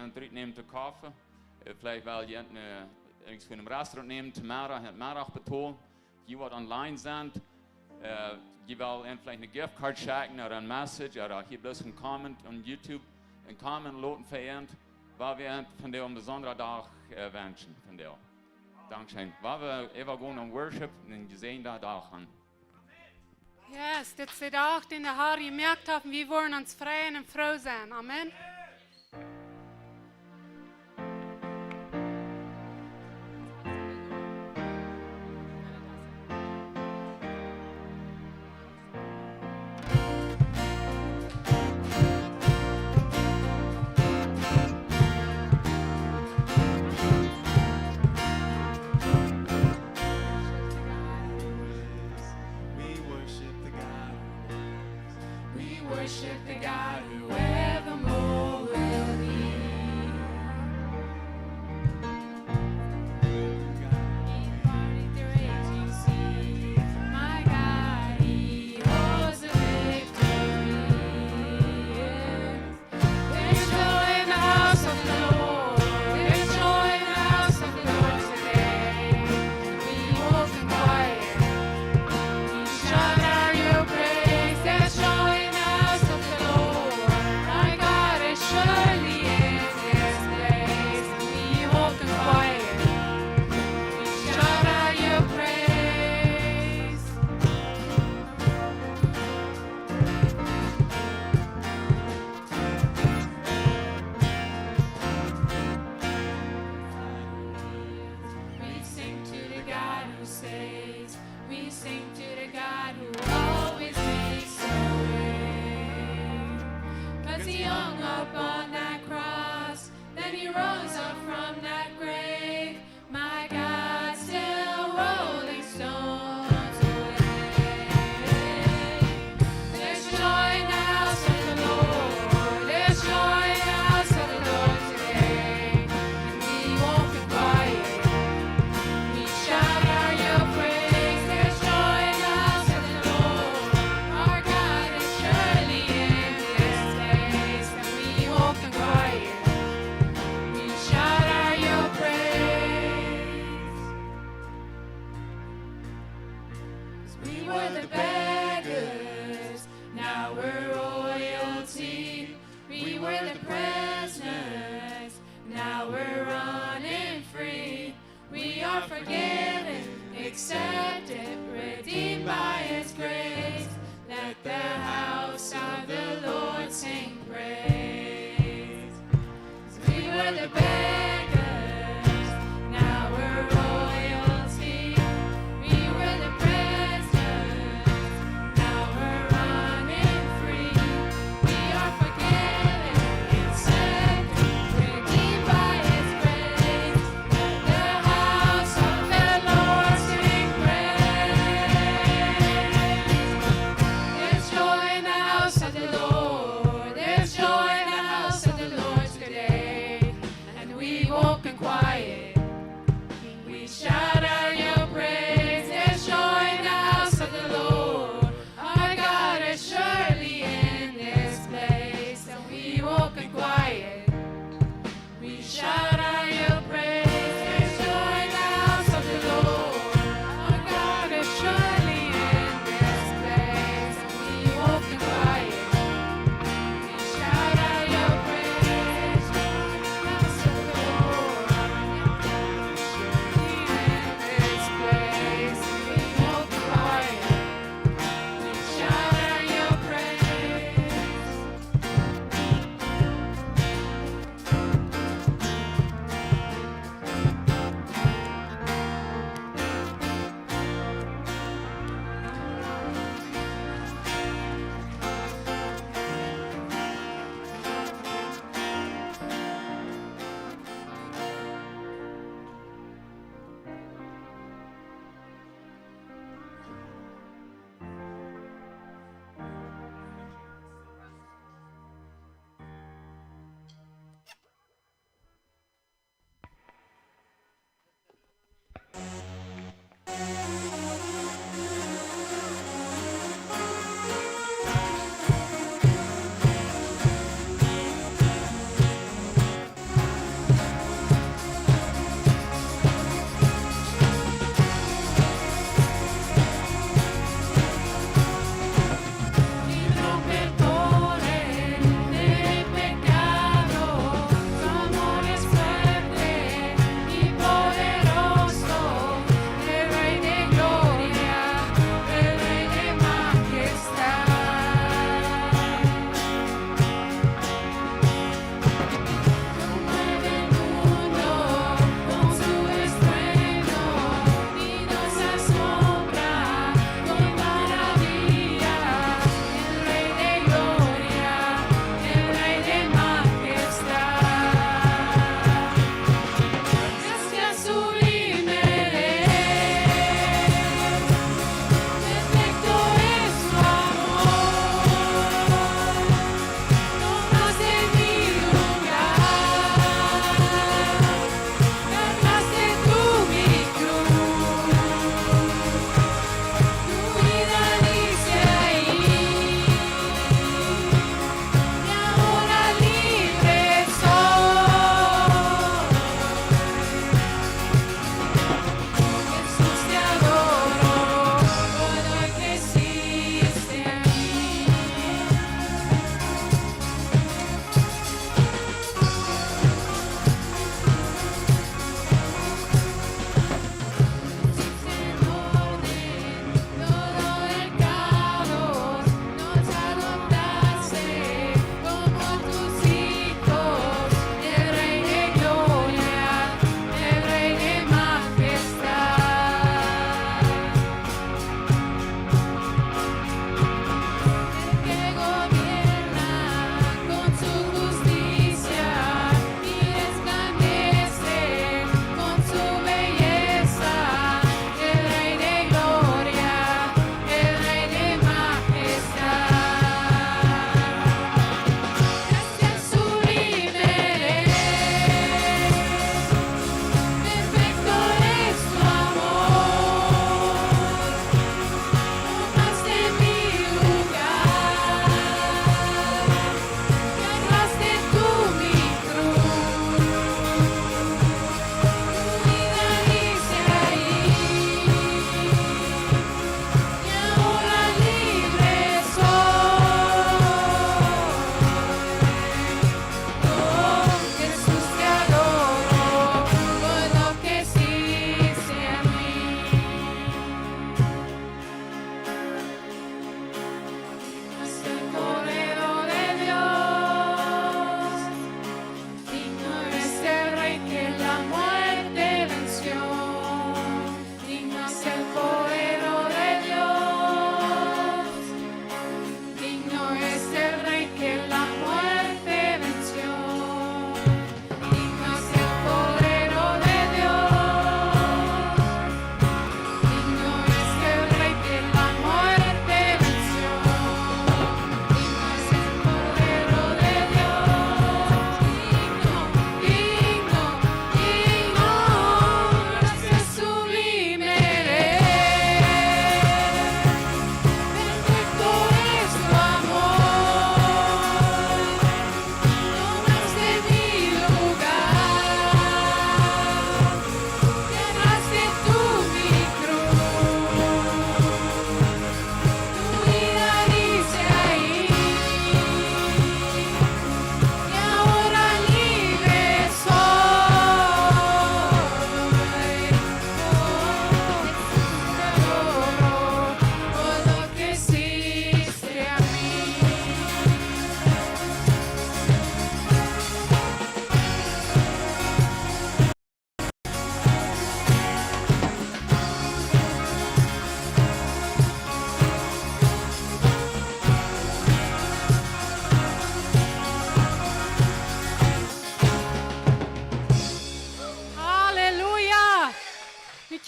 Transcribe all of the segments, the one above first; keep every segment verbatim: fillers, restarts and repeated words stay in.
ent rutnämen to Koffe. Äh, veleicht well jie ent, äh, irjentwua en Restaurant nämen, to Meddach, ent Meddach betolen. Jie waut online sent, äh, jie well ent veleicht ne Gift Card schekjen ooda ne Message ooda hia bloos en Comment opp YouTube, en Comment loten fa ent, wua wie ent vondoag en besondren Dach, äh, wenschen vondoag. Dankscheen. Wua wie äwagonen aun Worship un jesäajenden Dach han. Yes, dit es de Dach, dän de Herr jemoakt haft, un wie woaren ons freien un froo sennen. Amen. We worship the God who was. We worship the God who evermore will be. He parted the raging sea. My God, He holds the victory. There's joy in the house of the Lord. There's joy in the house of the Lord today. We walk in quiet. We shout out your praise. There's joy in the house of the Lord. Our God is surely in this place. We walk in quiet. We shout out your praise. We sing to the God who saves. We sing to the God who always makes a way. 'Cause He hung up on that cross, then He rose up from that grave. My God, still rolling stones away. There's joy in the house of the Lord. There's joy in the house of the Lord today. And we walk in quiet. We shout out your praise. There's joy in the house of the Lord. Our God is surely in this place. And we walk in quiet. We shout out your praise. 'Cause we were the beggars, now we're royalty. We were the prisoners, now we're running free. We are forgiven, accepted, redeemed by His grace. Let the house of the Lord sing praise. We were the beggars, now we're royalty. We were the prisoners, now we're running free. We are forgiven, accepted, redeemed by His grace. Let the house of the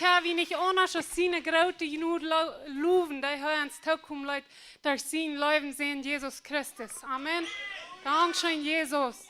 Kjenn wie nich aundasch aus siene groote Jnod lo-, lowen, dee hee ons tokomen leet derch sienen leewen Sän Jesus Christus. Amen. Dankscheen, Jesus.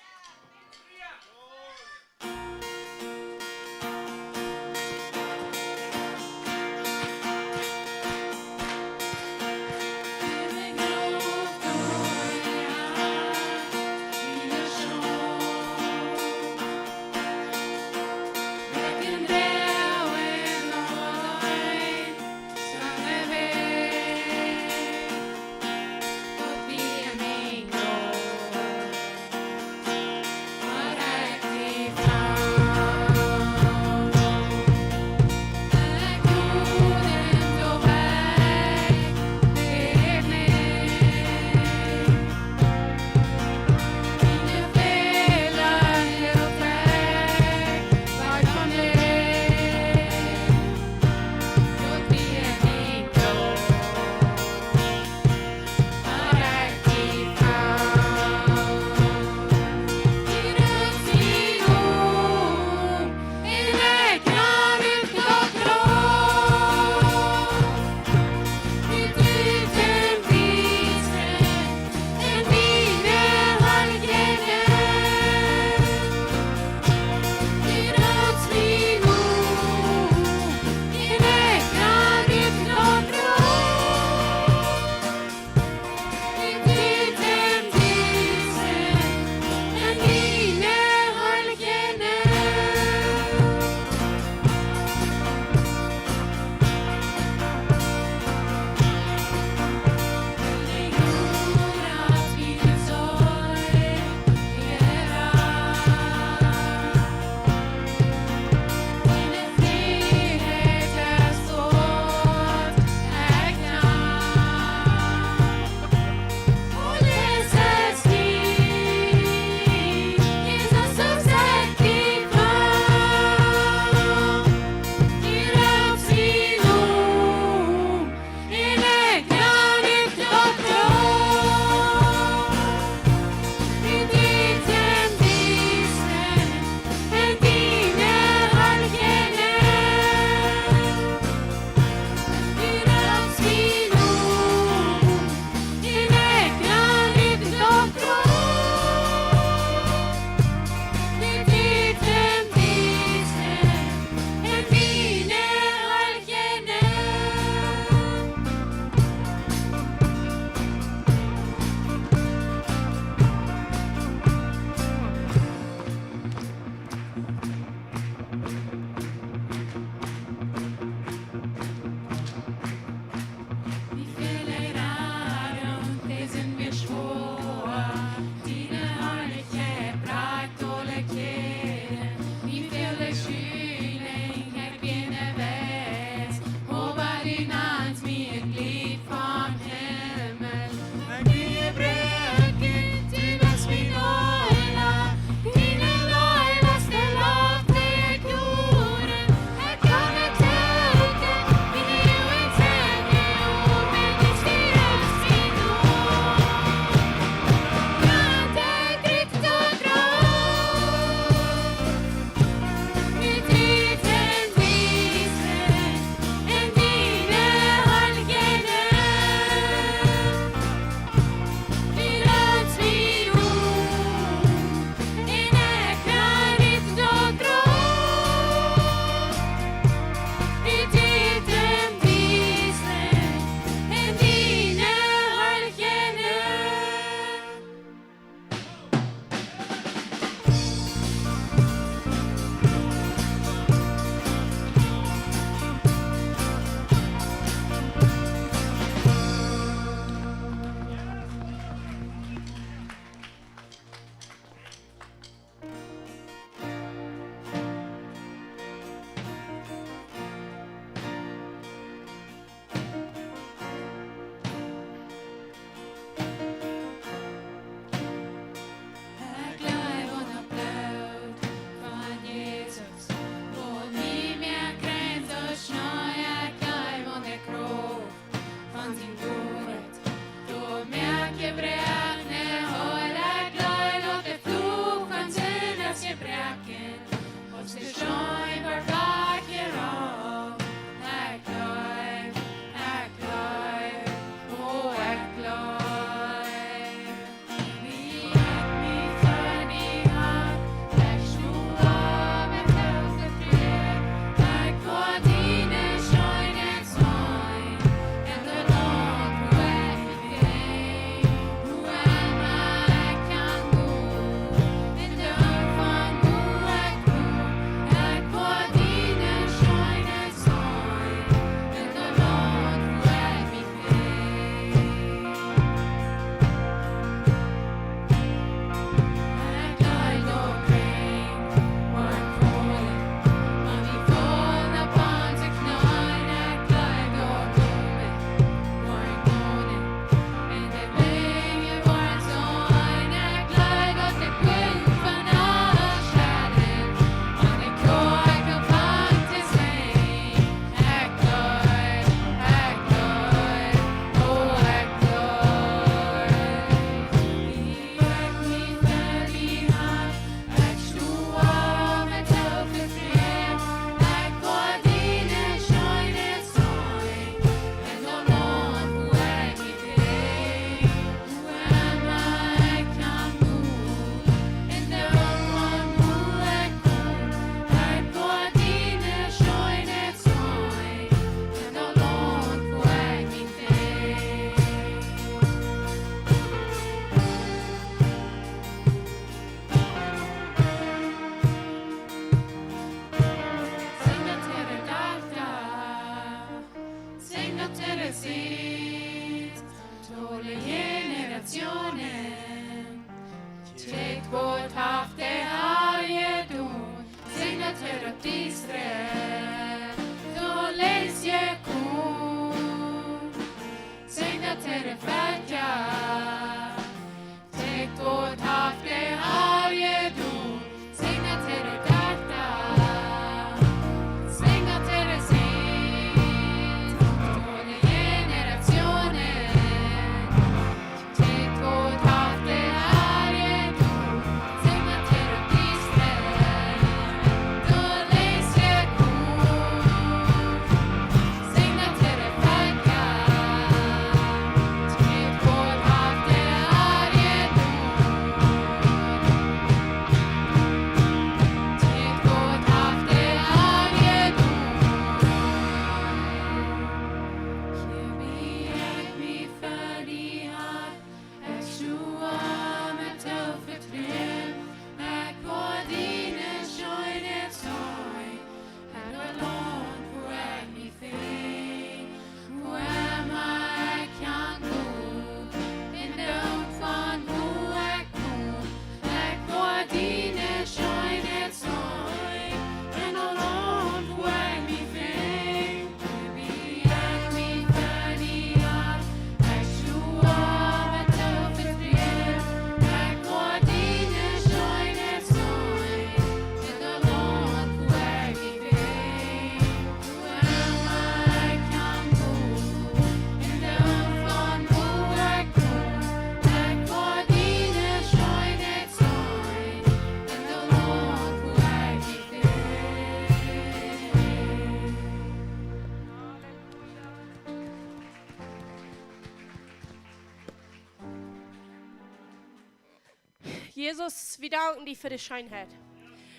Jesus, wie danken die fa de Scheenheit.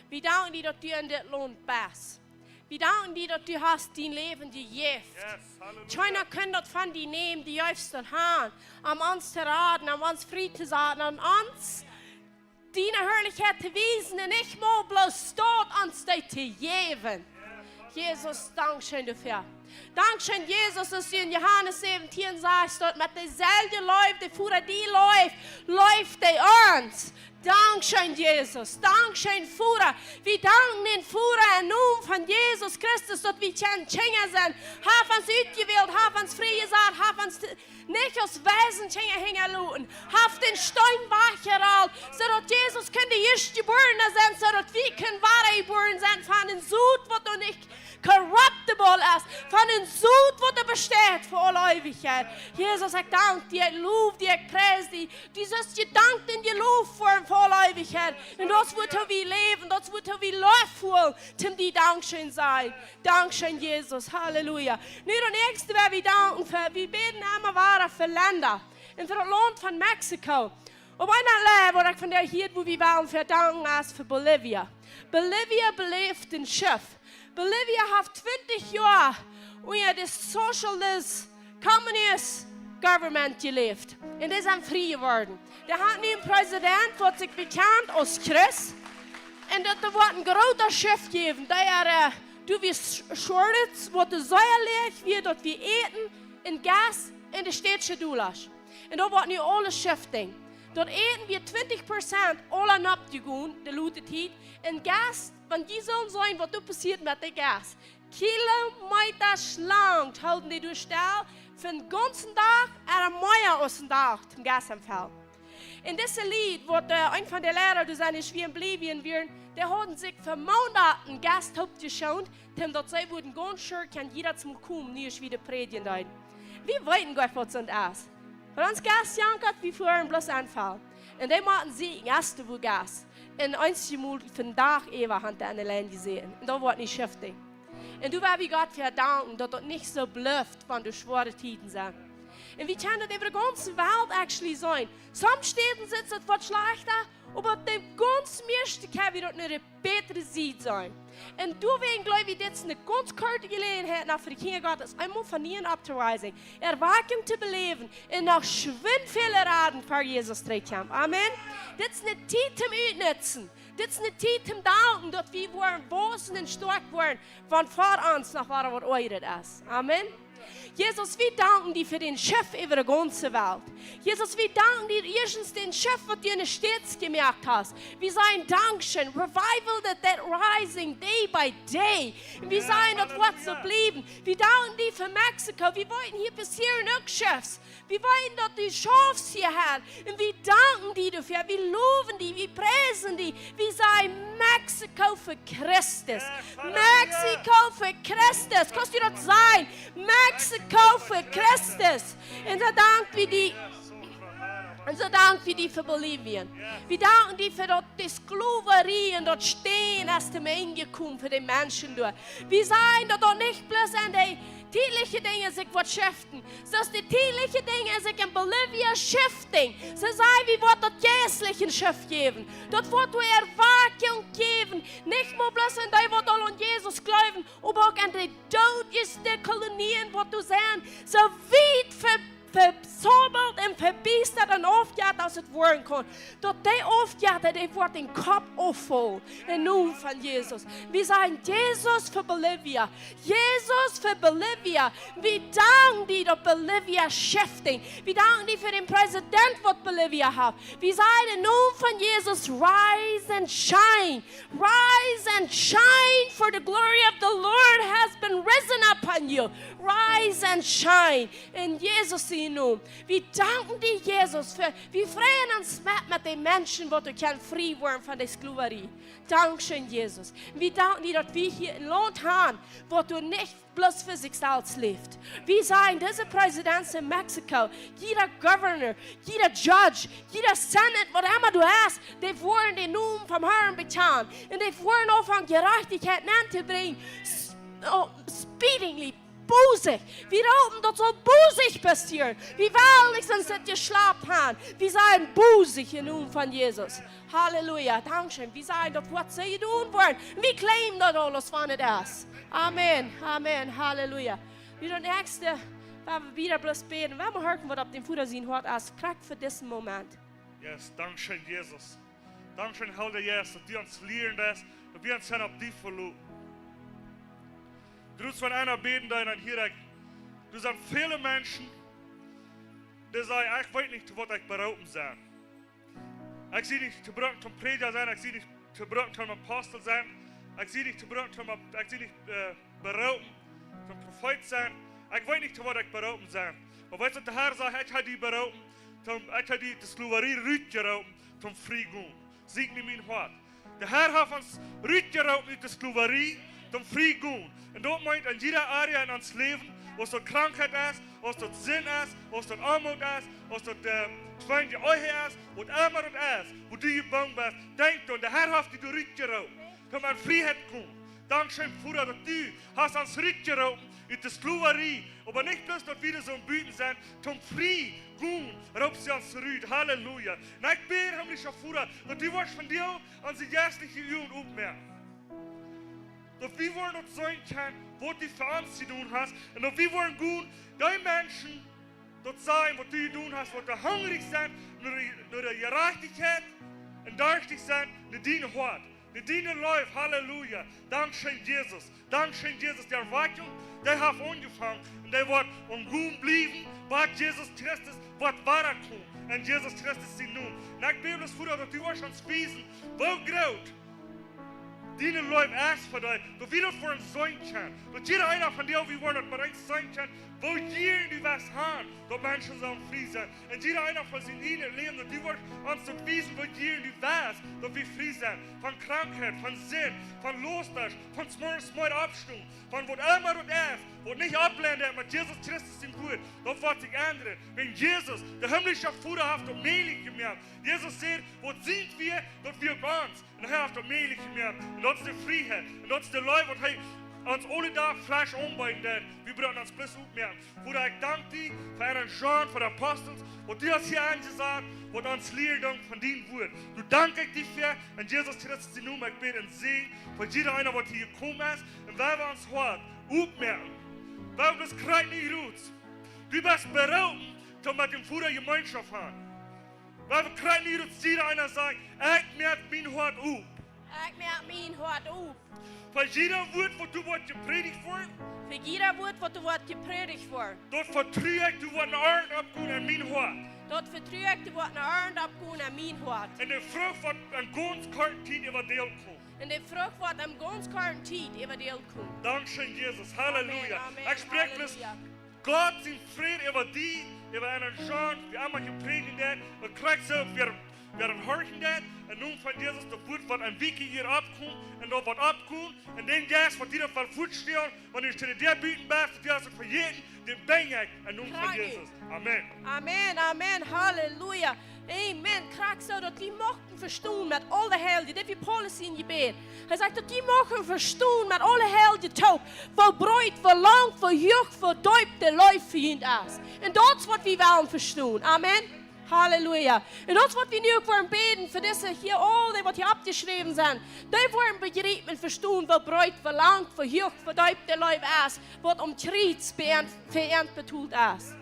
Wie danken die, daut du en dit Launt best. Wie danken die, daut du hast dien Läwen jejäft. Yes, halleluja. Kjeena kaun daut von die nämen, du jeefst daut aun, om ons to raden, om ons frie to saten, om ons diene Harlichkjeit to wiesen un nich mau bloos daut ons dee to jäwen. Jesus, dankscheen doafäa. Dankscheen, Jesus, daut du en Johanes säwentieen sajchst, daut met deeselwje Leew, dee Voda die leeft, leeft dee ons. Dankscheen, Jesus. Dankscheen, Voda. Wie danken dän Voda em Nomen von Jesus Christus, daut wie kjennen Kjinja sennen. Haft ons utjewält, haft ons frie jesat, haft ons t-, nich aus Waisenkjinja hinjaloten. Haft dän Steen wajchjerolt, soo daut Jesus kunn de ieescht Jebuarna sennen, soo daut wie kjennen wada jebuaren sennen von dän Sot, waut doa nich corruptible es, von dän Sot, waut doa besteit fa aule Eewichkjeit. Jesus, ekj dank die, ekj low die, ekj pries die. Du sust jedankt un jelowt woaren fa aule Eewichkjeit. Un daut woat, woo wie läwen, daut woat, woo wie Leew fälen, toom die dankscheen sajen. Dankscheen, Jesus. Halleluja. Nu daut näakjste, waut wie danken fa, wie bäden emma wada fa Lenda. Un fa daut Launt von Mexiko. Opp een Launt, waut ekj von dee hia, woo wie wellen fa danken, es fa Bolivia. Bolivia beläft een Shift. Bolivia haft twintich Joa unja de Socialist, Communist Government jeläft. Un dee sent frie jeworden. Dee haben nu een President, waut sikj bekjant aus Christ. Un daut doa woat een groota Shift jäwen. Dee, äh, doa wia Sch-, Shortage, waut doa sea läach wia, daut wie Äten un Gas un de stäatsche Dollasch. Un daut woat nu aules shifting. Daut Äten wia twintich Prozent aul nopp jegonen, de latste Tiet. Un Gas, wan jie sellen seenen, waut doa passieet met de Gas. Kilometer lang hilden dee doa stell, fa dän gaunzen Dach, ooda mea aus een Dach, toom Gas auffellen. Un dise Lied, waut, äh, een von de Liera, dee sent en Bolivien wieren, dee hauden sikj fa Moonaten Gas toopjeschont, toom daut see wudden gaunz sure kjennen jieda Mol komen, nu aus wie de Prädicht deeden. Wie weeten goanich, waut soont es. Wan ons Gas jankat, wie fuaren bloos auffellen. Un dee motten seenen, ieescht woo Gas. Un eenjemol vondoag äwa haft dee aun de Lien jesäten. Un daut woat nich shifting. Un doa well wie Gott fa danken, daut daut nich soo blift, wan doa schwoare Tieden sent. Un wie kjennen daut äwa de gaunze Welt actually seenen. Some Städen sitt daut waut schlajchta, oba de gaunz mieeschte kjenn wie daut no de bätre Sied seenen. Un doawäajen jleew ekj, dit es eene gaunz korte Jeläajenheit, noch fa de Kjinja Gottes, eemol von nie opptowaken. Erwakjunk to beläwen un noch schwind väle raden ver Jesus trigj kjemt. Amen. Dit es eene Tiet toom utnutzen. Dit es eene Tiet toom danken, daut wie woaren wausen un stoakj woaren, wan ver ons noch waut, waut oajret es. Amen. Jesus, wie danken die fa dän Shift äwa de gaunze Welt. Jesus, wie danken die ieeschtens dän Shift, waut du en de States jemoakt hast. Wie sajen dankscheen. Revival that, that rising day by day. Un wie sajen, daut woat soo bliewen. Wie danken die fa Mexiko. Wie weeten, hia passieren uk Shifts. Wie weeten, daut du schaufst hia, Herr. Un wie danken die doafäa. Wie lowen die. Wie priesen die. Wie sajen Mexiko fa Christus. Yes, halleluja. Mexiko fa Christus. Kaust du daut sajen? Mexiko fa Christus. Un soo dank wie die. Un soo dank wie die fa Bolivien. Wie danken die fa daut, de Sklowarie un daut Stäakjen es to Enj jekomen fa de Menschen doa. Wie sajen, daut daut nich bloos aun de tietliche Dinja sikj woat shiften. Soo aus de tietliche Dinja sikj en Bolivia shifting. Soo sajen, wie woat daut jeistliche Shift jäwen. Daut woat doa Erwakjunk jäwen. Nich mau bloos aun dee, waut aul aun Jesus jleewen, oba uk aun de doodje Kolonien, waut doa sent, soo wiet ve-, vezaubelt un vebiestat un aufjeit aus et woaren kaun. Daut dee aufjeit, dee woat dän Kopp auffaulen. Em Nomen von Jesus. Wie sajen, Jesus fa Bolivia. Jesus fa Bolivia. Wie danken die, daut Bolivia shifting. Wie danken die fa dän President, waut Bolivia haft. Wie sajen, em Nomen von Jesus, rise and shine. Rise and shine, for the glory of the Lord has been risen upon you. Rise and shine. En Jesus sienen Nomen. Wie danken die, Jesus, fa, wie freien ons met, met de Menschen, waut doa kjennen frie woaren von de Sklowarie. Dankscheen, Jesus. Wie danken die, daut wie hia een Launt haben, waut doa nich bloos fa sikj selfst läft. Wie sajen, dise Presidents en Mexiko, jieda Governor, jieda Judge, jieda Senate, waut emma doa es, dee woaren dän Nomen vom Herrn bekjanen. Un dee woaren aunfangen Jerajchtichkjeit auntobrinjen. S-, oh, speedingly, bosich. Wie roopen, daut saul bosich passieren. Wie wellen nich sent sit jeschlapt haben. Wie sent bosich em Nomen von Jesus. Halleluja. Dankscheen. Wie sent daut, waut see jedonen woaren. Wie claimen daut aules, wan et es. Amen. Amen. Halleluja. Wie daut näakjste, wan wie wieda bloos bäden, wan wie horchen, waut opp dän Voda sien Hoat es, krakjt fa disen Moment. Yes, dankscheen, Jesus. Dankscheen, Heilja Jeist, daut du ons lieren deist, daut wie ons kjennen opp die veloten. Groot von eena bäden, dee dan hia, ekj, doa sent väle Menschen, dee sajen, ekj weet nich, to waut ekj beroopen sie. Ekj sie nich to brucken toom Prädja sennen, ekj sie nich to brucken toom Apostel sennen, ekj sie nich to brucken toom, ekj sie nich, äh, beroopen toom Profeet sennen, ekj weet nich, to waut ekj beroopen sie. Oba weetst du, de Herr sajcht, ekj hab die beroopen, toom, ekj hab die ut de Sklowerie rutjeroopen, toom frie gonen. Sieekj mie mien Hoat. De Herr haft ons rutjeroopen ut de Sklowerie, toom frie gonen. Un daut meent en jieda Area en ons Läwen, aus daut Krankheit es, aus daut Sind es, aus daut Oamoot es, aus daut, äh, tweede Ehe es, waut emma daut es, wua du jebungen best, denkj doaraun, de Herr haft die doa rutjeroopen, toom en Frieheit komen. Dankscheen, Voda, daut du hast ons rutjeroopen ut de Sklowerie, oba nich bloos daut wie doa soo buten sent, toom frie gonen, roopst du ons rut. Halleluja. Un ekj bäd, himmlischa Voda, daut du woascht vondoag onse jeistelje Uagen opmoaken. Daut wie woaren daut seenen kjennen, waut du fa ons jedonen hast. Un daut wie woaren gonen, dee Menschen daut sajen, waut du jedonen hast, waut dee hungrich sent no de, no de Jerajchtichkjeit un darstich sent no dien Hoat, no diene Leew. Halleluja. Dankscheen, Jesus. Dankscheen, Jesus. De Erwakjunk, dee haft aunjefongen. Un dee woat aungonen bliewen, bat Jesus Christus woat wadakomen. En Jesus Christus sienen Nomen. Un ekj bäd bloos, Voda, daut du woascht ons wiesen, woo groot diene Leew es fa dee, daut wie daut fa ons seenen kjennen. Daut jieda eena von dee, wie woaren daut bie ons seenen kjennen, woo jieren du west han, daut Menschen sellen frie sennen. Un jieda eena von sien ieejnet Läwen, daut du woascht ons daut wiesen, woo jieren du west, daut wie frie sent. Von Krankheit, von Sind, von Lostasch, von zemorjes meed oppstonen, von waut emma daut es, waut nich oppleint met Jesus Christus sien Wuat, daut woat sikj endren. Wiels Jesus, de himmlischa Voda, haft daut mäajlich jemoakt. Jesus sajcht, waut sent wie, daut wie uk ons. Un hee haft daut mäajlich jemoakt. Un daut es de Frieheit. Un daut es de Leew, waut hee ons aule Doag fresch aunbeeden deed. Wie brucken ons bloos opmoaken. Voda, ekj dank die fa Aaron, John, fa de Apostels, waut du hast hia enjesat, waut ons lieren doonen von dien Wuat. Doa dank ekj die fa, en Jesus Christus sienen Nomen, ekj bäd en Säajen fa jieda eena, waut hia jekomen es, un wie wellen ons Hoat opmoaken. Wie wellen bloos krakjt nu rut. Du best beroopen, toom met dän Voda Jemeenschoft han. Wie wellen krakjt nu rut, jieda eena sajcht, ekj moak mien Hoat op. Ekj moak mien Hoat op. Fa jieda Wuat, waut doa woat jeprädicht woaren, fa jieda Wuat, waut doa woat jeprädicht woaren, daut vetru ekj, doa woat ne Arnt oppkomen en mien Hoat. Daut vetru ekj, doa woat ne Arnt oppkomen en mien Hoat. Un de Frucht woat en gaunz korte Tiet äwa de Welt komen. Un de Frucht woat en gaunz korte Tiet äwa de Welt komen. Dankscheen, Jesus. Halleluja. Amen, amen. Ekj spräakj bloos Gott sien Fräd äwa die, äwa Aaron, John, wäa emma jeprädicht haft, un krakjt soo, wäa, wäa horchen deed, em Nomen von Jesus, daut Wuat woat en Wieekj hia oppkomen, un daut woat oppkomen, un dän Jeist, waut die daut woat väastalen, wan du to de Däa buten best, daut du hast et vejäten, dän brinj ekj, em Nomen von Jesus. Amen. Amen, amen, halleluja. Amen. Krakjt soo, daut wie muchten vestonen met aul de Heilje, dit wia Paulus sien Jebäd. Hee sajcht, daut wie muchten vestonen met aul de Heilje toop, woo breet, woo lang, woo huach, woo deep de Leew fa junt es. Un daut es, waut wie wellen vestonen. Amen. Halleluja. Un daut es, waut wie nu uk woaren bäden fa dise hia, aul dee, waut hia oppjeschräwen sent. Dee woaren bejriepen un vestonen, woo breet, woo lang, woo huach, woo deep de Leew es, waut aum Kjriez fa an, fa an betolt es.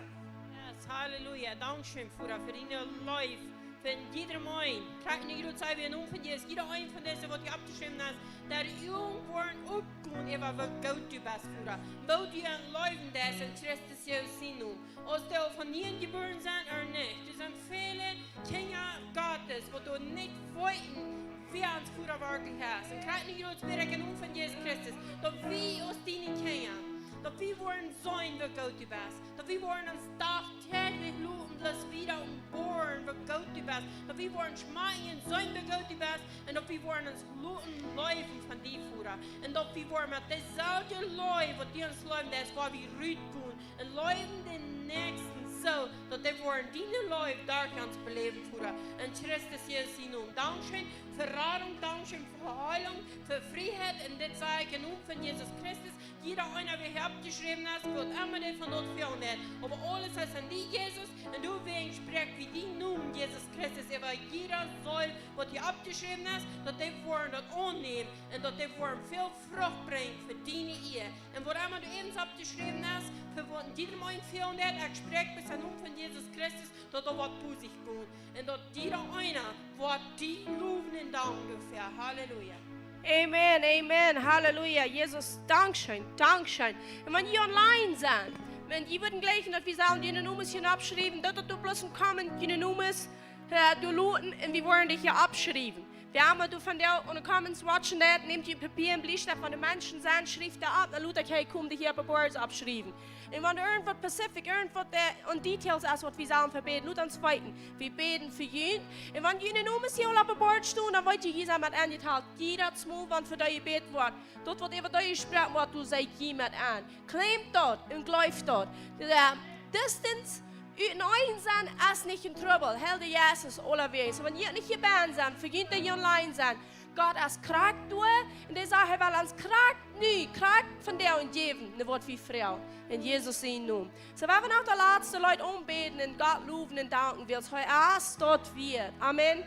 Yes, halleluja. Dankscheen, Voda, fa diene Leew, fa jieda eenen. Krakjt nu rut, saj wie em Nomen von Jesus, jieda eena von dise, waut hia oppjeschräwen es, daut dee Uagen woaren opkomen äwa woo goot du best, Voda. Woo du an Läwen deist en Christus Jesus sienen Nomen. Aus dee von nie jebuaren sent ooda nich. Doa sent väle Kjinja Gottes, waut doa nich weeten, wäa ons Voda werkjlich es. Un krakjt nu rut, bäd ekj em Nomen von Jesus Christus, daut wie aus diene Kjinja, daut wie woaren seenen, woo goot du best. Daut wie woaren ons dachstäajlich loten, bloos wieda aunboaren, woo goot du best. Daut wie woaren schmakjen, seenen, woo goot du best. Un daut wie woaren ons loten leewen von die, Voda. Un daut wie woaren met deeselwje Leew, waut du ons leewen deist, woa wie rutgonen un leewen dän Näakjsten soo, daut dee woaren diene Leew derch ons beläwen, Voda. En Christus Jesus sienen Nomen. Dankscheen fa Radunk, dankscheen fa Heilunk, fa Frieheit. Un dit saj ekj em Nomen von Jesus Christus. Jieda eena, waut hia oppjeschräwen es, waut emma dee von daut fälen deit. Oba aules es en die, Jesus. Un doawäajen spräakj wie dienen Nomen, Jesus Christus, äwa jieda Seel, waut hia oppjeschräwen es, daut dee woaren daut aunnämen un daut dee woaren väl Frucht brinjen fa diene Ea. Un waut emma doa irjent oppjeschräwen es, fa waut en jiedem eenen fälen deit, ekj spräakj bie dän Nomen von Jesus Christus, daut doa woat Buße komen. Un daut jieda eena woat die lowen un danken doafäa. Halleluja. Amen, amen, halleluja. Jesus, dankscheen, dankscheen. Un wan jie online sent, wan jie wudden jleichen, daut wie sellen june Nomes hia oppschriewen, daut daut doa bloos em Comment june Nomes, äh, doa loten un wie woaren dee hia oppschriewen. Wäa emma doa vondoag aun de Comments watchen deit, nämt jie Papia un Bliestift, wan doa Menschen sent, schrieft dee opp, dan lot ekj hia komen, dee hia opp de Boards oppschriewen. Un wan irjent waut Pacific, irjent waut, äh, aun Details es, waut wie sellen fa bäden, lot ons weeten. Wie bäden fa junt. Un wan june Nomes hia aul opp de Board stonen, dan weet jie, jie sent met enjetalt. Jiedet Mol, wan fa dee jebät woat, daut waut äwa dee jesproaken woat, doa sent jie met aun. Claimt daut un jleeft daut. De, äh, distance, uten Enj sennen es nich en Trubbel. Hell, de Jesus, aulawäajen. Soo, wan jie nich hia benne sent, fa junt, dee online sent, Gott es krakjt doa, un dee sajcht, hee well ons krakjt nu, krakjt vondoag jäwen, no waut wie froagen. En Jesus sienen Nomen. Soo, wie woaren noch daut latste Leet aunbäden un Gott lowen un danken, wiels hee es daut wieet. Amen.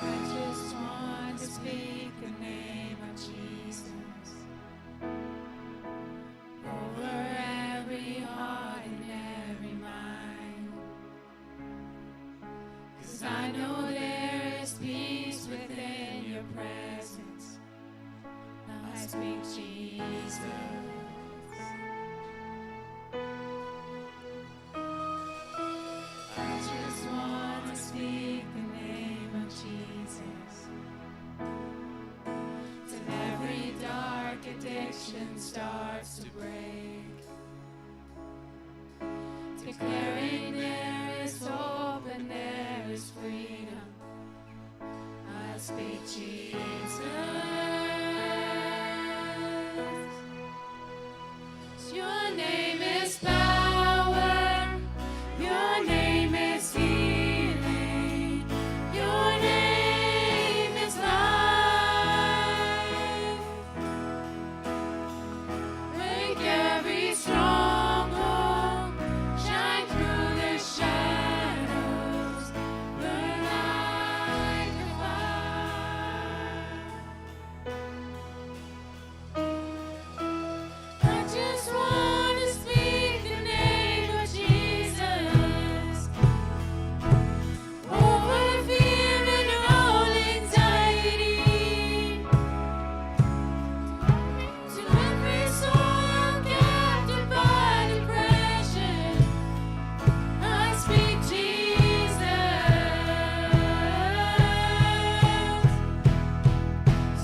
I just want to speak the name of Jesus over every heart and every mind. 'Cause I know there is peace within your presence. I speak Jesus. I just want to speak the name of Jesus. Till every dark addiction starts to break. Declaring there is hope and there is freedom. I speak Jesus. Your name is power. Your name is healing. Your name is life. Break every stronghold, shine through the shadows, burn like a fire. I just wanna speak the name of Jesus. Over fear and all anxiety. To every soul held captive by depression, I speak Jesus.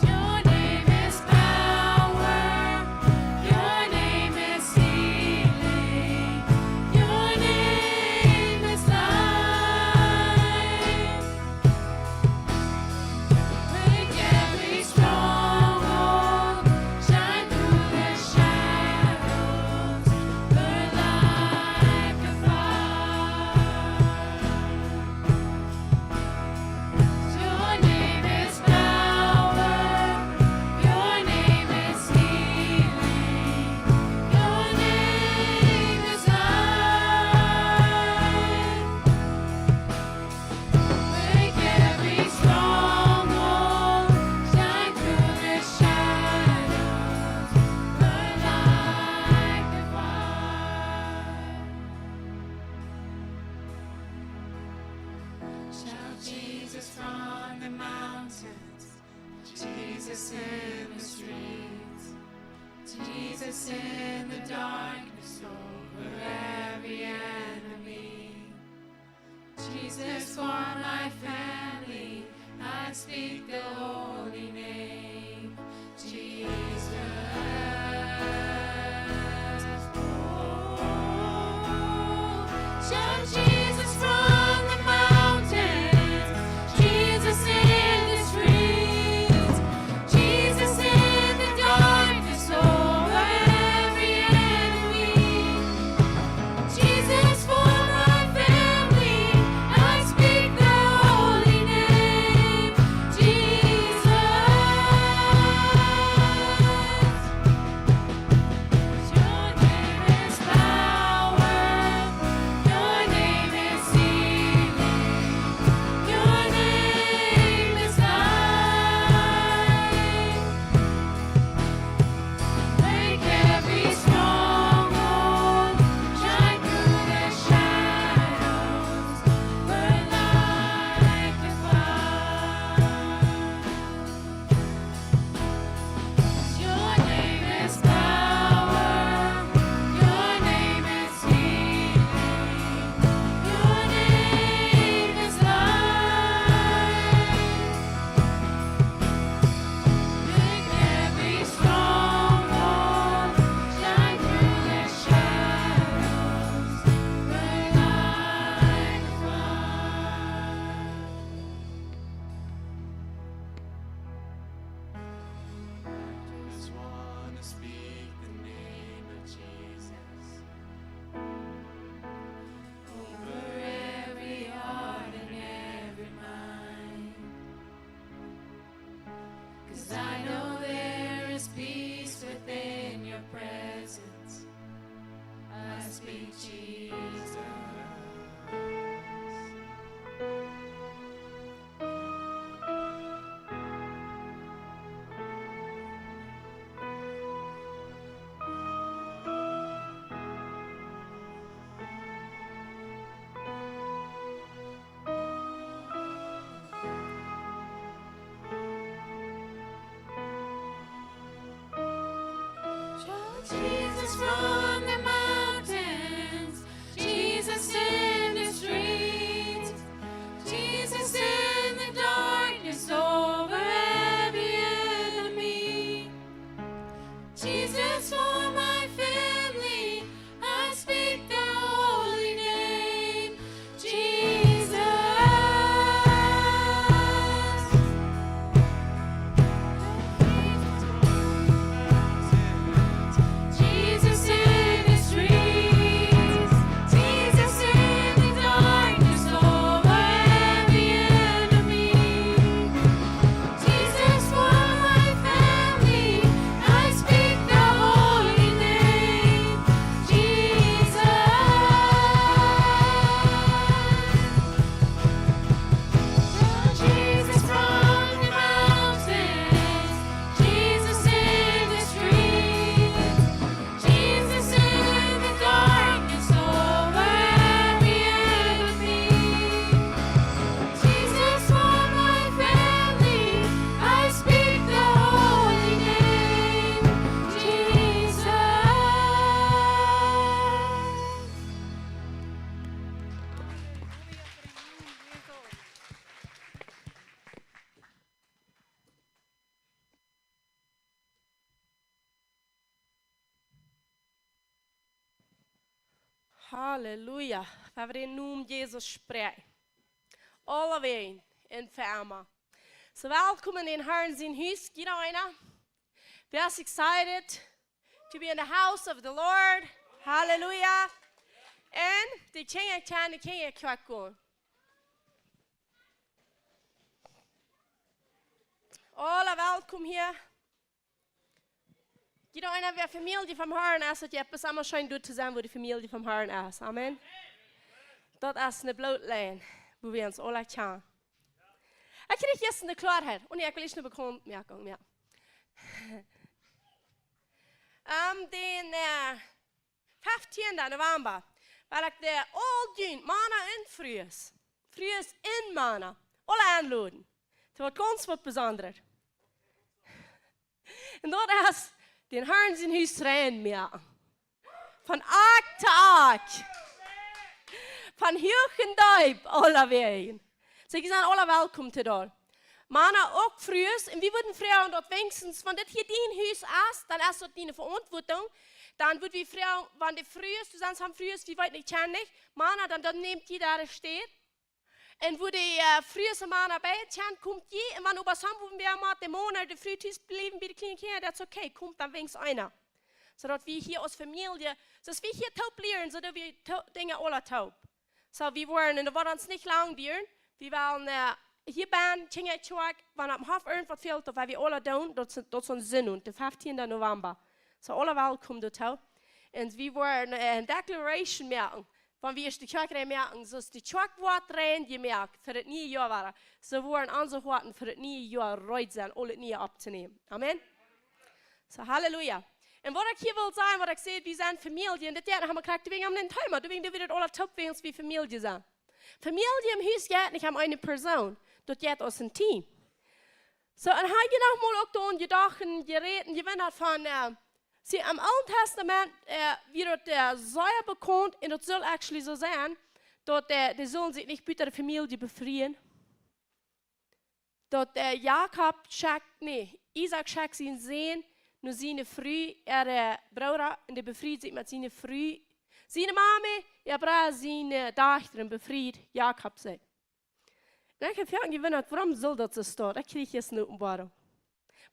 Your name is power. Your name is healing. Your name is life. Break every stronghold, shine through the shadows, burn like a fire. Your name is power, your name is healing, your name is life. Break every stronghold, shine through the shadows, burn like a fire. Shout Jesus from the mountains, Jesus in the streets, Jesus in the darkness over every enemy. Jesus, for my family, I speak the holy name. Jesus. 'Cause I know there is peace within your presence. I speak Jesus. Shout Jesus from the mountains, Jesus in the streets, Jesus in the darkness over every enemy. Jesus for my family, I speak the holy name, Jesus. Jesus in the streets, Jesus in the darkness over every enemy. Jesus for my family, I speak the holy name, Jesus. Jesus from the mountains, Jesus in the streets, Jesus in the darkness over every enemy. Jesus for my family, I speak the holy name, Jesus. Halleluja. Wie woaren dän Nomen Jesus sprechen. Aulawäajen un fa emma. So, welkom en dän Harn sien Hus, jieda eena. Wäa es excited to be in the house of the Lord? Halleluja. Un de Kjinja kjennen, de Kjinja kjwak gonen. Aula welkom hia. Jieda eena, wäa Famielje vom Harn es, daut jeft bloos emma scheen doa to sennen, wua de Famielje vom Harn es. Amen. Daut es ne Blootlinj, wua wie ons aula kjanen. Ekj kjrieech jistren de Kloarheit. Un ekj well ieescht ne Bekauntmoakjunk moaken. Aum dän, äh, feftienden November, well ekj de aul junt, Mana un Frues, Frues un Mana, aula enloden. Daut woat gaunz waut Besondret. Un daut es dän Harn sien Hus rein moaken. Von Akj to Akj. Von huach un deep, aulawäajen. So, jie sent aula welkom to doa. Mana, uk Frues, un wie wudden froagen, daut weens, wan dit hia dien Hus es, dan es daut diene Veauntwuatunk. Dan wudd wie froagen, wan de Frues, du sajchst, han Frues, wie weeten, ekj kjan nich, Mana, dan, dan nämt jie doa de Städ. Un wua de, äh, Frues un Mana beid kjennen, komt jie, un wan oba sommje wäa mott, de Mana, de Fru tus bliewen bie de kjliene Kjinja, daut es okay, komt dan weens eena. Soo daut wie hia aus Famielje, soo aus wie hia toop lieren, soo doo wie to-, Dinja aula toop. So, wie woaren, un daut woat ons nich lang dieren. Wie wellen, äh, hia bie Kjinja Kjoakj, wan oppem Hoff irjentwaut fält, daut woa wie aula doonen, daut es, daut es soon Sindach, de feftienden November. So, aula welkom doatoo. Un wie woaren, äh, ne Declaration moaken, wan wie ieescht de Kjoakj rein moaken, soo aus de Kjoakj woat rein jemoakt fa daut niee Joa wada. Soo woaren onse Hoaten fa daut niee Joa reed sennen, aul daut niee opptonämen. Amen. So, Halleluja. Un waut ekj hia well sajen, waut ekj säd, wie sent Famielje. Un dit Joa ha wie krakjt wäajen dän Thema, doawäajen doo wie daut aula toop, wäajen wie Famielje sent. Famielje em Hus jeit nich om eene Persoon, daut jeit aus een Team. So, un ha jie noch mol uk doaraun jedocht, jerät, jie weeten daut von, äh, see, em Oolen Tastament, äh, wia daut, äh, sea bekaunt, un daut saul actually soo sennen, daut, äh, dee sullen sikj nich buta de Famielje befrieen. Daut, äh, Jakob schekjt, nä, Isaak schekjt sienen Sän no siene Fru, äa, äh, Brooda, un dee befriet sikj met siene Fru, siene Mame, äa Brooda, siene Dochta, un befriet Jakob sikj. Un ekj hab foaken jewundat, wuarom saul daut soo stonen? Ekj kjrieech jistren ne Openboarunk.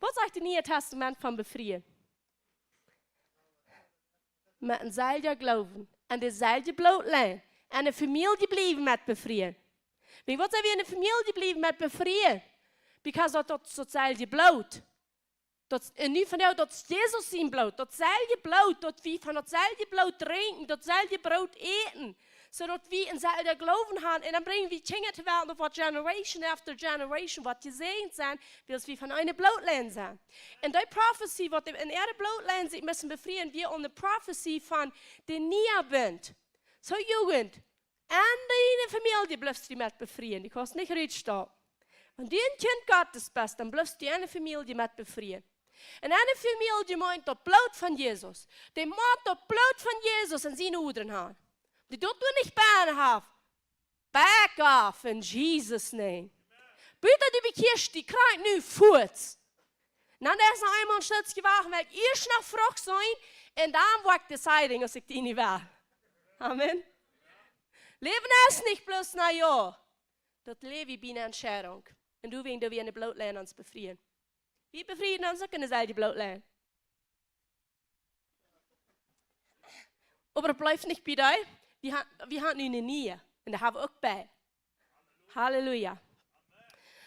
Waut sajcht daut Niee Tastament von befrieen? Met een selwjen Gloowen, aun de selwje Blootlinj, aun de Famielje bliewen met befrieen. Wäajen waut sent wie enne Famielje bliewen met befrieen? Because daut, daut, daut selwje Bloot. Daut, un nu vondoag, daut es Jesus sien Bloot, daut selwje Bloot, daut wie von daut selwje Bloot drinkjen, daut selwje Broot äten, soo daut wie een selwja Gloowen haben. Un dan brinjen wie Kjinja to Welt, waut Generation after Generation waut jesäajent sent, wiels wie von eene Blootline sent. Un dee Profetie, waut en äare Blootline sikj musten befrieen, wia aun de Profetie von de niee Bunt. Soo, Jugend, en diene Famielje blifst du met befrieen. Du kaust nich rutstoppen. Wan du een Kjint Gottes best, dan blifst du en de Famielje met befrieen. Un en de Famielje meent daut Bloot von Jesus. Dee mott daut Bloot von Jesus en siene Odren haben. Dee daut doa nich bennen haft, back off in Jesus' name. Buta du bekjieescht die, krakjt nu fuaz. Dan es noch eemol een Stootje wachten, wiels ekj ieescht noch Frucht seenen un dan woa ekj deciding, aus ekj die nich well. Amen. Läwen es nich bloos, na jo, daut Läwen es eene Entscheidunk. Un doawäajen doo wie en de Blootline ons befrieen. Wie befrieen ons uk en de selwje Blootline. Oba daut blift nich bie die. Wie ha-, wie haben nu eene niee. Un dee haben wie uk bie. Halleluja.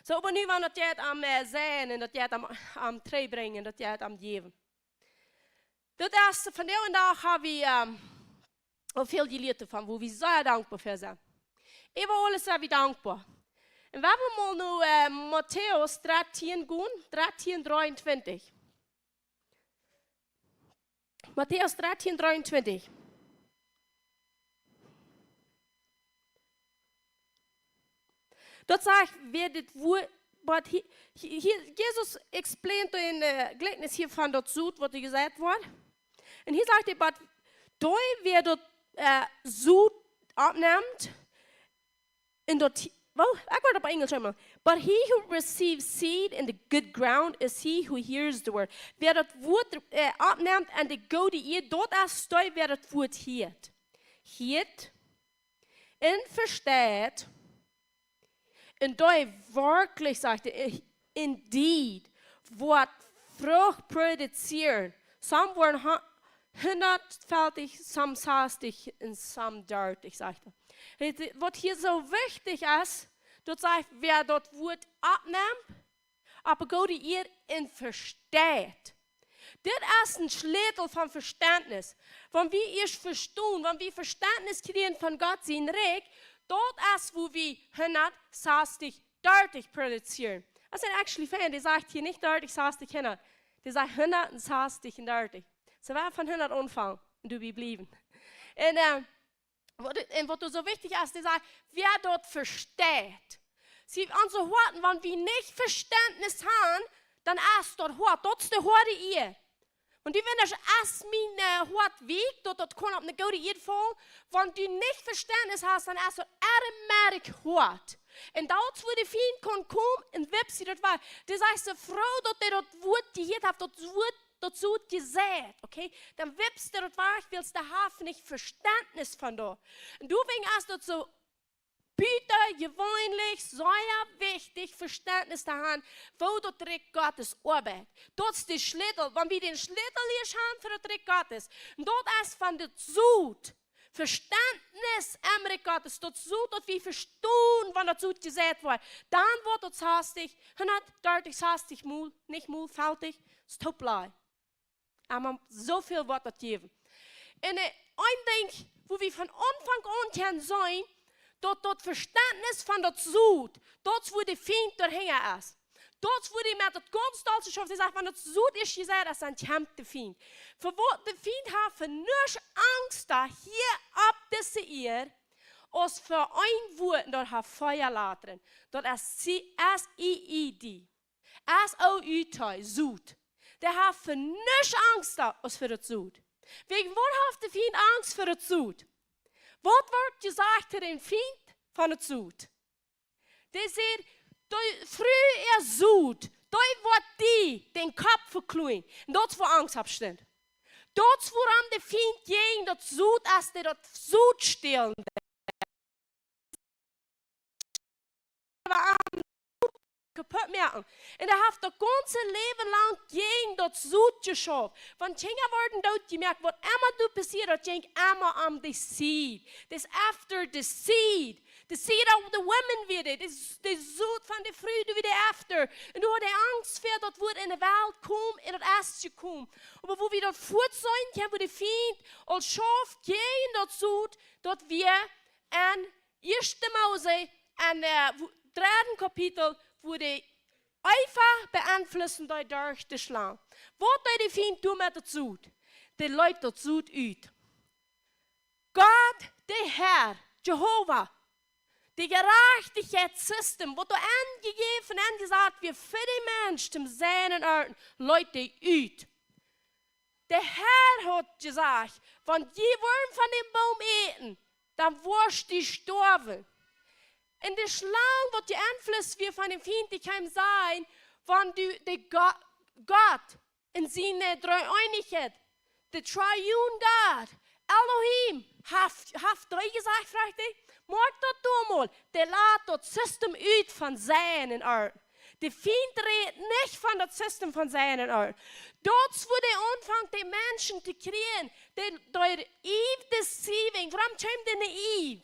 Soo, oba nu, wan daut jeit om, äh, seenen un daut jeit om, om trigjbrinjen, daut jeit om jäwen. Daut es, vondoag dän Dach haben wie, ähm, aul väl jelieet doavon, woo wie sea dankboa fa sent. Äwa aules sent wie dankboa. Un wie woaren mol no, äh, Matäus dartieen gonen, dartieen dreeuntwintich. Matäus dartieen dreeuntwintich. Daut sajcht, wäa dit Wuat, but he, he, he, Jesus explained en, äh, Jlikjnis hia von daut Sot, waut hee jesajcht haud. Un hia sajcht hee, but dee, wäa daut, äh, Sot oppnemt, un daut, well, ekj woa daut opp Enjlisch emol. But he who receives seed in the good ground is he who hears the word. Wäa daut Wuat, äh, oppnemt en de goode Ieed, daut es dee, wäa daut Wuat hieet. Hieet un vesteit, un dee werkjlich, sajcht hee, indeed, woat Frucht produzieren. Some woaren hu-, hundatfältich, some sastich un some dartich, sajcht hee. Hee, waut hia soo wichtich es, daut sajcht, wäa daut Wuat oppnemt, opp de goode Ieed un vesteit. Dit es een Schlätel von Vestentnis. Wan wie ieescht vestonen, wan wie Vestentnis kjrieen von Gott sien Rikj, daut es, woo wie hundat sastich, dartich produzieren. Daut es actually fein, dee sajcht hia nich dartich, sastich, hundat. Dee sajcht hundat un sastich un dartich. Soo wie von hundat aunfangen un doabie bliewen. Un, äh, waut, un waut soo wichtich es, dee sajcht, wäa daut vesteit. See, onse Hoaten, wan wie nich Vestentnis haben, dan es daut hoat, daut es de hoade Ieed. Un du, wan daut es mien, äh, Hoat weakj, daut daut kaun opp eene goode Ieed faulen, wan du nich Vestentnis hast, dan es daut erremerk hoat. Un daut es wua de Fient kaun komen un wipst die daut wajch. Dee sajcht, soo froo daut hee daut Wuat jehieet haft, daut Wuat, daut Sot jeseit, okay? Dan wipst hee daut wajch, wiels hee haft nich Vestentnis von daut. Un doawäajen es daut soo butajeweenlich, sea wichtich, Vestentnis to haben, woo daut Rikj Gottes oabeit. Daut es de Schlätel, wan wie dän Schlätel hia haben fa daut Rikj Gottes. Un daut es von daut Sot. Vestentnis em Rikj Gottes, daut Sot, daut wie vestonen, wan daut Sot jeseit woat. Dan woat daut sastich, hundatdartich, sastich mol, nich mol, fältich, es too blij. Oba soo väl woat daut jäwen. Un, äh, een Dinkj, wua wie von Aunfank aun kjennen seenen, daut daut Vestentnis von daut Sot, daut es wua de Fient doahinja es. Daut es wua dee met daut gaunz dolste schauft, dee sajcht, wan daut Sot es jeseit, es dan kjemt de Fient. Fa waut de Fient haft fa nuscht Angst doa hia opp dise Ieed, aus fa een Wuat, un daut haft Fia latren. Daut es C-, S I E D. S O U T, Sot. Dee haft fa nuscht Angst aus fa daut Sot. Wäajen waut haft de Fient Angst fa daut Sot? Waut woat jesajcht to dän Fient von daut Sot? Dee sajcht, dee Fru äa Sot, dee woat die dän Kopp vekloagen. Un daut es wua Angst oppsteit. Daut es wuarom de Fient jäajen daut Sot es, dee daut Sot stälen kaputt moaken. Un hee haft daut gaunze Läwen lang jäajen daut Sot jeschauft. Wan Kjinja worden doot jemoakt, waut emma doa passieet, daut jinkj emma om de seed. Daut es after the seed. De seed of the woman wia dee, de, de Sot von de Fru, dee wia dee after. Un doa haud hee Angst ver daut wudd enne Welt komen un daut es jekomen. Oba woo wie daut fuaz seenen kjennen, woo de Fient aul schauft jäajen daut Sot, daut wia en ieeschte Mose, en, äh, woo-, dredde Kapitel, woo de Eva beeinflussen deed derch de Schlang. Waut deed de Fient doamet, daut Sot? Dee leet daut Sot ut. Gott, de Herr, Jehova, de Jerajchtichkjeitssystem, waut doa aunjejäft un aunjesat wia fa de Mensch toom seien un arnten, leet dee ut. De Herr haud jesajcht: "Wan jie woaren von dän Boom äten, dan woascht du stoawen." Un de Schlang, waut jebeeinflusst wia von dän Fient, dee kjeem sajen, wan du de Go-, Gott en siene Dreeeenichkjeit, de Triune God, Elohim, haft, haft dee jesajcht, froagt hee, moakt daut doa mol, dee lat daut System ut von seien un arnten. De Fient rät nich von daut System von seien un arnten. Daut es woo dee aunfangt, de Menschen to kjrieen, dee, dee Eve deceiving. Wuarom kjeem dee no Eve?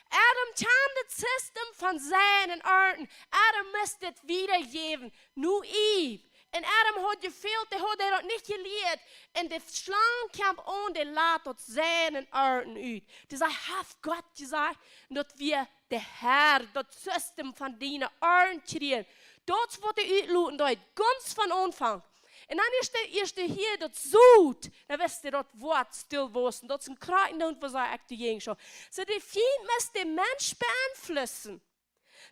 Adam kjand daut System von seien un arnten. Adam must daut wiedajäwen no Eve. Un Adam haud jefält, dee haud daut nich jelieet. Un de Schlang kjeem aun, dee lat daut seien un arnten ut. Dee säd: "Haft Gott jesajcht, daut wie de Herr, daut System von diene Arnt kjrieen?" Daut es waut dee utloten deed, gaunz von Aunfank. Un dan ieescht, ieescht hia daut Sot, dan wist hee daut Wuat stell wausen. Daut es een Krakjt, waut ekj doajäajen schau. Soo, de Fient must de Mensch beeinflussen,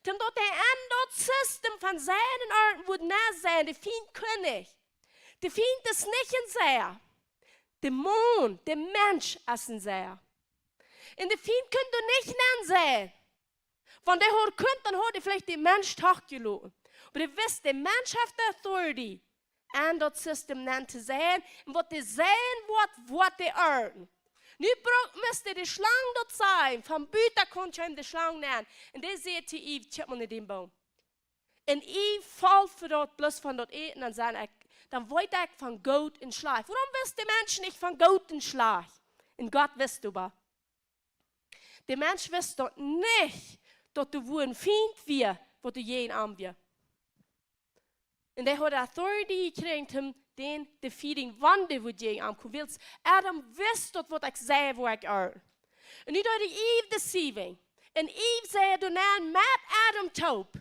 toom daut hee en daut System von seien un arnten wudd nenn seien. De Fient kunn nich. De Fient es nich een Seia. De Maun, de Mensch es een Seia. Un de Fient kunn doa nich nenn seien. Wan dee haud kunt, dan haud hee veleicht dän Mensch trigj jeloten. Oba dee wist, de Mensch haft de authority, en daut System nenn to seien. Un waut dee seien woat, woat dee arnten. Nu brukt, must de Schlang daut seien. Von butakaunt kjeem de Schlang nenn. Un dee säd to Eve: "Kjikj mol no dän Boom." Un Eve foll fa daut, bloos von daut Äten, un säd: "Ekj, dan weet ekj von goot un schlajcht." Wuarom wist de Mensch nich von goot un schlajcht? Un Gott wist oba. De Mensch wist daut nich, daut doa een Fient wia, waut doajäajen am wia. Un dee haud authority jekjräajen, toom dän defeaten, wan dee wudd jäajen am komen. Wiels Adam wist daut, waut ekj säd, woo ekj arnt. Un nu deed hee Eve deceiving. Un Eve säd doa nenn met Adam toop,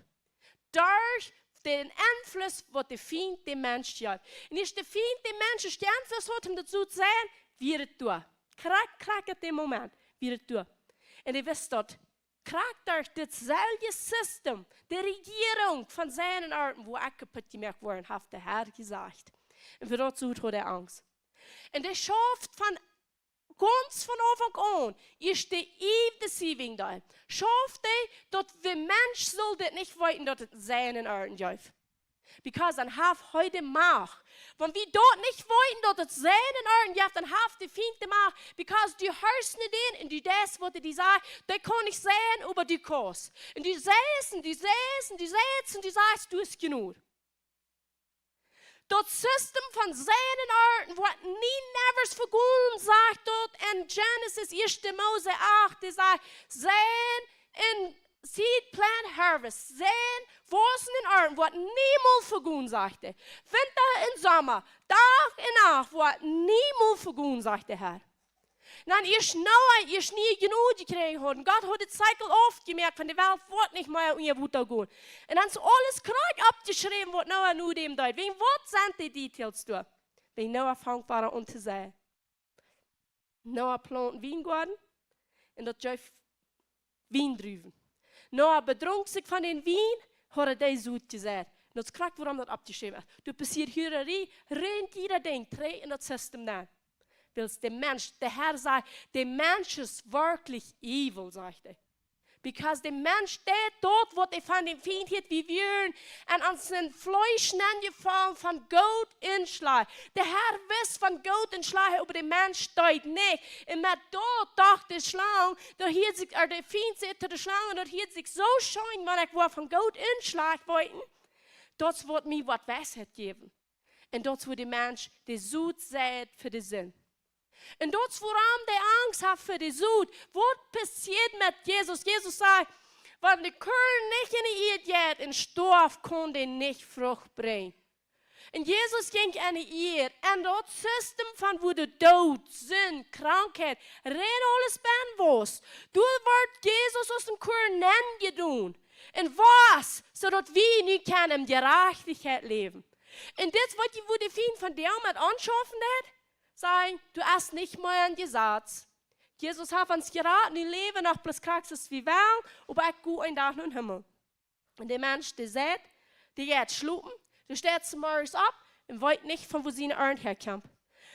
derch dän Einfluss, waut de Fient dän Mensch jeef. Un aus de Fient dän Mensch jeeinflusst haud, om daut soo to sajen, wia et doa. Krakjt, krakjt opp dän Moment wia et doa. Un hee wist daut, krakjt derch dit selwje System, de Rejierunk von sienen Arnten, wua ekj kaput jemoakt woa, haft de Herr jesajcht. Un fa daut soo haud hee Angst. Un dee schauft von gaunz von Aunfank aun, aus de Eve deceiving deed, schauft hee, daut de Mensch sull dit nich weeten, daut et sienen Arnten jeef. Because dan haft hee de Macht. Wan wie daut nich weeten, daut et sienen Arnten jeef, dan haft de Fient de Macht. Because du horchst no dän un du deist, waut hee die sajcht, daut kaun nich sennen, oba du kaust. Un du sajchst un du sajchst un du sajchst un du sajchst, du hast jenuach. Daut System von sienen Arnten woat nie nevers vegonen, sajcht daut en Genesis, ieeschte Mose acht, dee sajcht, sien un seed, plant, harvest, sien, wausen un arnten woat niemols vegonen, sajcht hee. Winta un Somma, Dach un Nacht woat niemols vegonen, sajcht de Herr. Dan aus Noah, aus hee Jnod jekjräajen haud, un Gott haud de Zirkel aufjemoakt, von de Welt woat nich mea unja Wota gonen. Un dan es aules krakjt oppjeschräwen, waut Noah no däm deed. Wäajen waut sent de Details doa? Wäajen Noah funk wada aun to seien. Noah plaunt Wiengoaden un daut jeef Wiendruwen. Noah bedrunk sikj von dän Wien, haud hee dee soo jesajcht. Un daut es krakjt, wuarom daut oppjeschräwen es. Doa passieet Huararie, rein jieda Dinkj, trigj en daut System nenn. Wiels de Mensch, de Herr sajcht, de Mensch es werkjlich evil, sajcht hee. Because de Mensch deit daut, waut hee von dän Fient haft, wie wieren en ons Fleesch nenjefollen von goot un schlajcht. De Herr wist von goot un schlajcht, oba de Mensch deed nich. Un met daut docht de Schlang, daut hieed sikj, ea, de Fient säd to de Schlang, daut hieed sikj soo scheen, wan ekj woa von goot un schlajcht weeten, daut woat mie waut Weisheit jäwen. Un daut es wua de Mensch de Sot seit fa de Sind. Un daut es wuarom dee Angst haft fa de Sot. Waut passieet met Jesus? Jesus sajcht, wan de Korn nich en de Ieed jeit un stoaft, kaun dee nich Frucht brinjen. Un Jesus jinkj en de Ieed. Un daut System von woo de Doot, Sind, Krankheit, rein aules benn wia, doa wort Jesus aus een Korn nenjedonen. Un wia, soo daut wie nu kjennen en Jerajchtichkjeit läwen. Un dit es waut dee, woo de Fient von däm met ons schaufen deed. Sajen, du hast nich mea een Jesaz. Jesus haft ons jerat, nu läwen noch bloos krakjt soo aus wie wellen, oba ekj go een Dach nom Himmel. Un de Mensch, dee sajcht, dee jeit schlopen, dee steit zemorjes opp un weet nich, von woo siene Arnt häakjemt.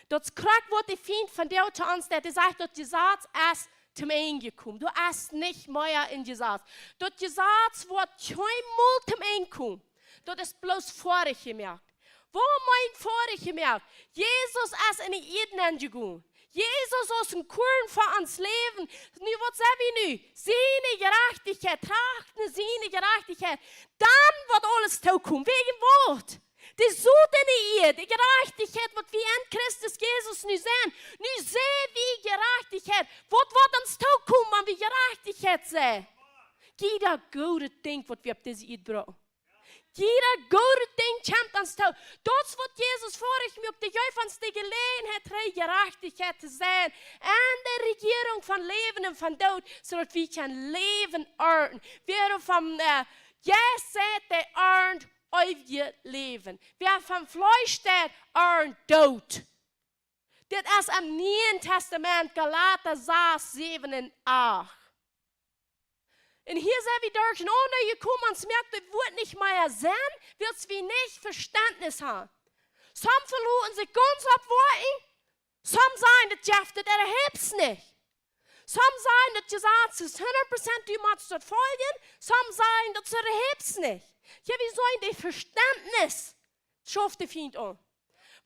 Daut es krakjt waut de Fient von däm to ons deed, dee sajcht, daut Jesaz es tom Enj jekomen. Du hast nich mea een Jesaz. Daut Jesaz woat kjeenmol tom Enj komen. Daut es bloos foadich jemoakt. Waut meent foadich jemoakt? Jesus es en de Ieed nenjegonen. Jesus aus een Korn fa ons Läwen. Nu, waut sent wie nu? Siene Jerajchtichkjeit, trachten no siene Jerajchtichkjeit. Dan woat aules tookomen. Wäajen waut? De Sot en de Ieed, de Jerajchtichkjeit, waut wie en Christus Jesus nu sent. Nu sent wie Jerajchtichkjeit. Waut woat ons tookomen, wan wie Jerajchtichkjeit sent? Jieda goodet Dinkj, waut wie opp dise Ieed brucken. Jieda goodet Dinkj kjemt ons too. Daut es waut Jesus foadich muak. Dee jeef ons de Jeläajenheit, de Jerajchtichkjeit to sennen en de Rejierunk von Läwen un von Doot, soo daut wie kjennen Läwen arnten. Wäa vom, äh, Jeist seit, dee arnt eewjet Läwen. Wäa vom Fleesch seit, arnt Doot. Dit es em Nieen Tastament, Galata sas, säwen un acht. Un hia sent wie derchenaunda jekomen, ons moakt daut Wuat nich mea Senn, wiels wie nich Vestentnis haben. Some veloten sikj gaunz opp Woakjen, some sajen, daut jeft daut äwahaupt nich. Some sajen, daut Jesaz es hundat Prozent, du motst daut foljen, some sajen, daut es äwahaupt nich. Jo, wie sent de Vestentnis schauft de Fient aun.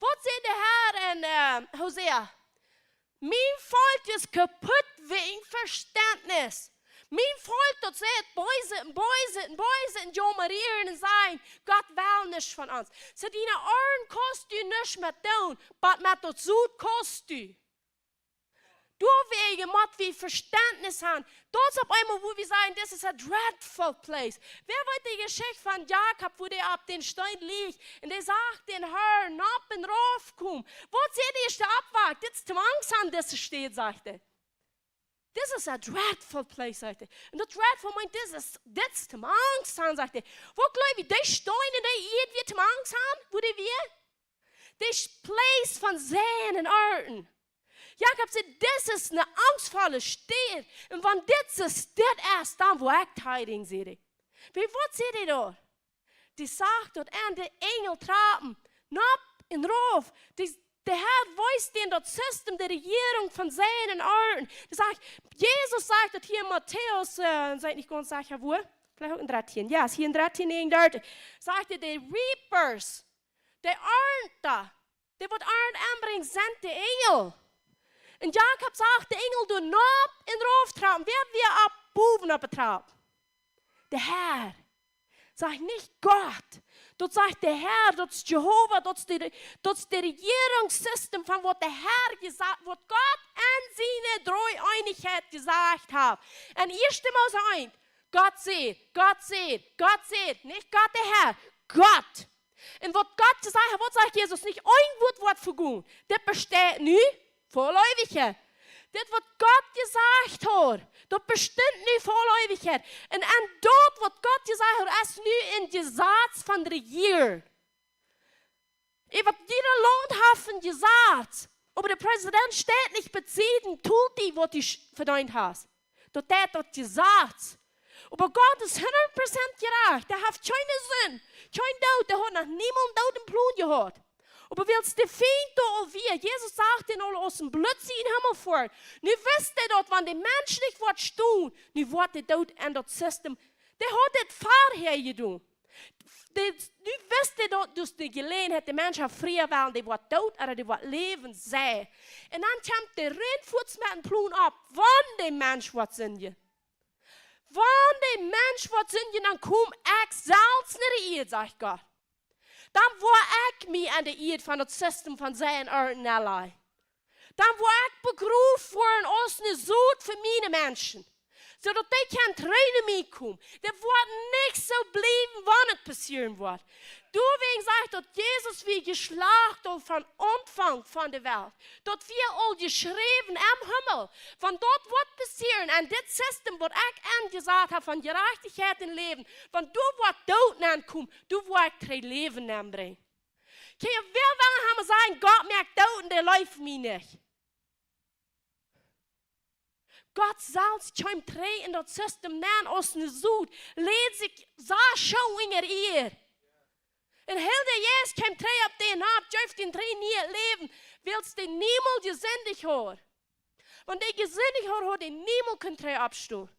Waut sajcht de Herr en, äh, Hosea? Mien Volkj es kaput wäajen Vestentnis. Mien Volkj, daut sajcht beese un beese un beese un jaumren un sajen, Gott well nuscht von ons. Soo, diene Oaren kaust du nuscht met doonen, oba met daut Sot kaust du. Doawäajen mott wie Vestentnis haben. Daut es opp eemol, wua wie sajen, this is a dreadful place. Wäa weet de Jeschicht von Jakob, wua dee opp dän Steen licht un dee sach dän Herrn nopp un rauf komen? Waut sajcht dee, aus dee oppwakt? Dit es toom Angst haben, dise Städ, sajcht hee. This is a dreadful place, sajcht hee. Un daut dreadful meent, dit es, dit es toom Angst haben, sajcht hee. Waut jleew jie, dee Steen en dee Ieed wia toom Angst haben, wua dee wia? Dee Place von Seien un Arnten. Jakob sajcht, dit es eene angstvolle Städ. Un wan dit es, dit es, dan woa ekj tieden, sajcht hee. Wie, waut sajcht hee doa? Dee sach daut aun, de Enjel trapen nopp un rauf. Dee, de Herr wiest an daut System, de Rejierunk von Seien un Arnten. Dee sajcht, Jesus sajcht daut hia en Matäus, äh, sie ekj nich gaunz secha wua, veleicht uk en dartieen. Jo, es hia en dartieen, näajenundartich. Sajcht hee, de Reapers, de Arnta, dee waut Arnt enbrinjen, sent de Enjel. Un Jakob sach de Enjel doa nopp un rauf trapen. Wäa wia opp, bowen opp de Trap? De Herr. Sajcht nich Gott. Daut sajcht de Herr, daut es Jehova, daut es de, daut es de Rejierungssystem von waut de Herr jesajcht, waut Gott en siene Dreeeenichkjeit jesajcht haft. En Ieeschte Mose eent, Gott sajcht, Gott sajcht, Gott sajcht, nich Gott de Herr, Gott. Un waut Gott jesajcht haft, waut sajcht Jesus? Nich een Wuat woat vegonen. Dit besteit nu fa aul Eewichkjeit. Dit waut Gott jesajcht haft, daut bestemt nu fa aul Eewichkjeit. Un, un daut waut Gott jesajcht haft, es nu een Jesaz von rejieren. Äwa jieda Launt haft een Jesaz. Oba de Präsident steit nich bie siene Tools, dee waut du sch-, vedeent hast. Daut deit daut Jesaz. Oba Gott es hundat Prozent jerajcht. Dee haft kjeene Sind, kjeen Doot. Dee haud noch niemols Doot em Plon jehaut. Oba wiels de Fient doa aul wia, Jesus sach dän aul aus een Blitz em Himmel foaren. Nu wist hee daut, wan de Mensch nich woat stonen, nu woat de Doot en daut System. Dee haud dit verhäa jedonen. Dee, nu wist hee daut, daut de Jeläajenheit, de Mensch haft frie Well, dee woat doot, ooda dee woat läwen, soo. Un dan kjemt dee reinfuaz met een Plon opp, wan de Mensch woat sindjen. Wan de Mensch woat sindjen, dan kom ekj selfst no de Ieed, sajcht Gott. Dan woa ekj mie aun de Ieed von daut System von Seien un Arnten aunlajen. Dan woa ekj begroft woaren aus ne Sot fa miene Menschen, soo daut dee kjennen trigj no mie komen. Dee woaren nich soo bliewen, wan et passieren woat. Doawäajen sajcht daut Jesus wia jeschlacht aul von Aunfank von de Welt. Daut wia aul jeschräwen em Himmel. Wan daut woat passieren, en dit System waut ekj enjesat hab von Jerajchtichkjeit un Läwen, wan doa woat Doot nenkomen, doa woa ekj trigj Läwen nenbrinjen. Kjenn jie, wäa well haben sajen, Gott moakt doot un dee leeft mie nich? Gott selfst kjeem trigj en daut System nen aus ne Sot, läd sikj soo scheen unja äa. Un Heilja Jeist kjeem trigj opp dän, jeef dän trigj nieet Läwen, wiels dee niemols jesindicht haud. Wan dee jesindicht haud, haud dee niemols kunt trigj oppstonen.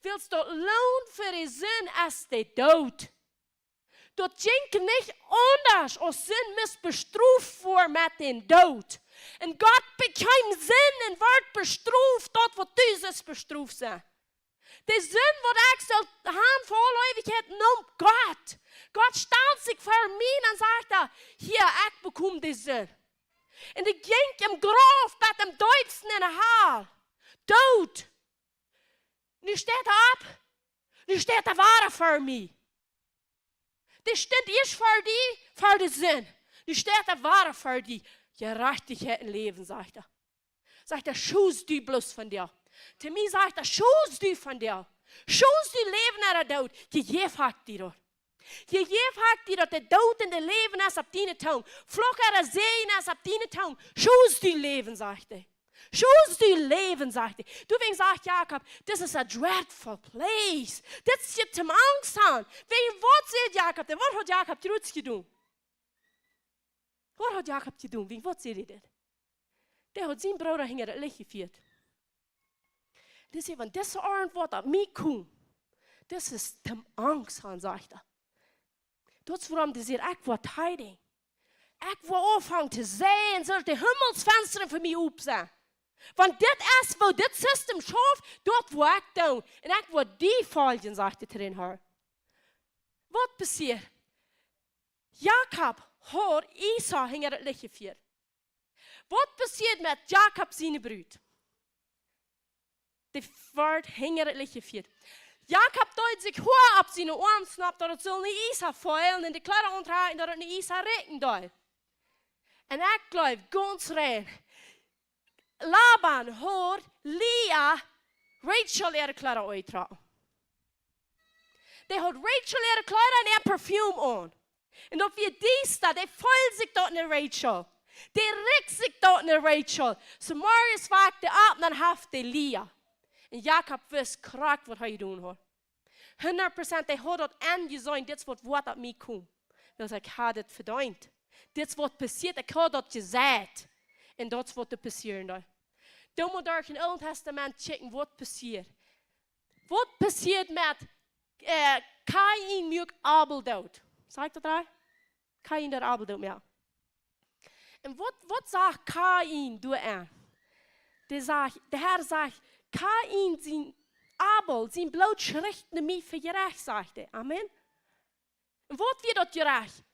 Wiels daut Loon fa de Sind es de Doot. Daut jinkj nich aundasch, aus Sind must bestroft woaren met dän Doot. Un Gott bekjeem Sind un wort bestroft, daut waut du sust bestroft sennen. De Sind waut ekj sull haben fa aule Eewichkjeit, neem Gott. Gott stald sikj ver mie un sajcht: Hia, ekj bekom de Sind. Un dee jinkj em Grauf bat em deepsten en de Hal. Doot. Nu steit hee opp. Nu steit hee wada ver mie. Dee stunt ieescht ver die, ver de Sind. Nu steit hee wada ver die. Jerajchtichkjeit un Läwen, sajcht hee. Sajcht hee: Schod die bloos von die. To mie sajcht hee: Schod die von die. Schod die Läwen ooda Doot. Jejäft hab ekj die daut. Jejäft hab ekj die daut, de Doot un de Läwen es opp diene Tung. Fluch ooda Säajen es opp diene Tung. Schod die Läwen, sajcht hee. Schod die Läwen, sajcht hee. Doawäajen sajcht Jakob: This is a dreadful place. Dit es hia toom Angst haben. Wäajen waut, sajcht Jakob, un waut haud Jakob jrod jedonen? Waut haud Jakob jedonen? Wäajen waut säd hee dit? Dee haud sienen Brooda hinja daut Licht jefieet. Dee säd: Wan dise Oarnt woat opp mie komen, dit es toom Angst haben, sajcht hee. Daut es wuarom dee sajcht: Ekj woa hiding. Ekj woa aunfangen to seenen, soo daut de Himmelsfenstren fa mie op sent. Wan dit es, woo dit System schauft, daut woa ekj doonen. Un ekj woa die foljen, sajcht hee to dän Harn. Waut passieet? Jakob haud Esau hinja daut Licht jefieet. Waut passieet met Jakob siene Brut? Dee wort hinja daut Licht jefieet. Jakob deed sikj Hoa opp siene Oarms knappen, daut et sull nich Esau feelen, un de Kjleeda auntrakjen, daut et nich Esau rikjen deed. Un ekj jleew gaunz rein, Laban haud Lia, Rachel äare Kjleeda aunjetrocken. Dee haud Rachel äare Kjleeda un äa Parfüm aun. Un daut wia diesta, dee feeld sikj daut no Rachel. Dee rikjt sikj daut no Rachel. Zemorjes wakjt dee opp, dan haft dee Lia. Un Jakob wist krakjt waut hee jedonen haud. Hundat Prozent, dee haud daut aunjeseenen, dit es waut woat opp mie komen. Wiels ekj haud et vedeent. Dit es waut passieet, ekj haud daut jesajcht. Un daut es waut doa passieren deed. Dan mott wie derch daut Oole Tastament checken waut passieet. Waut passieet met, äh, Kain muak Abel doot? Saj ekj daut rajcht? Kain deed Abel doot, jo. Un waut, waut sajcht Kain doa aun? Dee sajcht, de Herr sajcht: Kain sien, Abel sien Bloot schricht no mie fa Jerecht, sajcht hee. Amen. Un waut wia daut Jerecht?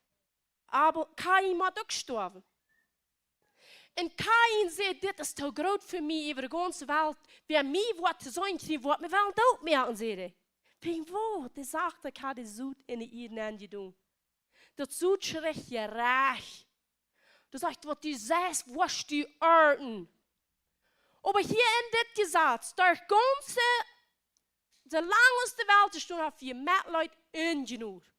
Abel, Kain mott uk stoawen. Un Kain säd: Dit es too groot fa mie äwa de gaunze Welt. Wäa mie woat to seenen kjrieen, woat mie wellen dootmoaken, säd hee. Wäajen waut? Dee sajcht: Ekj hab de Sot en de Ieed nenjedonen. Daut Sot schricht Jerecht. Daut sajcht: Waut du seist, woascht du arnten. Oba hia en dit Jesaz, daut gaunze, soo lang aus de Welt jestonen haft, wia Metleet un Jnod.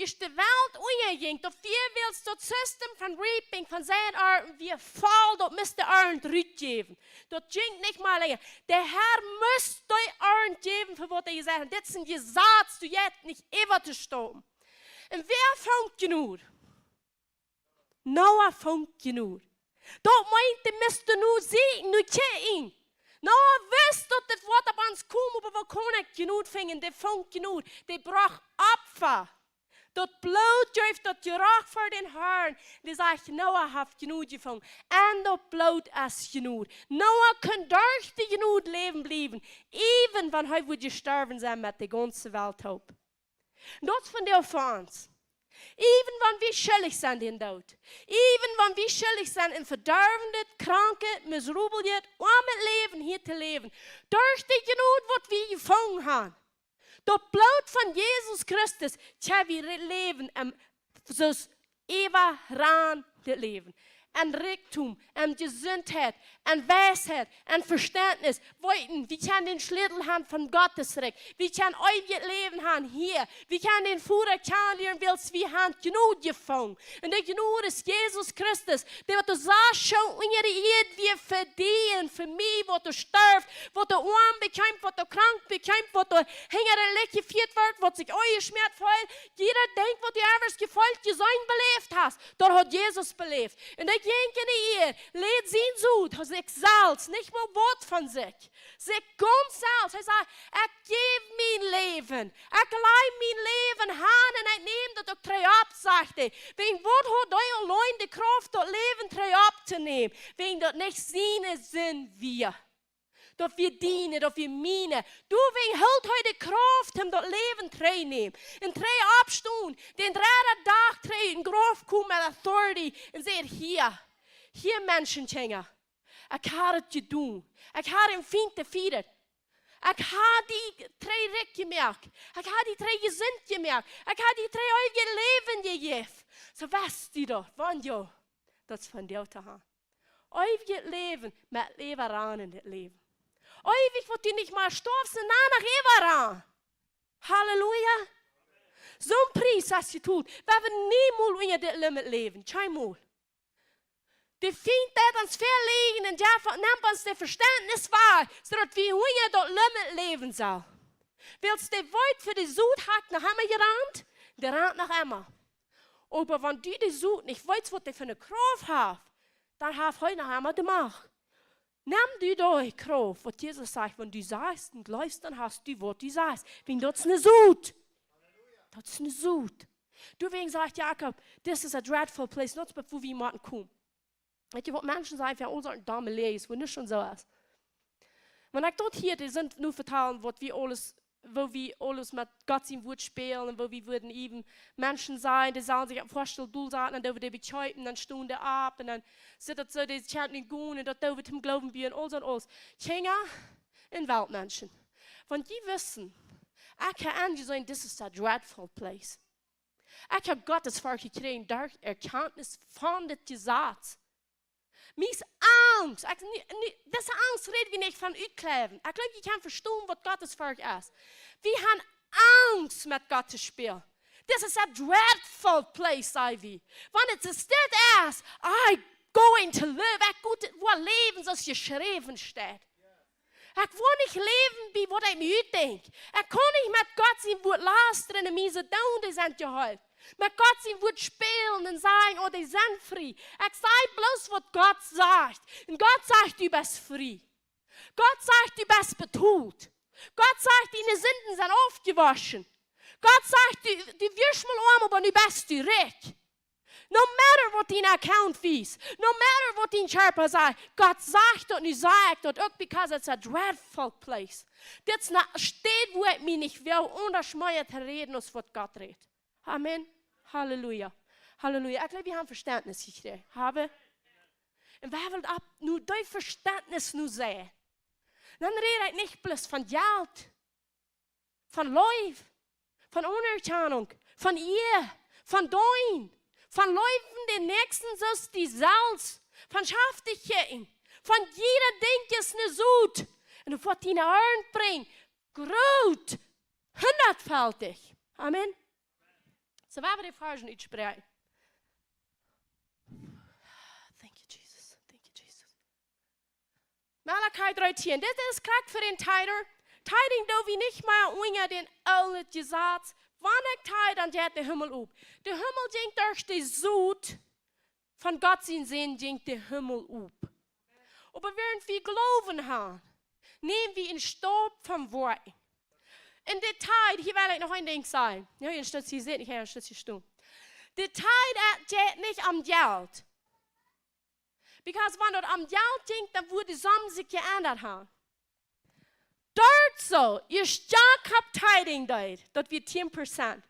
Aus de Welt unjajinkj, daut wia wiels daut System von reaping, von seien arnten, wia foll, daut must de Arnt rutjäwen. Daut jinkj nich mea lenja. De Herr must de Arnt jäwen fa waut hee jesajcht haud. Dit es een Jesaz, du jeist nich äwa to stoppen. Un wäa funk Jnod? Noah funk Jnod. Daut meent, dee must nu seenen, nu kjikjen. Noah wist daut dit woat opp ons komen, oba woo kaun ekj Jnod finjen? Dee funk Jnod, dee brocht Opfa. Daut Bloot jeef daut Jerecht fa dän Herrn. Dee sajcht: Noah haft Jnod jefungen. Un daut Bloot es Jnod. Noah kunn derch de Jnod läwen bliewen, even wan hee wudd jestorwen sennen met de gaunze Welt toop. Daut es vondoag fa ons. Even wan wie schuldich sent dän Doot. Even wan wie schuldich sent en vedorwnet, krankhet, miserablet, oamet Läwen hia to läwen. Derch de Jnod waut wie jefungen han. Daut Bloot von Jesus Christus, kjenn wie re-, läwen em, soo aus Eva ran dit Läwen. En Rikjdom, en Jesundheit, en Weisheit, en Vestentnis. Weeten, wie kjennen dän Schlätel han von Gottes Rikj. Wie kjennen eewjet Läwen han hia. Wie kjennen dän Voda kjanen lieren, wiels wie han Jnod jefungen. Un de Jnod es Jesus Christus, dee waut doa soo unja de Ieed wia fa die un fa mie, waut doa storf, waut doa oam bekjeem, waut doa krank bekjeem, waut doa hinja daut Licht jefieet wort, waut sikj aunjeschmäat feelt. Jieda Dinkj waut du ever jefeelt, jeseenen, beläft hast, daut haud Jesus beläft. Un dee jinkj en de Ieed, läd sien Sän, aus sikj selfst, nich mol waut von sikj. Sikj gaunz selfst. Hee säd: "Ekj jäw mien Läwen. Ekj laj mien Läwen han un ekj näm daut uk trigj opp", sajcht hee. Wäajen waut haud hee auleen de Krauft, daut Läwen trigj opptonämen? Wäajen daut nich siene Sind wia. Daut wia diene, daut wia miene. Doawäajen hilt hee de Krauft, om daut Läwen trigj nämen. Un trigj oppstonen, dän dredden Dach trigj ut dän Grauf komen met authority un säd: "Hia, hia, Menschenkjinja. Ekj hab et jedonen. Ekj hab dän Fient jefieet. Ekj hab die trigj rikj jemoakt. Ekj hab die trigj jesunt jemoakt. Ekj hab die trigj eewjet Läwen jejäft." Soo, weetst du daut, wan jo, daut es von die to han. Eewjet Läwen met Läwen ran en dit Läwen. Eewich woascht du nich mea stoawen, sonda noch äwaran. Halleluja. Soon Pries hast du betolt. Wie woaren niemols unja dit Limit läwen. Kjeenmol. De Fient deit ons väaleajen un dee nemt ons daut Vestentnis wajch, soo daut wie unja daut Limit läwen sellen. Wiels dee weet, fa de Sot haft noch emma jerant, dee rant noch emma. Oba wan du de Sot nich weetst, waut dee fa eene Krauft haft, dan haft hee noch emma de Macht. Nem du dee Krauft, waut Jesus sajcht, wan du sajchst un jleefst, dan hast du, waut du sajchst. Wäajen daut es eene Sot. Daut es eene Sot. Doawäajen sajcht Jakob: "This is a dreadful place." Daut es, wua wie motten komen. Weetst du, waut Menschen sajen, wie haben aul soone domme Läajes, wua nuscht soo es. Wan ekj daut hia, dee sent nu vetalen, waut wie aules, woo wie aules met Gott sien Wuat spälen, woo wie wudden äwen Menschen sajen, dee sellen sikj vestalen, dol saten, un dan woaren dee bekjeepen, dan stonen dee opp, un dan sitt daut soo, dee kjennen nich gonen, un daut doonen wie toom Gloowen buen, aul soon aules. Kjinja un Weltmenschen. Wan jie wisten, ekj hab enjeseenen, this is a dreadful place. Ekj hab Gottesforcht jekjräajen derch Erkjantnis von dit Jesaz. Mie es Angst. Ekj, nu, nu, dise Angst räd wie nich von utkjleewen. Ekj jleew, jie kjennen vestonen, waut Gottesforcht es. Wie haben Angst, met Gott to spälen. This is a dreadful place, saj wie. Wan et es dit es, I going to live. Ekj woa dit läwen, soo aus jeschräwen steit. Ekj woa nich läwen, bie waut ekj mie utdenkj. Ekj kaun nich met Gott sien Wuat lastren un mie soo doonen, dee sent jeheelt. Met Gott sien Wuat spälen un sajen, oh, dee sent frie. Ekj saj bloos, waut Gott sajcht. Un Gott sajcht, du best frie. Gott sajcht, du best betolt. Gott sajcht, diene Sinden sent aufjewoschen. Gott sajcht, du, du wieescht mol oam, oba nu best du rikj. No matter waut dien Account wiest, no matter waut dien Kjarpa sajcht, Gott sajcht daut, nu saj ekj daut uk, because it's a dreadful place. Dit es eene Städ, wua ekj mie nich well aundasch mea to räden, aus waut Gott rät. Amen. Halleluja. Halleluja. Ekj jleew, wie haben Vestentnis jekjräajen. Haben? Un wie haben daut nu, daut Vestentnis nu seenen. Dan räd ekj nich bloos von Jelt. Von Leew, von Aunerkjanunk, von Ea, von Deenen, von leewen dän Näakjsten soo aus die selfst, von Schaftichkjeiten, von jieda Dinkj es eene Sot. Un waut dee no Arnt brinjt, groot, hundatfältich. Amen. Soo, wie woaren de Varsch utspräakjen. Thank you, Jesus. Thank you, Jesus. Malachi dree tieen. Dit es krakjt fa dän Tithe. Tithing doo wie nich mea unja daut oole Jesaz. Wan ekj tithe, dan jeit de Himmel op. De Himmel jinkj derch de Sot von Gott sien Sän, jinkj de Himmel op. Oba wäarent wie Gloowen haben, näm wie een Staup von Woakjen. Un de Tithe, hia well ekj noch een Dinkj sajen. Jo, hia steit, hia sent nich, hia steit hia stonen. De Tithe, äh, jeit nich om Jelt. Because wan daut om Jelt jinkj, dan wudd de Som sikj jeendat haben. Doa soo, aus Jakob tithing deed, daut wia tieen Prozent.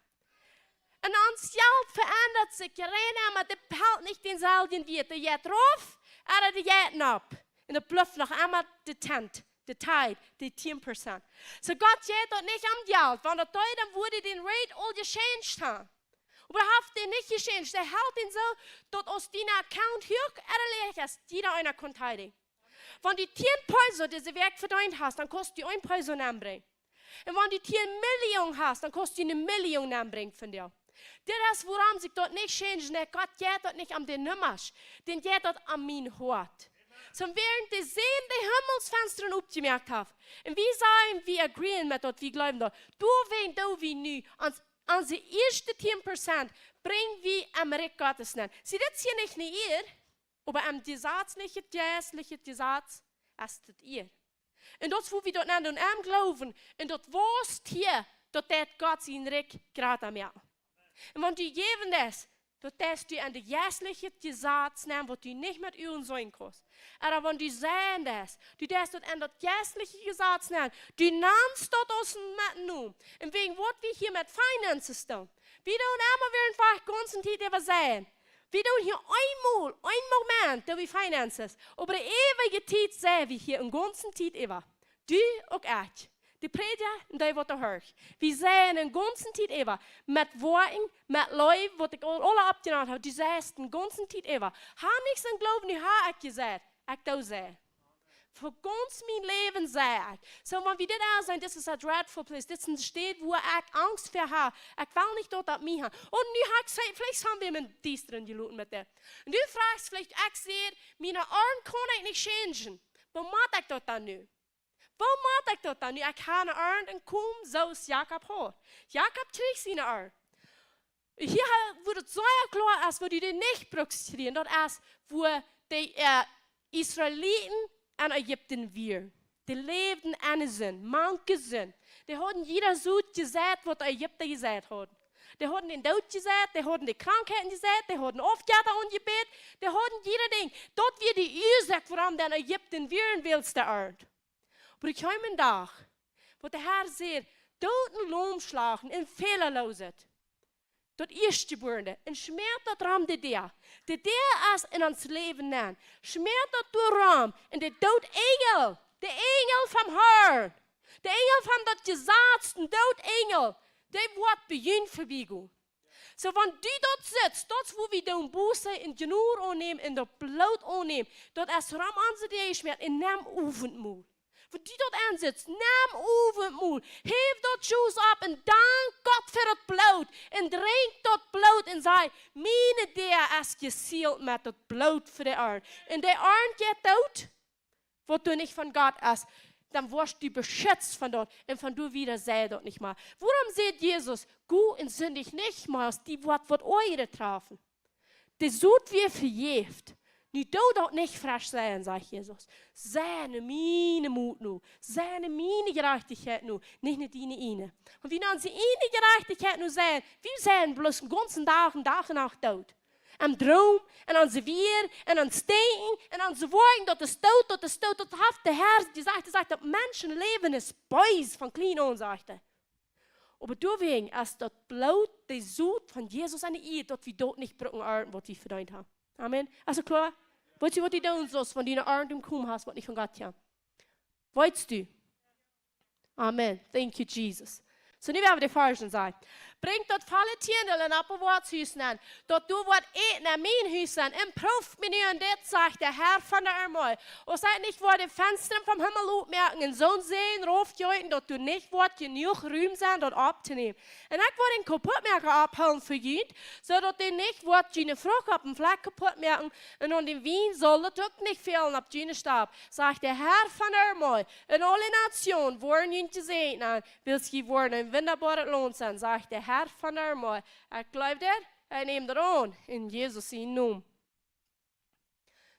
Un ons Jelt veendat sikj rein emma, daut helt nich dänselwjen Wieet. Daut jeit rauf, ooda daut jeit nopp. Un daut blift noch emma de Tenth, de Tithe, de tieen Prozent. Soo Gott jeit daut nich om Jelt, wan daut deed, dan wudd dee dän Rate aul jechanged haben. Oba haft dee nich jechanged. Dee helt dän soo, daut aus dien Account huach ooda läach es, jieda eena kaun tithen. Wan du tieen Peso dise Wäakj vedeent hast, dan kaust du een Peso nenbrinjen. Un wan du tieen Million hast, dan kaust du eene Million nenbrinjen von die. Dit es wuarom sikj daut nich changen deit. Gott jeit daut nich om de Nummasch, dän jeit daut om mien Hoat. Soo wäarent de Sän de Himmelsfenstren opjemoakt haft. Un wie sajen, wie agreeen met daut, wie jleewen daut. Doawäajen doo wie nu ons, onse ieeschte tieen Prozent brinj wie em Rikj Gottes nenn. See, dit es hia nich ne Ea, oba em jesazlichen, jeistlichen Jesaz es daut Ea. Un daut es, wua wie daut nenn doonen, em Gloowen. Un daut wausst hia, daut deit Gott sien Rikj jrata moaken. Un wan du jäwen deist, daut deist du en daut jeistliche Jesaz nenn, waut du nich met Uagen seenen kaust. Ooda wan du seien deist, du deist daut en daut jeistliche Jesaz nenn, du nennst daut aus een met Nomen. Un wäajen waut wie hia met Finances doonen. Wie doonen emma wada een Fach gaunze Tiet äwa seien. Wie doonen hia eemol, een Moment, doo wie Finances. Oba de eewje Tiet sent wie hia eene gaunze Tiet äwa. Du uk, ekj. De Prädja un dee waut doa horcht. Wie sent eene gaunze Tiet äwa. Met Woakjen, met Leew, waut ekj aul aule oppjenant hab. Du sitst eene gaunze Tiet äwa. Hab nich soon Gloowen, nu hab ekj jesajcht. Ekj doo seien. Fa gaunz mien Läwen saj ekj. Soo, wan wie dit aunseenen, dit es a dreadful place. Dit es eene Städ, wua ekj Angst ver hab. Ekj well nich daut daut mie haft. Un nu hab ekj se-, veleicht haben wie em Diestren jeloten met dit. Un du froagst veleicht, ekj saj, miene Oaren kaun ekj nich changen. Woo mott ekj daut dan nu? Woo mott ekj daut dan nu? Ekj hab eene Arnt un kom soo aus Jakob haud. Jakob kjrieech siene Arnt. Hia ha-, wua daut sea kloa es, wua du dee nich brukst kjrieen, daut es, wua de, äh, Israeliten en Ägipten wieren. Dee läwden en de Sind, mank de Sind. Dee hauden jieda Sot jeseit, waut de Ägipta jeseit hauden. Dee hauden dän Doot jeseit, dee hauden de Krankheiten jeseit, dee hauden Aufjetta aunjebät, dee hauden jieda Dinkj. Daut wia de Uasoak, wuarom dee en Ägipten wieren, wiels de Arnt. Oba doa kjeem een Dach, wua de Herr säd: Doot een Laum schlachten, een fälaloset. Daut Ieeschtjebuarne, un schmäat daut rom de Däa. De Däa es en ons Läwen nenn. Schmäat daut doa rom, un de Doot Enjel, de Enjel vom Harn, de Enjel von daut Jesaz, de Doot Enjel, dee woat bie junt verbie gonen. Soo, wan du daut sitst, daut es wua wie doonen Buße un Jnod aunnämen un daut Bloot aunnämen, daut es rom onse Däa jeschmäat un nemm Owentmol. Wan du daut aunsetst, nemm Owentmol, häw daut Juice opp un dank Gott fa daut Bloot un drinkj daut Bloot un saj: Miene Däa es jesealt met daut Bloot fa de Arnt. Un de Arnt jeit doot, waut doa nich von Gott es, dan woascht du beschitzt von daut un von doa wieda saj daut nich mea. Wuarom sajcht Jesus: Go un sindicht nich mea, aus die woat waut oajret trafen? De Sot wia vejäft. Nu doo daut nich fresch seien, sajcht Jesus. Seien no miene Mot no. Seien no miene Jerajchtichkjeit no. Nich no diene ieejne. Un wan wie no onse ieejne Jerajchtichkjeit no seien, wie sent bloos dän gaunzen Dach un Dach un Nacht doot. Em Droom, en onse Wieed, en ons Denkjen, en onse Woakjen, daut es doot, daut es doot, daut haft de Herr jesajcht, hee sajcht, daut Menschenläwen es bees von kjlien aun, sajcht hee. Oba doawäajen es daut Bloot, de Sot von Jesus aun de Ieed, daut wie daut nich brucken arnten, waut wie vedeent haben. Amen. Es daut kloa? Weetst du, waut du doonen saust, wan du eene Arnt jemoakt hast, waut nich von Gott kjemt? Weetst du? Amen. Thank you, Jesus. Soo, nu woa wie de Varschen sajen. Brinjt daut volle Tiendel en Oppbewoarungshus nenn, daut doa woat Äten en mien Hus sennen, un proowt mie nu aun dit, sajcht de Herr von de Armee, aus ekj nich woa de Fenstren vom Himmel opmoaken un soon Säajen raufjeeten, daut doa nich woat jenuach Rum sennen, daut opptonämen. Un ekj woa dän Kaputtmoaka opphoolen fa junt, soo daut dee nich woat june Frucht opp dän Flakj kaputt moaken, un aun dän Wien saul daut uk nich fälen opp june Stap, sajcht de Herr von de Armee. Un aule Nationen woaren junt jesäajent, wiels jie woaren een wundaboaret Launt sennen, sajcht de Herr von de Armee. Ekj jleew dit, ekj näm daut aun, en Jesus sienen Nomen.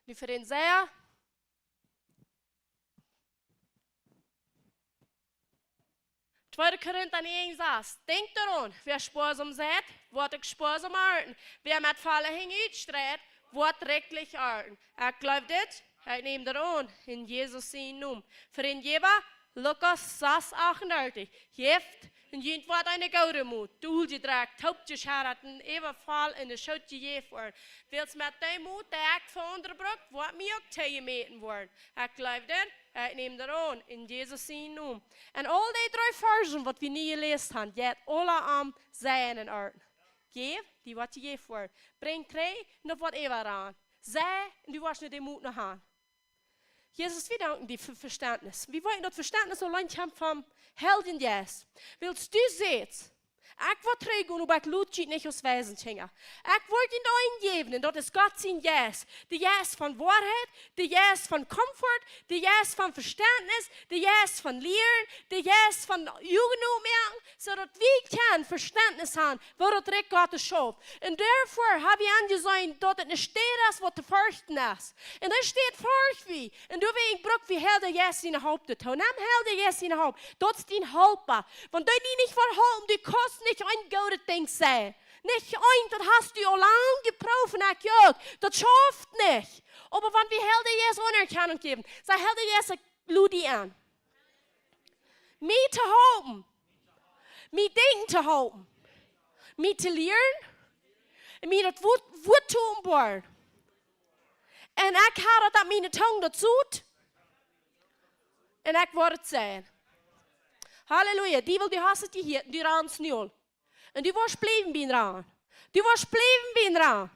Nu fa dän Säaja. Tweede Korinta näajen sas. Denkjt doaraun, wäa spoasom seit, woat uk spoasom arnten. Wäa met volle Henj utstreit, woat rikjlich arnten. Ekj jleew dit, ekj näm daut aun, en Jesus sienen Nomen. Fa dän Jäwa, Lukas sas achtendartich. Jäft, un junt woat eene goode Mot, dol jedrekjt, toop jeschaudat, un äwavoll enne Schoot jejäft woaren. Wiels met dee Mot, dee ekj fa aundre bruck, woat mie uk toojemäten woaren. Ekj jleew daut, ekj näm daut aun, en Jesus sienen Nomen. Un aul dee dree Varzen, waut wie nu jeläst haben, jeit aula om sennen Ort. Jäw, die woat jejäft woaren. Brinj trigj, un daut woat äwa rannen. Saj, un du woascht nich dän Mot noch haben. Jesus, wie danken die fa Vestentnis. Wie wellen daut Vestentnis auleen haben vom Heiljen Jeist. Wiels du sajchst, ekj woa trigj gonen, oba ekj lot junt nich aus Weisjeschenja. Ekj woa junt eent jäwen, un daut es Gott sien Jeist. De Jeist von Woarheit, de Jeist von Comfort, de Jeist von Vestentnis, de Jeist von lieren, de Jeist von Jugend opmoaken, soo daut wie kjennen Vestentnis haben, woo daut Rikj Gottes schauft. Un doafäa hab wie aunjeseenen, daut et eene Städ es, waut to ferchten es. Un doa steit Forcht wie. Un doawäajen bruck wie Heilja Jeist siene Help doatoo. Nem Heilja Jeist siene Help. Daut es dien Helpa. Wan dee die nich woat halpen, du kaust nich een goodet Dinkj sennen. Nich eent, daut hast du aul lang jeprooft un ekj uk. Daut schauft nich. Oba wan wie Heilja Jeist Aunerkjanunk jäwen, saj: Heilja Jeist, ekj lod die aun, mie to halpen, mie denkjen to halpen, mie to lieren, un mie daut Wuat, Wuat to openboaren. Un ekj hab daut, daut miene Tung daut sieht, un ekj woa et sennen. Halleluja. Diewel, du hast et jehieet, du rannst nu aul. Un du woascht bliewen bie am rannen. Du woascht bliewen bie am rannen.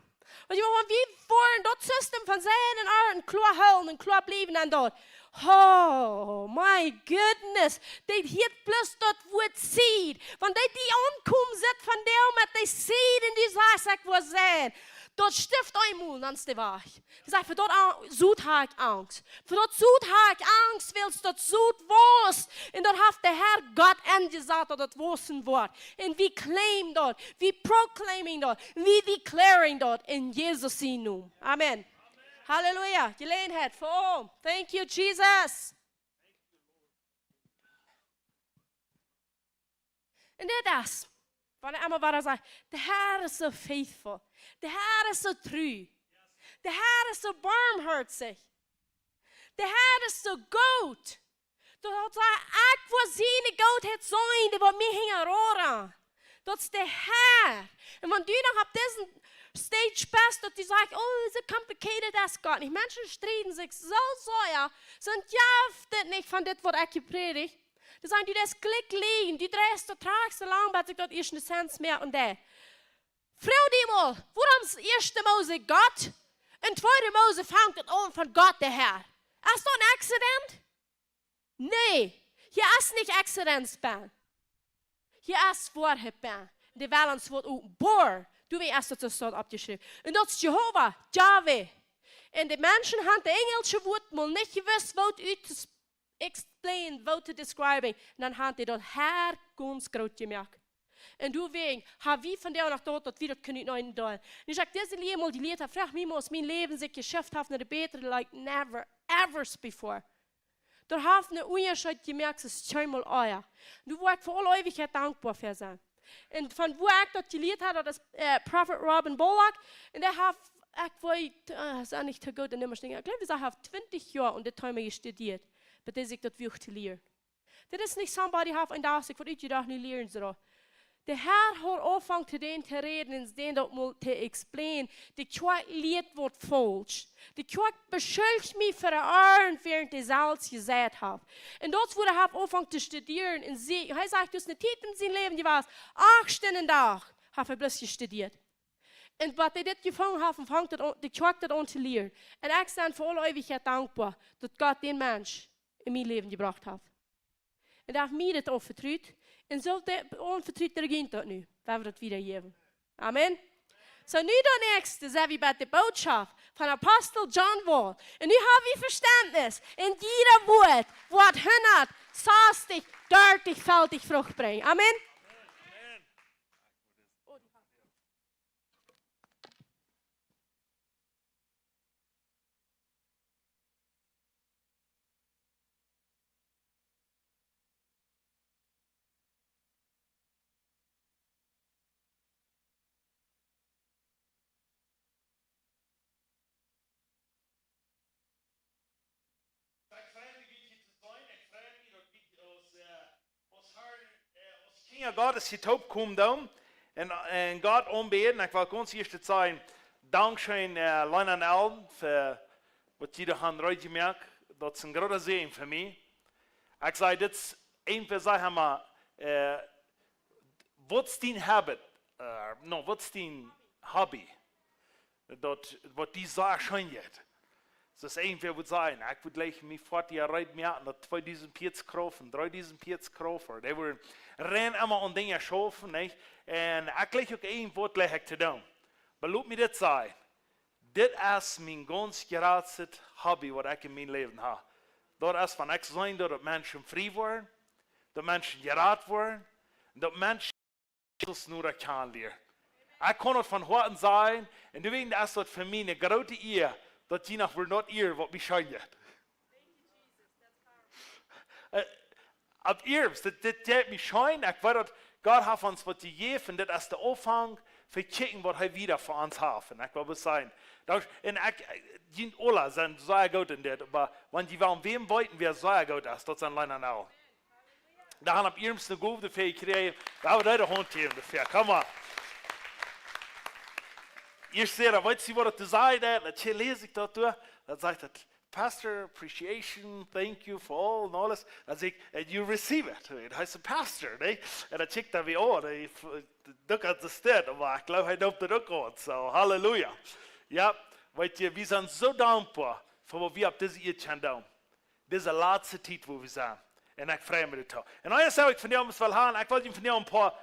Wan wie, wan wie woaren daut System von sennen un Ort un kloa hoolen un kloa bliewen aun daut. Oh my goodness. Dee hieet bloos daut Wuat Seed. Wan dee die aunkomen sent von doa met dee Seed un du sajchst: Ekj woa sennen. Daut stift eemol, dan es dee wajch. Dee sajcht: Fa daut Au-, Sot hab ekj Angst. Fa daut Sot hab ekj Angst, wiels daut Sot wausst. Un daut haft de Herr Gott aunjesajcht, daut et wausen woat. Un wie claimen daut. Wie proclaiming daut. Wie declaring daut. En Jesus sienen Nomen. Amen. Halleluja. Jeläajenheit fa am. Thank you, Jesus. Un dit es, wan ekj emma wada saj: De Herr es soo faithful. De Herr es soo tru. De Herr es soo barmhartig. De Herr es soo goot. Daut sajcht: Ekj woa siene Gootheit seenen, dee woat mie hinjaraun. Daut es de Herr. Un wan du noch opp dise stage best, daut du sajchst: Oh, soo complicated es Gott nich. Menschen strieden sikj soo sea, sent jeft et nich von dit, waut ekj jeprädjt. Dee sajen: Du, daut es jlikj lieen, du dreist daut trajcht soo lang, bat ekj daut ieescht ne Sens moak un dee. Froag die mol, wuarom es ieeschte Mose Gott un tweede Mose fangt et aun von Gott de Herr? Es daut een accident? Nä, hia es nich accidents bie. Hia es Woarheit bie. De Wellen woat openboa. Du, wäa es daut, daut steit oppjeschräwen? Un daut es Jehova, Jahwe. Un de Menschen haben daut enjelsche Wuat mol nich jewist, woo daut ut to s-, explain, woo to describing. Un dan haben dee daut Herr gaunz groot jemoakt. Un doawäajen hab wie vondoag noch daut, daut wie daut kjennen utneemen doonen. Un ekj saj, dise Lia mol, dee Lia, froag mie mol, aus mien Läwen sikj jeschauft haft no de bätre, like never, ever before. Daut haft een Unjascheet jemoakt, daut es kjeenmol ea. Un doa woa ekj fa aule Eewichkjeit dankboa fa sennen. Un von wua ekj daut jelieet hab, daut es, äh, Prophet Robin Bullock. Un dee haft, ekj weet, äh, es uk nich too goot en Nummasch Dinja. Ekj jleew, hee haft twintich Joa aun dit Thema jestudieet, bat hee sikj daut wuag to lieren. Dit es nich somebody haft een Dach sikj waut utjedocht, nu lieren see daut. De Herr haud aunjefongen to dän to räden un dän daut mol to explain. De Kjoakj lieet waut faulsch. De Kjoakj beschuldicht mie fa de Oaren, wäarent dee selfst jeseit haft. Un daut es wua hee haft aunjefongen to studieren. Un see, hee sajcht, daut es ne Tiet en sien Läwen jewast, acht Stunden Dach haft hee bloos jestudieet. Un waut hee dit jefungen haft, un fangt daut aun, de Kjoakj daut aun to lieren. Un ekj sie fa aule Eewichkjeit dankboa, daut Gott dän Mensch en mien Läwen jebrocht haft. Un dee haft mie dit aunvetrut. Un soo dee aunvetrut, dee jeit daut nu, wan wie daut wieda jäwen. Amen. Soo, nu daut näakjste, sent wie bie de Bootschoft von Apostel John Wall. Un nu hab wie Vestentnis. Un jieda Wuat woat hundat, sastich, dartich, faltich Frucht brinjen. Amen. Ekj frei mie, hia to sennen. Ekj frei mie, daut wie Jo, Gott es hia toop komen dan. Un, un Gott aunbäden. Ekj well gaunz ieescht sajen, dankscheen, äh, Lena un Ellen, fa waut jie doa han reed jemoakt. Daut es een groota Säajen fa mie. Ekj saj, dit es een, wie sajen mau, äh, waut es dien habit? Äh, no, waut es dien hobby? Daut, waut die soo scheen jeit. Daut es irjentwäa wudd sajen, ekj wudd jlikj mie foaken reed moaken, daut tweedusent Pieed Krauft un dreedusent Pieed Krauft, ooda dee wudden rein emma aun Dinja schaufen, nich? Un ekj jlikj uk irjentwaut jlikj ekj to doonen. Oba lot mie dit sajen, dit es mien gaunz jratstet hobby, waut ekj en mien Läwen hab. Daut es, wan ekj seenen doo, daut Menschen frie woaren, daut Menschen jerat woaren, un daut Menschen Jesus nu daut kjanen lieren. Ekj kaun daut von Hoaten sajen, un doawäajen es daut fa mie eene groote Ea, daut jie noch wudden daut ieren, waut mie scheen jeit. Äh, opp ieescht, dit, dit jeit mie scheen, ekj weet daut Gott haft ons waut jejäft, un dit es de Aunfank fa kjikjen, waut hee wieda fa ons haft. Un ekj well bloos sajen, daut, un ekj, äh, jie aula sent sea goot en dit, oba wan jie wellen wäm weeten, wäa sea goot es, daut sent Lena un Ellen. Dee han opp ieescht eene Gow doafäa jekjräajen. Lot ons dee de Haunt jäwen doafäa. Come on. Ieescht säd hee, weetst du, waut daut to sajen haft? Dan läs ekj daut derch. Dan sajcht hee, "Pastor, appreciation, thank you for all, un aules." Dan saj ekj, "And you receive it." Hee es een Pastor, nä? Un dan kjikjt hee mie aun, hee f-, dukt aun de Städ, oba ekj jleew, hee doopt daut uk aun. So, halleluja. Jo, weetst du, wie sent soo dankboa fa waut wie opp dise Ieed kjennen doonen. Dise latste Tiet, wua wie sent. Un ekj frei mie doatoo. Un eent, waut ekj vondoag mott well han, ekj well junt vondoag een poa,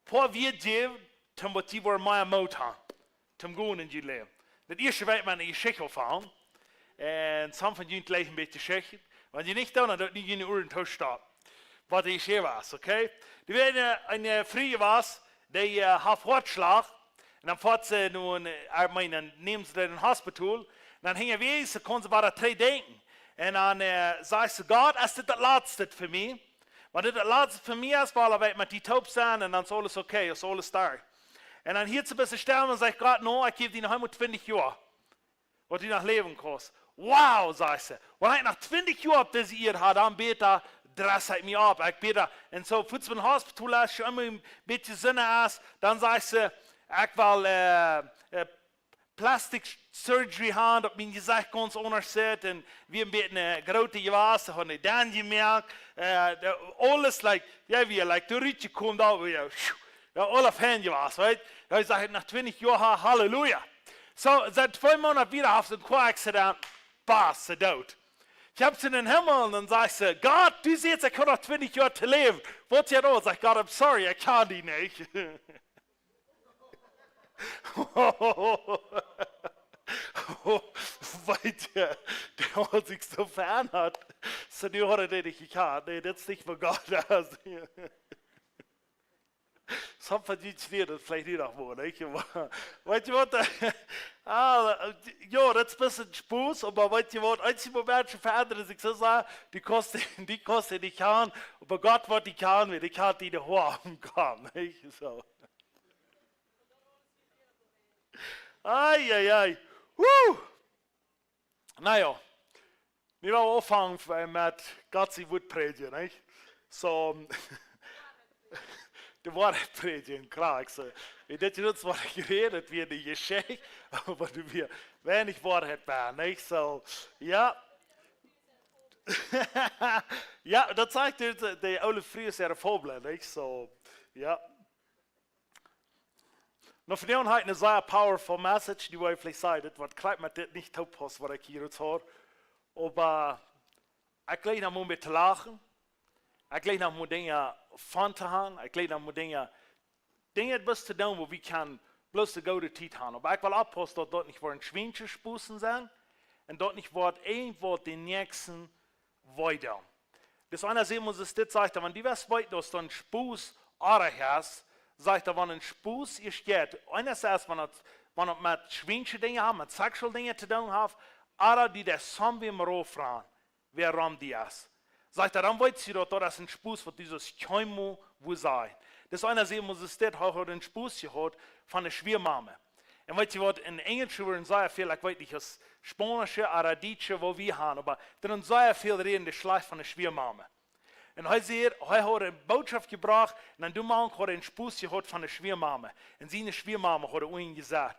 poa Wieed jäwen, toom waut jie woaren mea Moot han, toom gonen en jun Läwen. Daut ieeschte well ekj met eene Jeschicht aunfangen. Un some von junt jlikjen een bät Jeschichten. Wan jie nich doonen, dan doo june Uaren toostoppen. Waut de Jeschicht wia, okay? Doa wia eene, eene Fru jewast, dee, äh, haud Hoatschlach. Un dan foat see no een, äh, ekj meen, dan neemen see dee en een Hospital. Un dan hinjawäajes, see kunn see wada trigj denkjen. Un dan, äh, sajcht see: "Gott, es dit daut latste fa mie? Wan dit daut latste fa mie es, well ekj met die toop sennen un dan es aules okay, es aules doa." Un dan hieet see bie de Stemm un sajcht: "Gott, no, ekj jäw die noch eemol twintich Joa, waut du noch läwen kaust." "Wow," sajcht see, "wan ekj noch twintich Joa opp dise Ieed hab, dan bäta dress ekj mie opp. Ekj bäta." Un soo, fuaz bie een Hospital es, soo emma een bät Senn es, dan sajcht see: "Ekj well, äh, äh, plastic surgery han, daut mien Jesecht gaunz aundasch sitt." Un wia een bät eene groote jewast, haud dee dan jemoakt, äh, de, aules, like, jo, wia, like, doa rutjekomen, daut wia, jo, aula fein jewast, right? Jo, ekj saj, "Noch twintich Joa, ha-, halleluja." Soo, sitt twee Moonat wieda haft see een Car-Accident, bam, see doot. Ekj hab see en dän Himmel un dan sajcht see: "Gott, du sajchst, ekj hab noch twintich Joa to läwen. Waut es daut?" Sajcht Gott: "I'm sorry, ekj kjan die nich." Weetst du, dee haud sikj soo veendat. Soo, dee haud dee nich jekjant. Nä, daut es nich von Gott. Some von junt studieet daut veleicht hia noch mau, nich? Oba weetst du waut? Ah, jo, daut es een bät Spos, oba weetst du waut? Eenje Momente veendren sikj soo sea, dee kaust, dee kaust nich kjanen, oba Gott woat die kjanen, wiels dee kjant die de Hoa aum Kopp, nich? Soo. Ai, ai, ai. Woo! Na jo, wie wellen aunfangen f-, met Gott sien Wuat prädjen, nich? Soo, de Woarheit prädjen, kloa, ekj saj, wie dit jie waut jie jeredt, wia de Jeschicht, oba doa wia weinich Woarheit bie, nich? Soo, jo. Jo, daut sajcht de, de oole Fru äare Fabel, nich? Soo, jo. Nu, vondoag hab ekj eene sea powerful message, dee woa ekj veleicht sajen, daut woat krakjt met dit nich toopaussen, waut ekj hia jrod haud. Oba ekj jleich noch mau met to lachen. Ekj jleich noch mau Dinja fun to han. Ekj jleich noch mau Dinja, Dinja bloos to doonen, wua wie kjennen bloos eene goode Tiet han. Oba ekj well oppaussen, daut daut nich woaren schwiensche Spossen sennen un daut nich woat irjentwaut dän Näakjsten wee doonen. Dis eena säd mie, es dit, sajcht hee, wan du west weeten, daut dan Spos oajch es, sajcht hee, wan een Spos es jeit, eena sajcht, wan daut, wan daut met schwiensche Dinja haft, met sexual Dinja to doonen haft, ooda dee dee Sambia Moro froagen, wäa rom die es. Sajcht hee, dan weetst du daut, daut es een Spos, waut du sust kjeenmol wua sajen. Dis eena säd mie, es dit, hee haud een Spos jehaut von eene Schwiamame. Un weetst du waut, en Enjlisch wudden sea väl, ekj weet nich, aus Spaunsche, Arabische, woo wie han, oba doa sent sea väl räden dee schlajcht von de Schwiamame. Un hee säd, hee haud eene Bootschoft jebrocht un dan doamank haud hee een Spos jehaut von de Schwiamama. Un siene Schwiamama haud hee unjen jesat.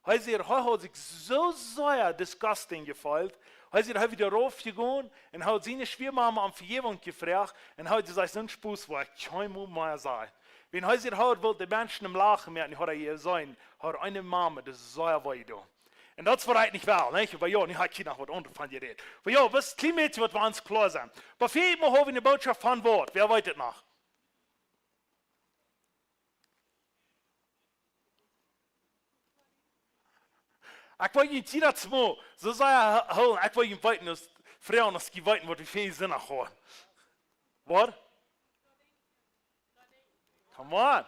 Hee säd, hee haud sikj soo sea disgusting jefeelt. Hee säd, hee wia doa rauf jegonen un haud siene Schwiamama om Vejäwunk jefroacht un haud jesajcht, soon Spos woa ekj kjeenmol mea sajen. Wan hee säd, hee haud wullt de Menschen em Lachen moaken, dee haud hee jeseenen, haud eene Mama, dee sea wee jedonen. Un daut es waut ekj nich well, nich? Oba jo, nu hab ekj hia noch waut aundret von jerät. Oba jo, waut een kjlien bät waut wie ons kloa sent. Oba väl mol hab wie eene Bootschoft von waut. Wäa weet et noch? Ekj weet nich, jie daut mol. Soo sea hoolen, ekj weet nich, weeten, aus Froagen, aus jie weeten, waut wie väl Sindach hauden. Waut? Come on.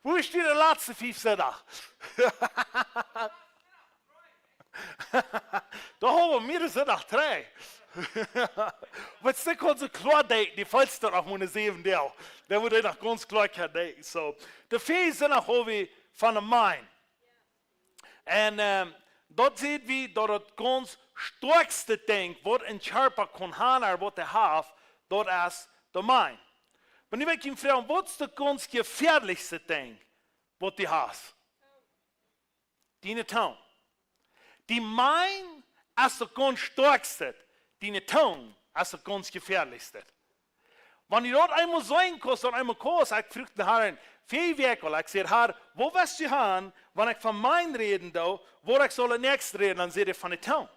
Wua es dee de latste fief Sindach? Doa hab wie mea Sindach dree. Waut es dee, kaun soo kloa denkjen, dee feelt daut noch mau ne säwen Doag. Dee woat dee noch gaunz kloa kjennen denkjen. Soo, de fief Sindach hab wie von de Mind. Un ehm, daut seenen wie, daut daut gaunz stoakjste Dinkj, waut een Kjarpa kaun haben, ooda waut hee haft, daut es de Mind. Oba nu well ekj junt froagen, waut es daut gaunz jefäadlichste Dinkj, waut du hast? Diene Tung. De Mind es daut gaunz stoakjste, diene Tung es daut gaunz jefäadlichste. Wan du daut eemol seenen kaust, daut eemol kaust, ekj fruach dän Harn väl Wäakj aul, ekj säd, Har, waut woascht du han, wan ekj von Mind räden doo, waut ekj saul daut näakjste räden, dan säd hee von de Tung.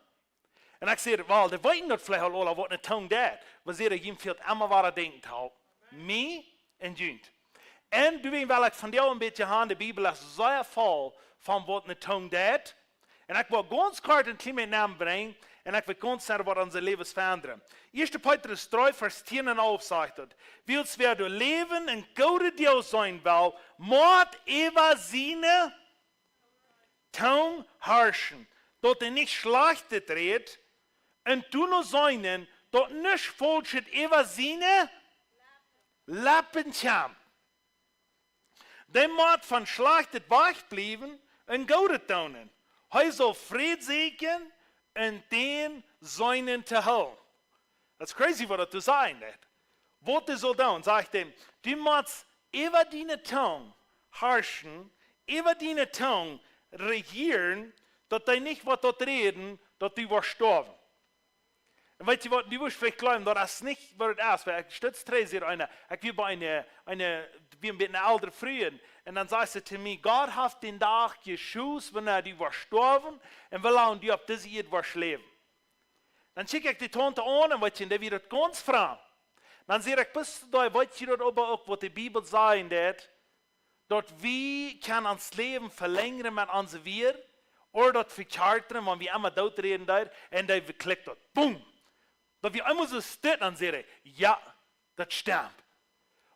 Un ekj säd, well, dee weeten daut veleicht aul, aula waut ne Tung deit. Oba säd hee, jie fält emma wada denkjen to halpen. Mie un junt. Un doawäajen well ekj vondoag een bät han, de Bibel es sea voll von waut ne Tung deit. Un ekj well gaunz kort een kjlien bät nenbrinjen, un ekj well gaunz seenen waut onse Läwes veendren. Ieeschte Petrus dree, Varsch tieen un alf sajcht daut: Wiels wäa doa läwen un goode Deel seenen well, mott äwa siene Tung horchen, daut hee nich Schlajchtet rät, un doano seenen, daut nuscht Faulschet äwa siene Leppen kjemt. Dee mott von Schlajchtet wajchbliewen un Goodet doonen. Hee saul Fräd sieekjen un dän sienen to hoolen. Daut es crazy, waut daut to sajen deit. Waut hee saul doonen, sajcht hee, du motst äwa diene Tung horchen, äwa diene Tung rejieren, daut dee nich waut daut räden, daut du woascht stoawen. Un weetst du waut, du woascht veleicht jleewen, daut es nich waut daut es, wiels ekj stutz trigj, säd eena, ekj wia bie eene, eene, wia een bät eene elre Fru, un dan säd see to mie, Gott haft dän Dach jeschoost, wanea du woascht stoawen, un woo lang du opp dise Ieed woascht läwen. Dan kjikj ekj de Taunte aun un weetst du, dee wia daut gaunz framd. Dan säd ekj, best du doa, weetst du daut oba uk, waut de Bibel sajen deit, daut wie kjennen ons Läwen velenjren met onse Wieed, ooda daut vekjartren, wan wie emma doot räden deeden, un dee klikjt daut. Boom! Daut wia eemol soo stell, dan säd hee, jo, daut stemt.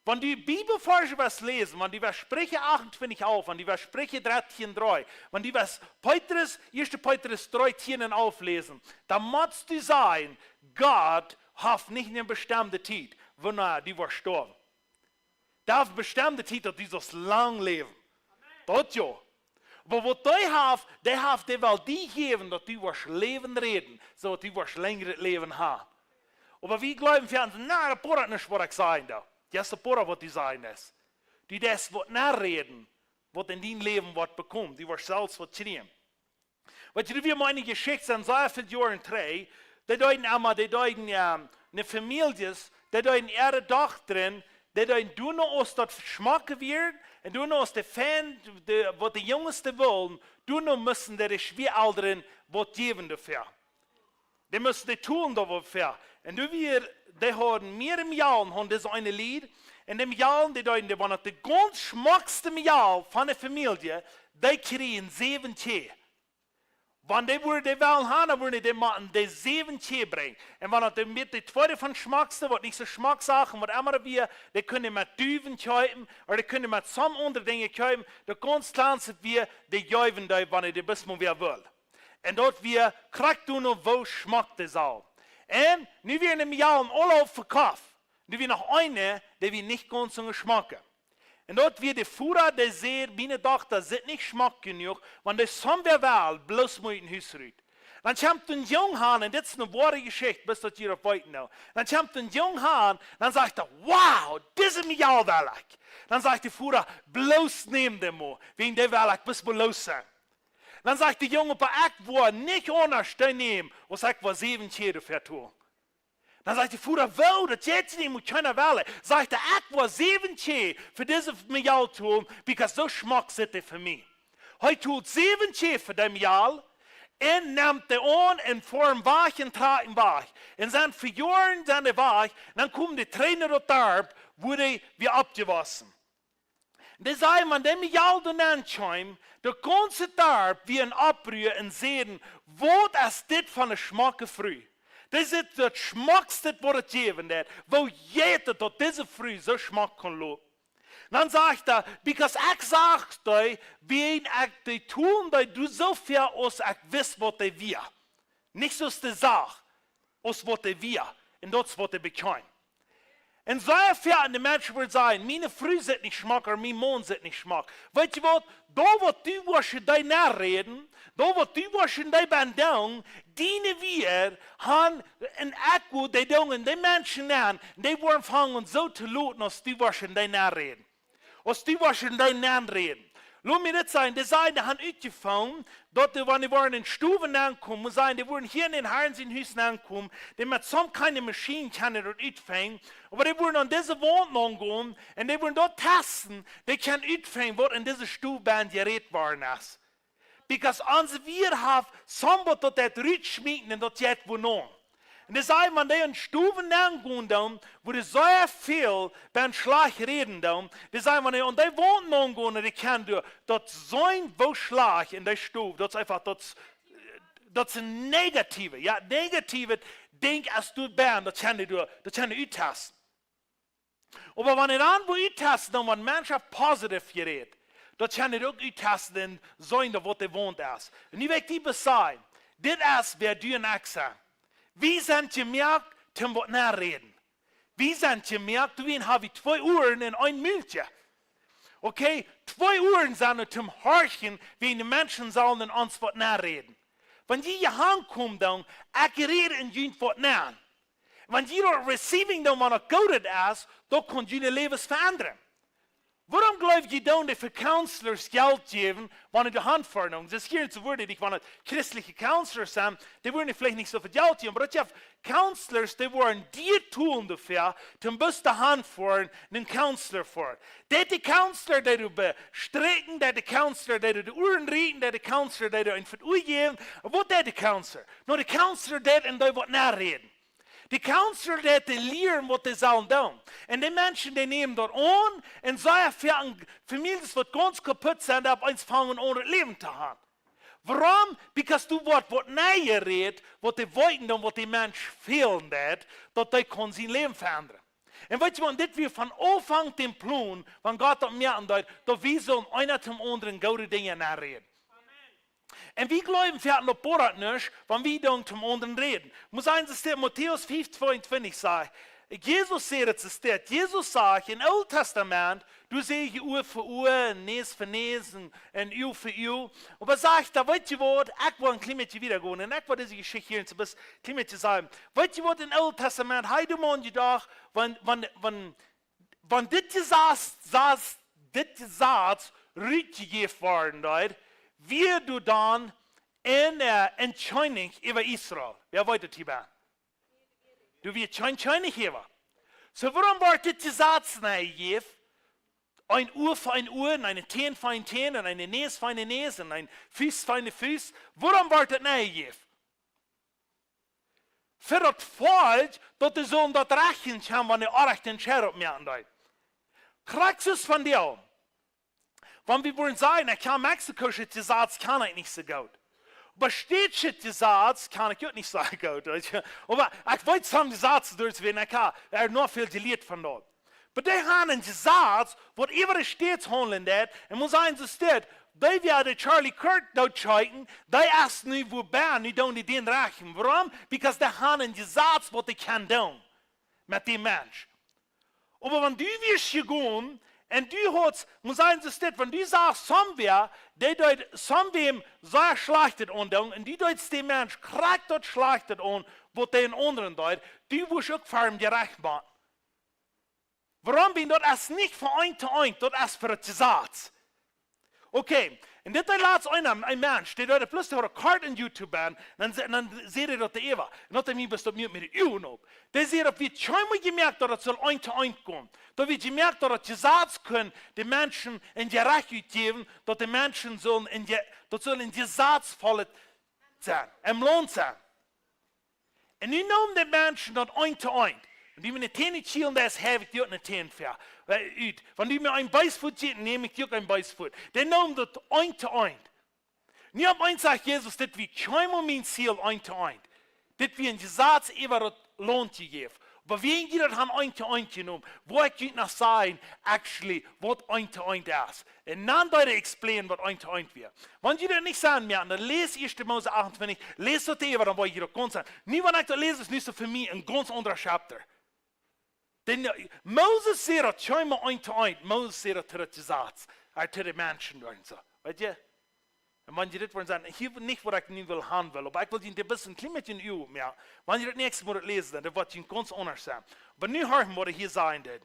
Wan du Bibelvarsch woascht läsen, wan du woascht Spricha achtuntwintich alf, wan du woascht Spricha dartieen dree, wan du woascht Petrus, ieeschte Petrus dree, tieen un alf läsen, dan motst du sajen, Gott haft nich eene bestemde Tiet, wanea du woascht stoawen. Dee haft bestemde Tiet, daut du saust lang läwen. Daut jo. Oba waut dee haft, dee haft, dee well die jäwen, daut du woascht Läwen räden, soo daut du woascht lenjret Läwen haben. Oba wie jleewen, wie sajen, na, daut boat nich, waut ekj sajen doo. Jo, daut boat, waut du sajen deist. Du deist waut nenräden, waut en dien Läwen woat komen. Du woascht selfst waut kjrieen. Weetst du, wie miene Jeschicht sent sea väl Joaren trigj, dee deeden emma, dee deeden, jo, ne Famieljes, dee deeden äare Dochtren, dee deeden doano aus daut schmock wia, un doano aus de Fient, de, waut de Junges dee wullen, doano musten dee de Schwieaelren waut jäwen doafäa. Dee musten dee tolen doafäa. Un doa wia, dee hauden mea Mejalen, hauden dise eene Lied, un de Mejalen, dee deeden, dee, wan daut de gaunz schmockste Mejal von de Famielje, dee kjrieejen säwen Kjäa. Wan dee wudden dee wellen haben, dan wudden dee dee motten dee säwen Kjäa brinjen. Un wan daut de, met de tweede von schmockste, waut nich soo schmock sach, waut emma wia, dee kunnen met Duwen kjeepen, ooda dee kunnen met soone aundre Dinja kjeepen, de gaunz kjlanste wia, dee jeewen dee, wan dee bloos mau wäa wull. Un daut wia krakjt doano, woo schmock dee saul. Un nu wieren de Mejalen aula vekofft. Nu wia noch eene, dee wia nich gaunz soo schmock. Un daut wia de Voda, dee säd, miene Dochta sitt nich schmock jenuach, wan dee somewhere well, bloos mau ut Hus rut. Dan kjemt een Jung han, un dit es eene woare Jeschicht, bat daut jie daut weeten nu. Dan kjemt een Jung han, dan sajcht hee: "Wow, dise Mejal well ekj." Dan sajcht de Voda: "Bloos näm dee mau, wäajen dee well ekj, bloos bloos sennen." Dan sajcht de Jung: "Oba ekj woa nich aundasch dee nämen, aus ekj woa säwen Kjäden doafäa tolen." Dan sajcht de Voda: "Woo, daut jeit nich, mott kjeena wellen." Sajcht hee: "Ekj woa säwen Kjäden fa dise Mejal tolen, because soo schmock sitt dee fa mie." Hee tolt säwen Kjäden fa dee Mejal, un nemt dee aun un foat am wajch un trakjt am wajch. Un sent fa Joaren sent dee wajch, dan komen dee trigj no daut Darp, wua dee wia oppjewossen. Dee sajen, wan dee Mejal doa nenn kjeem, daut gaunze Darp wia en Opprua un säden: "Waut es dit fa eene schmocke Fru? Dit es daut schmockste, waut et jäwen deit. Woo jeit et, daut dise Fru soo schmock kaun loten?" Dan sajcht hee: "Because ekj sach dee, wäajen ekj dee tolen deed, doa soo väl aus ekj wist, waut dee wia." Nich soo aus dee sach, aus waut dee wia. Un daut es waut dee bekjeem. Un soo väl von de Menschen wudden sajen: "Miene Fru sitt nich schmock, ooda mien Maun sitt nich schmock." Weet jie waut? Daut waut du woascht en dee nenn räden, daut waut du woascht en dee benn doonen, diene Wieed han een Echo, dee doonen dee Menschen nenn, dee woaren aunfangen soo to loten, aus du woascht en dee nenn räden. Aus du woascht en dee nenn räden. Lot mie dit sajen, dee sajen, dee han utjefungen, daut dee, wan dee woaren en Stowen nenn komen, mott sajen, dee woaren hia en dän Harn sien Hus nenn komen, dee met soone kjliene Maschien kjennen daut utfinjen, oba dee woaren aun dise Waunt aungonen, un dee woaren daut testen, dee kjennen utfinjen, waut en dise Stow benn jerät worden es. Because onse Wieed haft somebody daut deit rutschmieten un daut jeit wua no. Un dee sajen, wan dee en Stowen nenn gonen doonen, wua dee soo väl benn schlajcht räden doonen, dee sajen, wan dee aun dee Waunt aungonen, dee kjennen doa, daut seenen woo schlajcht en dee Stow, daut es eefach, daut, daut es een negatiewet, jo, negatiewet Dinkj aus doa benn, daut kjennen dee doa, daut kjennen dee uttesten. Oba wan dee dan woo uttesten, dan wan Menschen positive jerät, daut kjennen dee uk uttesten un seenen daut waut dee Waunt es. Un nu well ekj die waut sajen, dit es wäa du un ekj sent. Wie sent jemoakt toom waut nenn räden. Wie sent jemoakt, doawäajen ha wie twee Uaren un een Mulkje. Okay, twee Uaren sent doa toom horchen, wäajen de Menschen sellen en ons waut nenn räden. Wan jie hia aunkomen, dan, ekj räd en junt waut nenn. Wan jie daut receiving doonen, wan daut Goodet es, dan kaun june Läwes veendren. Wuarom jleew jie dan, dee fa counselors Jelt jäwen, wan dee de Haunt vernämen? Daut es hia nich soo wieet, wan et christelje counselors sent, dee woaren veleicht nich soo väl Jelt jäwen, oba daut jeft counselors, dee woaren die tolen doafäa, toom bloos de Haunt vernämen, een counselor vernämen. Deit de counselor, dee doa bestrekjen, deit de counselor, dee doa de Uaren rieten, deit de counselor, dee doa een fa daut Ua jäwen, waut deit de counselor? Nu, de counselor deit en dee waut nenn räden. De counselor deit dee lieren waut dee sellen doonen. Un dee Menschen, dee nämen daut aun, un soo väl Famieljes waut gaunz kaput sent, opp eemol aunfangen een aundret Läwen to han. Wuarom? Because doa woat waut nenn jerät, waut dee weeten dan, waut dee Mensch fälen deit, daut dee kaun sien Läwen veendren. Un weet jie waut, dit wia von Aunfank de Plon, wan Gott daut moaken deed, daut wie sellen eena toom aundren goode Dinja nenn räden. Un wie jleewen, wie haben daut borat nich, wan wie dan toom aundren räden. Mott sajen, daut steit, Matäus fiew tweeuntwintich sajcht, Jesus säd, daut steit, Jesus sajcht em Oolen Tastament, du säd je Ua fa Ua, un Näs fa Näs, un, un Uag fa Uag. Oba sajcht hee, weet jie waut, ekj well een kjlien bät wieda gonen, un ekj well dise Jeschicht hia een kjlien bät sajen. Weet jie waut, em Oolen Tastament, hee de Maun jedocht, wan, wan, wan wan dit Jesaz, Jesaz, dit Jesaz rutjejäft worden deed, wia doa dan een, äh, een Kjennich äwa Israel. Wäa weet daut hia benn? Doa wia kjeen Kjennich äwa. Soo, wuarom wort dit Jesaz nenn jejäft? Een Ua fa een Ua, un een Tän fa een Tän, un een Näs fa een Näs, un een Fus fa een Fus. Wuarom wort daut nenn jejäft? Fa daut Volkj, daut dee sullen daut rajcht kjennen, wan dee orrajchte Entscheidunk moaken deeden. Krakjt soo von dee. Wan wie wudden sajen, ekj kjan Mexiko, daut Jesaz kjan ekj nich soo goot. Oba stautschet Jesaz kjan ekj uk nich soo goot, weet jie. Oba ekj weet, soone Jesazen doa sent, ekj hab doa noch väl jelieet von doa. Oba dee haben een Jesaz, waut äwa de States haundlen deit, un mott sajen, soo steit, dee wia de Charlie Kirk dootschekjen, dee es nu wua bie, nu doonen dee dän rajchten. Wuarom? Because dee haben een Jesaz, waut dee kjennen doonen met dän Mensch. Oba wan du wieescht jegonen Un du hast, mott sennen, soo es dit, wan du sajchst, somewhere, dee deed somewhere sea Schlajchtet aundoonen, un du deist dän Mensch krakjt daut Schlajchte aun, waut dee een aundren deed, du woascht uk fa am jerecht woaren. Wuarom? Wiels daut es nich fa eent to eent, daut es fa daut Jesaz. Okay, un dit es latst eena, een Mensch, dee deed bloos de Rekord en YouTube aun, dan, se- dan säd hee daut de Eva, un daut hee mie best opp mie met de Uagen opp. Dee säd, daut wie kjeenmol jemoakt, daut et saul eent to eent komen. Daut wie jemoakt, daut et Jesaz kunn de Menschen een Jerecht jäwen, daut de Menschen sullen een Je- daut saul een Jesaz vollet sennen, em Launt sennen. Un nu neem de Menschen daut eent to eent. Wan du mie ne Tän utschälen deist, dan jäw ekj die uk ne Tän ver. Äh, ut. Wan du mie een Bees vejäfst, näm ekj die uk een Bees. Dee neem daut eent to eent. Nu opp eemol sajcht Jesus, dit wia kjeenmol mien Ziel, eent to eent. Dit wia een Jesaz äwa daut Launt jejäft. Oba wan jie daut haben eent to eent jenomen, woa ekj junt noch sajen, actually, waut eent to eent es. Un dan woa ekj explain, waut eent to eent wia. Wan jie daut nich seenen moaken, dan läs ieescht Mose achtuntwintich, läs daut äwa, dan woa jie daut kjennen seenen. Nu, wan ekj daut läs, es nich soo fa mie een gaunz aundra chapter. Dan, äh, Moses säd daut kjeenmol eent to eent, Moses säd daut to daut Jesaz, äh, to de Menschen doa un soo. Weet jie? Un wan jie dit woaren seenen, hia nich, waut ekj nu well haben well, oba ekj well junt een bät kjlien bät en Uagen, jo. Wan jie daut näakjste Mol läsen, dan woat junt gaunz aundasch sennen. Oba nu horcht, waut hee hia sajen deed.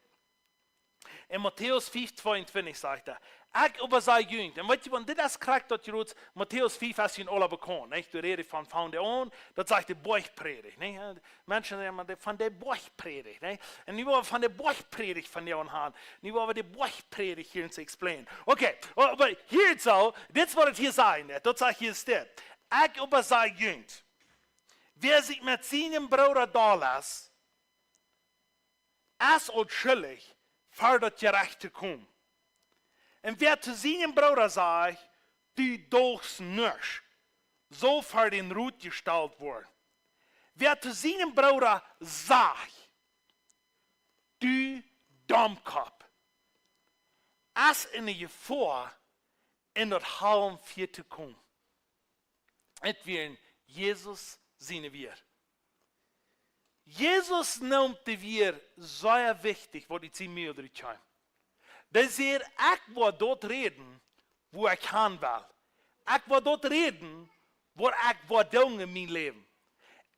En Matäus fiew tweeuntwintich sajcht hee: "Ekj oba saj junt." Un weet jie, wan dit es krakjt daut jie doa, Matäus fiew es junt aula bekaunt, nich? Doa rät hee von, von de aun, daut sajcht de Boajchprädicht, nich? Menschen sajen mau, de, von de Boajchprädicht, nich? Un nu woa wie von de Boajchprädicht von die aun haben. Nu woa wie de Boajchprädicht hia ons explain. Okay, oba hia soo, dit es waut hee hia sajen deed, daut sajcht hia dit: "Ekj oba saj junt, wäa sikj met sienen Brooda doll es, es aul schuldich, ver daut Jerecht to komen. Un wäa to sienen Brooda sajcht, du doagst nuscht, saul ver dän Rot jestalt woaren. Wäa to sienen Brooda sajcht, du Domkopp, es enne Jefoa, en daut Hal Fia to komen." Et wieren Jesus siene Wieed. Jesus neem de Wieed sea wichtich, waut ut sien Mul rut kjeem. Dee säd: "Ekj woa daut räden, wua ekj han well. Ekj woa daut räden, waut ekj woa doonen en mien Läwen."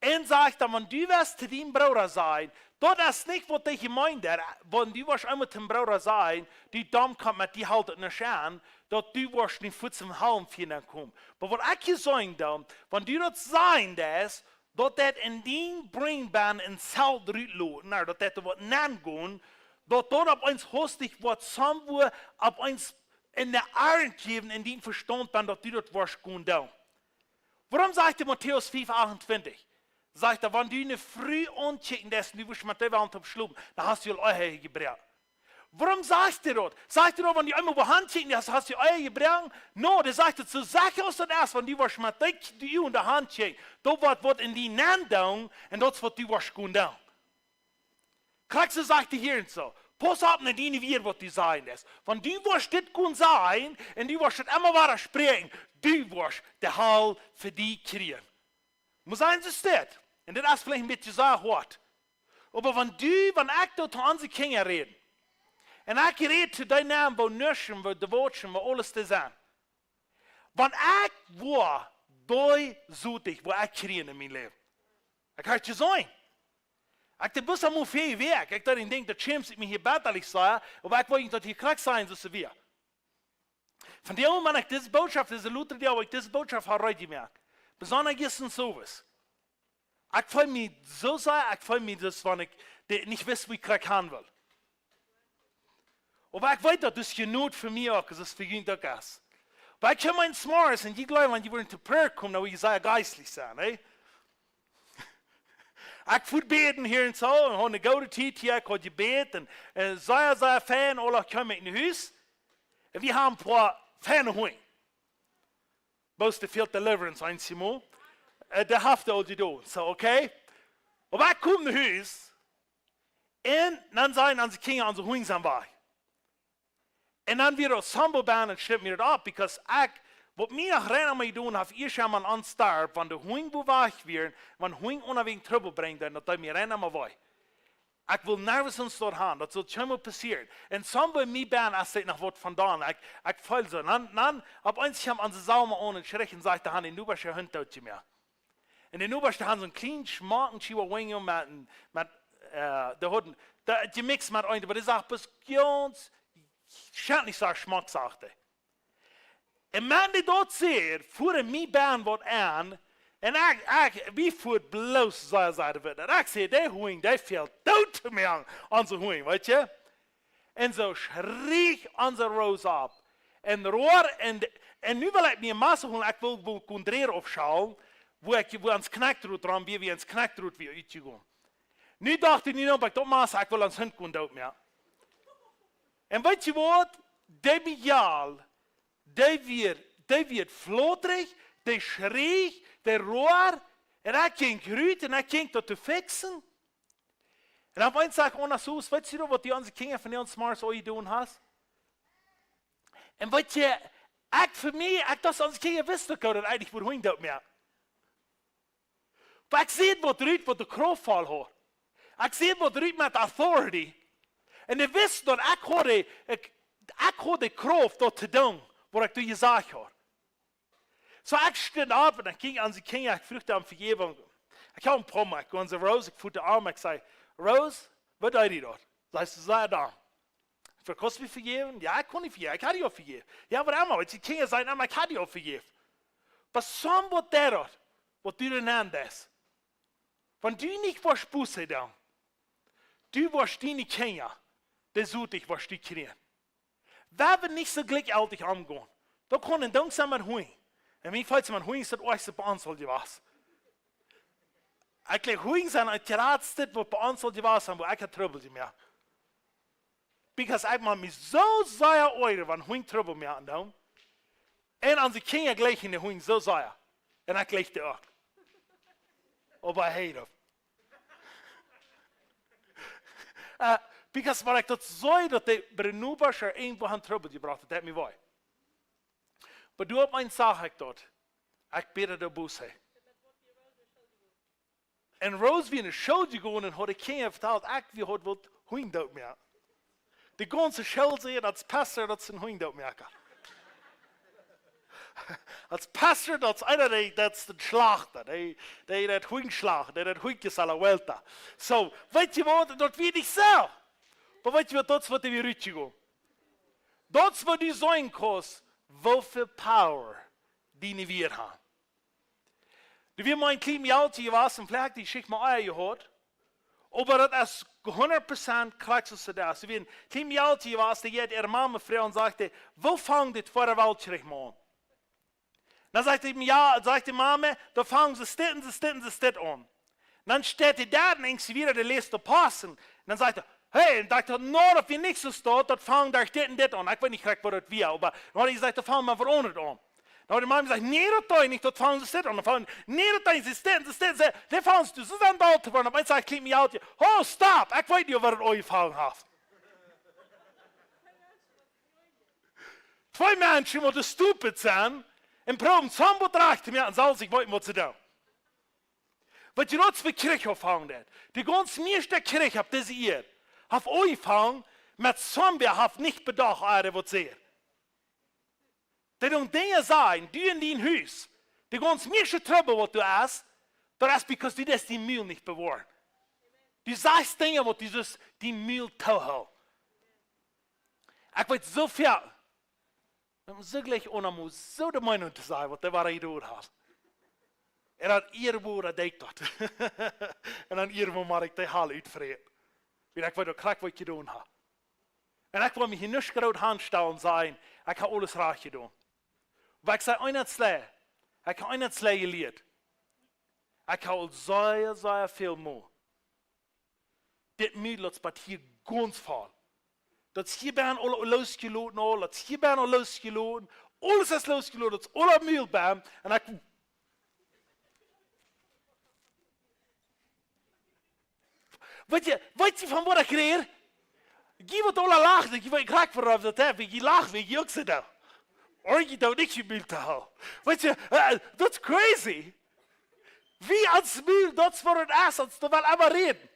Un sajcht dan: "Wan du woascht to dienen Brooda sajen," daut es nich, waut hee jemeent haft, wan du woascht eemol to dienen Brooda sajen, du Domkopp, met die halpt et nich aun, daut du woascht nich fuaz em Hal Fia nenkomen. Oba waut ekj hia sajen doo, wan du daut sajen deist, daut daut en die brinjt bie een Zelt rutloten, nä, daut daut waut nengonen, daut daut opp eemol hastich woat, somewhere opp eemol eene Arnt jäwen en dien Vestaunt, dan daut du daut woascht gonen doonen. Wuarom sajcht hee, Matäus fiew achtuntwintich? Sajcht hee: "Wan du ne Fru aunkjikjen deist un du woascht met dee Waunt opp schlopen, dan hast du aul Ehe jebroaken." Wuarom sajcht hee daut? Sajcht hee daut, wan du eemol wua aunkjikjen deist, hast du Ehe jebroaken? No, dee sajcht daut soo secha aus daut es, wan du woascht met dee, dee Uagen doa aunkjikjen, daut woat waut en die nengonen, un daut es waut du woascht gonen doonen. Krakjt soo sajcht hee hia un soo: "Pauss opp no diene Wieed, waut du sajen deist. Wan du woascht dit gonen sajen, un du woascht et emma wada spräakjen, du woascht de Hal fa die kjrieen." Mott sennen, soo es dit. Un dit es veleicht een bät sea hoat. Oba wan du, wan ekj daut to onse Kjinja räd, un ekj räd to dee Nomen, wua Nischen, wua de Wotschen, wua aules to sennen. Wan ekj woa, dee sucht ekj, wua ekj kjrieen en mien Läwen. Ekj hab et jeseenen. Ekj deed bloos aul väl Wäakj. Ekj deed een Dinkj, daut schämt sikj mie hia betalich sea, oba ekj weet nich, daut hia krakjt soo es, soo aus hee wia. Von dee Augenbleck, wan ekj dise Botschaft, dise Luther, dee, oba ekj dise Botschaft hab reed jemoakt. Besonda jistren soo waut. Ekj feel mie soo sea, ekj feel mie soo aus wan ekj de-, nich wist, wua ekj krakjt han wull. Oba ekj weet, daut es jenuach fa mie uk, daut es fa junt uk es. Oba ekj kjeem eemol zemorjes un jie jleewen, wan jie wudden to Prayer komen, dan wudd jie sea jeistlich sennen, hä? Ekj fua bäden hia un soo, un haud ne goode Tiet hia, ekj haud jebät, un, un sea, sea fein, aula kjeem ekj no Hus. Un wie haben een poa feine Hunj. Bloos dee fält Deliverance eenjemol. Äh, dee haft aul jedonen, soo, okay? Oba ekj kom no Hus, un dan sajen onse Kjinja, onse Hunj sent wajch. Un dan wia daut Sambo bie un schlitt mie daut opp, because ekj, waut mie noch rein aun mie jedonen haft, ieescht aun mien Aunstoot, wan de Hunj wua wajch wieren, wan Hunj unjawäajen Trubbel brinjen, dan daut deed mie rein aun mie wee. Ekj well nervous ons doa han, daut saul kjeenmol passieren. Un somewhere mie bennen, aus ekj noch waut von dan, ekj, ekj feel soo. Dan, dan, opp eemol kjeem onse Selma aun un schrie un säd, dee haud dän Nobasch äa Hunt doot jemoakt. Un dän Nobasch, dee haud soon kjlienen, schmocken Chihuahua met, met, äh, dee hauden, dee, jemixt met eent, oba dee sach bloos gaunz, schient nich soo schmock, sach dee. Un wan dee daut säd, fua mie bennen waut aun. Un ekj, ekj, wie fuaren bloos soo, soo wiet. Un ekj säd, dee Hunt, dee fält doot to moaken, onse Hunt, weetst du? Un soo schrie onse Rose opp. Un roar, un, un nu well ekj mie een Massa holen, ekj well, well Kondreer aufschälen, wua ekj, wua ons Kjnakjroot rom, wua wie ons Kjnakjroot wia utjegonen. Nu docht ekj, nu neem ekj daut Massa, ekj well ons Hunt gonen doot moaken. Un weetst du waut? Dee bejal, dee wia, dee wia flottrich, dee schrie, dee roar, un ekj jinkj rut, un ekj jinkj daut to fixen. Un opp eemol säd ekj, oh, na, Sus, weetst du noch, waut du onse Kjinja von ons Mars aul jedonen hast? Un weetst du, ekj fa mie, ekj docht, onse Kjinja wisten uk, daut ekj wull Hunt doot moaken. Oba ekj säd waut rut, waut de Krauft voll haud. Ekj säd waut rut met authority. Un dee wisten daut ekj haud, ekj, ekj haud de Krauft daut to doonen, waut ekj doa jesajcht haud. Soo ekj stunt opp un ekj jinkj onse Kjinja, ekj fruach dee om Vejäwunk. Ekj haud een poa Mol, ekj jinkj no Rose, ekj fuat dee aun, ekj säd, Rose, waut deed dee daut? Sajcht see, soo dan. Ekj fruach, kaust du mie vejäwen? Jo, ekj kaun die vejäwen, ekj hab die aul vejäft. Jo, waut emma, weetst du, Kjinja sajen emma, ekj hab die aul vejäft. Oba somebody deed daut, waut du doa nenn deist. Wan du nich woascht Buße doonen, du woascht diene Kjinja, dee soo, dee woascht du kjrieen. Wie woaren nich soo jlikjjeltich omgonen. Daut kaun een Dinkj sennen met Hunt. Un mie fält, met Hunt es daut oajchste bie ons aul jewast. Ekj jleew, Hunt sent daut jratste, waut bie ons aul jewast sent, wua ekj haud Trubbel jemoakt. Because ekj mott mie soo sea oajren, wan Hunt Trubbel moaken doonen. Un onse Kjinja jlikjen de Hunt soo sea. Un ekj jlikj dee uk. Oba hey, daut. Äh, because wan ekj daut sach, daut dee bie de Nobasch irjentwua aun Trubbel jebrocht haud, daut deed mie wee. Oba doa opp eemol sach ekj daut. Ekj bäd doa Buße. Un Rose wia no School jegonen un haud de Kjinja vetalt, ekj, wie haud wullt Hunt doot moaken. De gaunze School säd, daut es Pastor, daut es een Hunt doot moaken. Daut es Pastor, daut es eena, dee, daut es een Schlajchta, dee, dee, daut Hunt schlacht, dee, daut Hunt es a la vuelta. Soo, weetst du waut, daut wia nich soo. Oba weetst du waut, daut es waut wie rutjegonen. Daut es waut du seenen kaust, woo väl power diene Wieed haben. Doa wia mol een kjlien Mejalkje jewast, veleicht haft dee sikj mol aunjehieet. Oba daut es hundat Prozent krakjt soo aus daut es. Doa wia een kjlien Mejalkje jewast, dee jeit äare Mame froagen un sajcht: "Woo funk dit Tweede Weltkjrich mol aun?" Dan sajcht dee, jo, sajcht dee Mame, dan fungen see dit un see dit un see dit aun. Dan steit dee doa un denkjt see wada, dee läst de Post. Un dan sajcht hee, hey, un daut, daut, no, daut wia nich soo stoakj, daut funk doa dit un dit aun. Ekj weet nich krakjt waut daut wia, oba dan haud hee jesajcht, daut funk mau waut aundret aun. Dan haud dee Mame jesajcht, nä, daut deed nich, daut funk see dit aun. Dan funk, nä, daut deed nich, see dit un see dit, see, dee funk see, see, see, dee funk see, see, see, see, see, see, oh, stop, ekj weet nich, waut daut aunjefongen haft. Twee Menschen, waut stupid sent un proowen soo waut rajcht to moaken, un selfst nich weeten, waut see doonen. Weetst du, daut es woo Kjrich aunfangen deit. De gaunz mieeschte Kjrich opp dise Ieed haft aunjefongen met somebody, haft nich bedocht, ah, dee waut säd. Dee doonen Dinja sajen, du en dien Hus. De gaunz mieeschte Trubbel, waut du hast, daut es because du deist dien Mul nich bewoaren. Du sajchst Dinja, waut du sust dien Mul toohoolen. Ekj weet soo väl, ekj mott soo jlikj aunmotten, soo de Meenunk to sajen, waut dee wada jedonen haft. Un dan irjentwua deed ekj daut. Un dan irjentwua mott ekj de Hal utfräten. Wiels ekj weet uk krakjt, waut ekj jedonen hab. Un ekj well mie hia nich groot aunstalen un sajen, ekj hab aules rajcht jedonen. Oba ekj saj eent, ekj hab eent jelieet. Ekj hab aul sea, sea väl mol dit Mul, daut es bat hia gaunz voll. Daut es hia bennen aul loosjeloten, aul, daut es hia bennen aul loosjeloten. Aules es loosjeloten, daut es aul aum Mul bennen. Un ekj, weetst du, weetst du, von waut ekj räd? Jie waut aula lacht, jie weeten krakjt, wuarom daut es, jie lachen, jie uk soo doa. Or jie doonen nich jie Mul toohoolen. Weetst du, äh, daut es crazy. Wie ons Mul, daut es waut et es, ons doa well emma räden.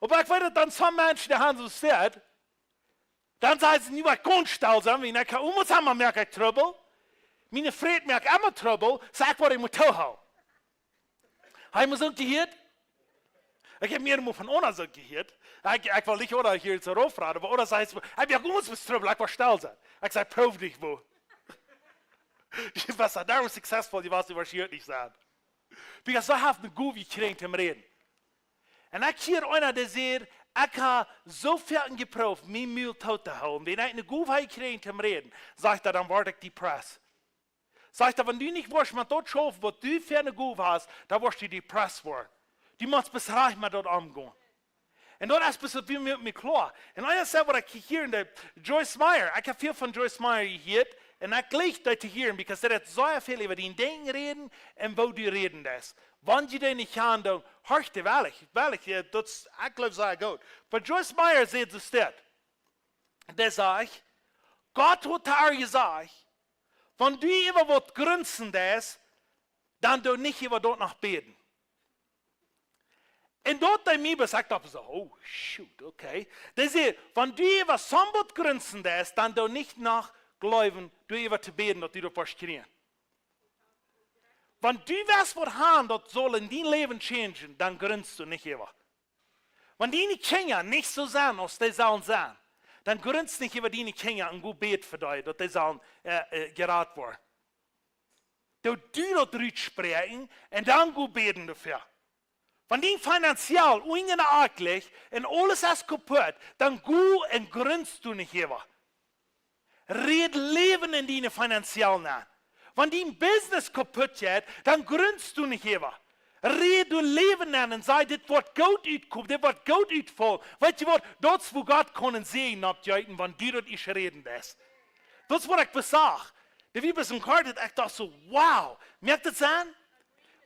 Oba ekj weet daut dan some Menschen, dee haben soo steit, dan sajen see: "Nu woa ekj gaunz stell sennen, wiels ekj, omm ons emma moak ekj Trubbel. Miene Fru moakt emma Trubbel, soo ekj woa dee mau toohoolen." Hab jie mol soo jehieet? Ekj hab mea mol von aundre soo jehieet. Ekj, ekj well nich aundre hia soo raufraden, oba aundre sajen: "Ekj moak gaunz Trubbel, ekj woa stell sennen." Ekj saj: "Proow daut mau." Jie woaren doa successful, jie woaren woascheinlich nich sennen. Because see haben eene Gow jekjräajen toom räden. Un ekj hia eena, dee sajcht: "Ekj hab soo väl jeprooft, mien Mul tootoohoolen. Wan ekj eene Gow hab jekjräajen toom räden," sajcht hee, "dan woa ekj depressed." Sajcht hee: "Wan du nich woascht met daut schaufen, waut du fa eene Gow hast, dan woascht du depressed woaren. Du motst bloos rajcht met daut omgonen." Un daut es bloos waut mie, mie kloa. Un eent es waut ekj hia en de Joyce Meyer, ekj hab väl von Joyce Meyer jehieet, un ekj jleich daut to hieren, because dee haft soo väl äwa dien Denkjen räden un woo du räden deist. Wan jie dee nich kjanen, dan horcht dee, well ekj, well ekj, eh, daut es, ekj jleew, sea goot. Oba Joyce Meyer sajcht soo steit. Dee sajcht: "Gott haft to äa jesajcht, wan du äwa waut grunzen deist, dan doo nich äwa daut noch bäden." Un daut deed mie bie, ekj docht soo: "Oh, shoot, okay." Dee sajcht: "Wan du äwa somebody grunzen deist, dan doo nich noch jleewen, doaräwa to bäden, daut du daut woascht kjrieen." Wan du weetst, waut han, daut saul en dien Läwen changen, dan grunst du nich äwa. Wan diene Kjinja nich soo sent, aus dee sellen sennen, dan grunst nich äwa diene Kjinja un go bäd fa dee, daut dee sellen, eh, eh, jerat woaren. Doo du daut rutspräakjen un dan go bäden doafäa. Wan dien finanziell unjen de Akj licht un aules es kaputt, dan go un grunst du nich äwa. Räd Läwen en diene finanziell nenn. Wan dien Business kaputt jeit, dan grunst du nich äwa. Räd du Läwen nenn un saj: "Dit woat goot utkomen, dit woat goot utfaulen." Weetst du waut? Daut es woo Gott kaun een Säajen oppjeeten, wan du daut ieescht räden deist. Daut es waut ekj besach. Dee wia bie soon Kort, ekj docht soo: "Wow, moakt daut Senn?"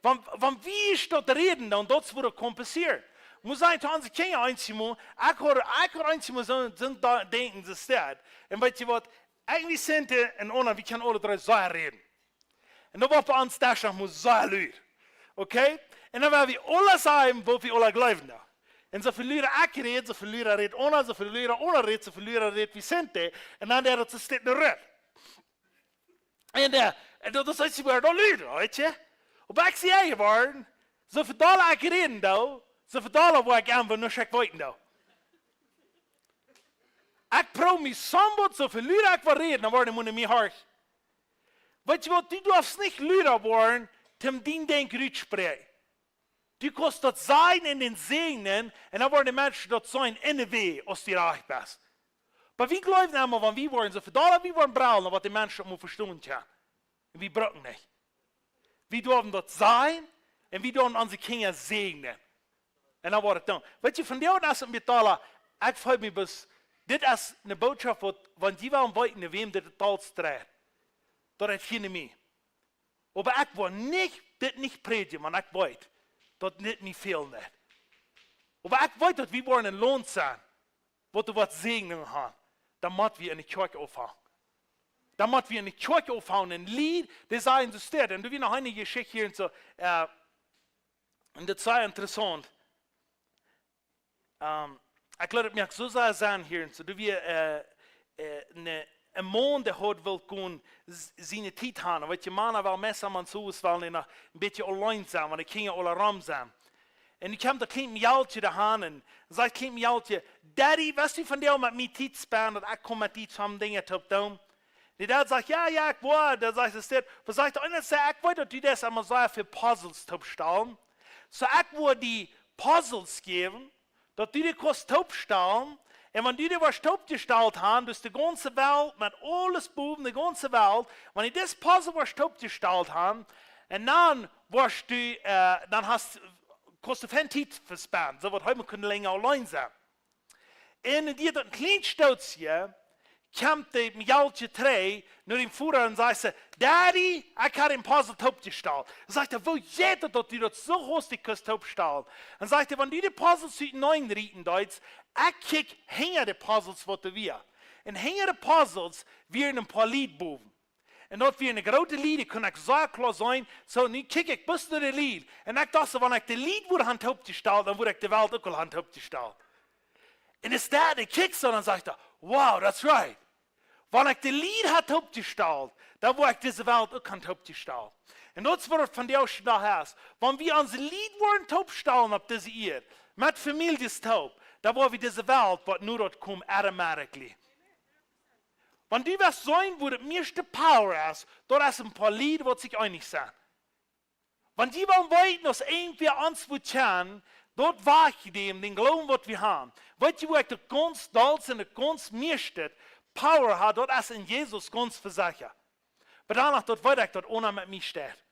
Wan, wan wie daut räden, dan daut woat kompensieren. Mott ekj sajen, to onse Kjinja eenjemol, ekj hia, ekj hia eenjemol soo, soo doa denkjen, soo steit. Un weetst du waut? Ekj, wie sent, eh, en Onno, wie kjennen aule dree sea räden. Un dan woat bie ons daut noch mau sea lud. Okay? Un dan woa wie aule sajen, waut wie aule jleewen doa. Un soo väl lud ekj räd, soo väl luda rät Onno, soo väl lud Onno rät, soo väl luda rät Vicente. Un dan deit daut soo steit ne Rut. Un, eh, un daut es ieescht wua daut lud, weetst du? Oba ekj sie aunjeworden, soo väl dolla ekj räden doo, soo väl dolla woa ekj aun, wan nuscht ekj weeten doo. Ekj proow mie somebody, soo väl luda ekj woa räden, dan woaren dee mau no mie horchen. Weetst du waut, du darfst nich luda woaren, toom dien Denkj rutspräakjen. Du kaust daut sajen un dän säajnen, un dan woaren de Menschen daut seenen en de Wajch, aus du rajcht best. Oba wie jleewen emma, wan wie woaren soo väl dolla, wie woaren brellen, waut de Menschen mau vestonen kjennen. Un wie brucken nich. Wie derwen daut sajen, un wie derwen onse Kjinja säajnen. Un dan woat daut dan. Weetst du, von doa es et mie dolla, ekj feel mie bes-, dit es ne Bootschoft waut, wan jie wellen weeten, no wäm dit daut dollst dreit, daut es hia no mie. Oba ekj woa nich, dit nich prädjen, wan ekj weet, daut dit mie fält nich. Oba ekj weet, daut wie woaren een Launt sennen, waut doa waut Säajen haben. Dan mott wie enne Kjoakj aunfangen. Dan mott wie enne Kjoakj aunfangen, un Lied, dee sajen soo steit. Un doa wia noch eene Jeschicht hia un soo, eh, un daut es sea interessaunt. Ehm, ekj jleew, daut mott soo sea sennen hia un soo. Doa wia, eh, eh, ne, een Maun, dee haud wult gonen s-, siene Tiet haben. Weetst du, Mana wellen meist emma soo aus wellen noch een bät auleen sennen, wan de Kjinja aula rom sent. Un nu kjemt daut kjliene Mejal doa han un sajcht: "Kjlienet Mejalkje, Daddy, woascht du vondoag met mie Tiet spenden, daut ekj kaun met die toop Dinja toop doonen?" Dee Dad sajcht: "Jo, jo, ekj woa." Dan sajcht de Steit, waut sajcht de eena? Sajcht: "Ekj weet, daut du deist emma sea väl Puzzles toopstalen. Soo, ekj woa die Puzzles jäwen, daut du dee kaust toopstalen. Un wan du dee woascht toopjestalt han, dus de gaunze Welt, met aules bowen, de gaunze Welt, wan du dis Puzzle woascht toopjestalt han, un dan woascht du, eh, dan hast, kaust du väl Tiet vespenden, soo daut hee mau kunn lenja auleen sennen." Un dee daut een kjlien Stootje, kjemt daut Mejalkje trigj no dän Voda un sajcht see: "Daddy, ekj hab dän Puzzle toopjestalt." Dan sajcht hee: "Woo jeit daut, daut du daut soo hastich kaust toopstalen?" Dan sajcht hee: "Wan du de Puzzles utenaunda rieten deetst, ekj kjikj hinja de Puzzles, waut doa wia. Un hinja de Puzzles wieren een poa Lied bowen. Un daut wia een grootet Lied, ekj kunn ekj soo kloa seenen. Soo, nu kjikj ekj bloos no de Lied. Un ekj docht soo, wan ekj de Lied wudd han toopjestalt, dan wudd ekj de Welt uk aul han toopjestalt." Un es daut, ekj kjikj soo, dan saj ekj: "Wow, that's right." Wan ekj de Lied haud toopjestalt, dan wudd ekj dise Welt uk han toopjestalt. Un daut es waut et vondoag dän Dach es. Wan wie onse Lied wudden toopstalen opp dise Ieed, met Famieljes toop, dan wudd wie dise Welt, waut nu daut kjemt, automatically. Wan du west seenen, wua daut mieeschte power es, daut es een poa Lied, waut sikj eenich sent. Wan jie wellen weeten, aus irjentwäa ons wudd kjanen, daut wajch däm, dän Gloowen, waut wie haben. Weet jie, wua ekj daut gaunz dollst un daut gaunz mieeschte power ha, daut es en Jesus gaunz vesechat. Oba doano, daut weet ekj, daut eena met mie steit.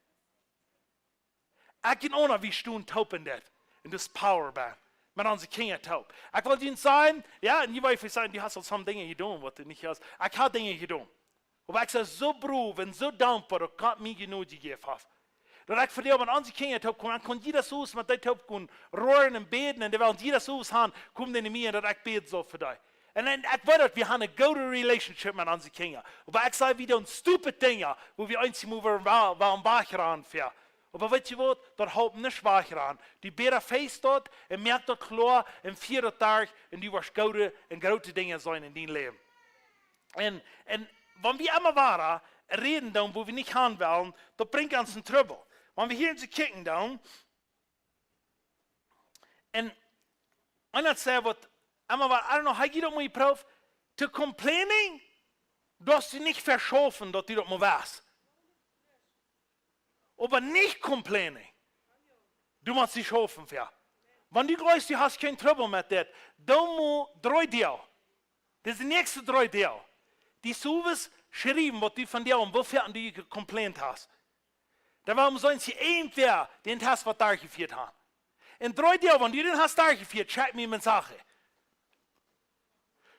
Ekj un eena, wie stonen toop en dit. Un daut es power bie. Met onse Kjinja toop. Ekj well junt sajen, jo, un jie weeten, sajen, du hast aul some Dinja jedonen, waut du nich hast. Ekj ha Dinja jedonen. Oba ekj sie soo froo un soo dankboa, daut Gott mie Jnod jejäft haft. Daut ekj vondoag met onse Kjinja toop kaun, dan kaun jieda Owent met dee toop gonen roaren un bäden, un dee wellen jieda Owent han, kome dee no mie un daut ekj bäd saul fa dee. Un, un ekj weet, daut wie haben eene goode relationship met onse Kjinja. Oba ekj saj, wie doonen stupid Dinja, wua wie eent mol wellen, wellen wajchrannen fa. Oba weet jie waut? Daut halpt nich wajchrannen. Du bäd feist daut un moak daut kloa un fia daut derch un du woascht goode un groote Dinja seenen en dien Läwen. Un, un wan wie emma wada räden doonen, wua wie nich han wellen, daut brinjt ons en Trubbel. Wan wie hia en soo kjikjen doonen, un eena sajcht waut emma wada, I don't know, hab jie daut mol jeprooft? To complaining, daut du nich veschaufen, daut du daut mol west. Oba nich complaining, du motst die schaufen fa. Wan du jleefst, du hast kjeen Trubbel met dit, dan mott dree Doag, dise näakjste dree Doag, die sowieso schriewen, waut du vondoag un woo väl du gecomplaint hast. Dan wudd wie seenen, aus irjentwäa dän Test waut derchjefieet haft. En dree Doag, wan du dän hast derchjefieet, check mie Mensaje.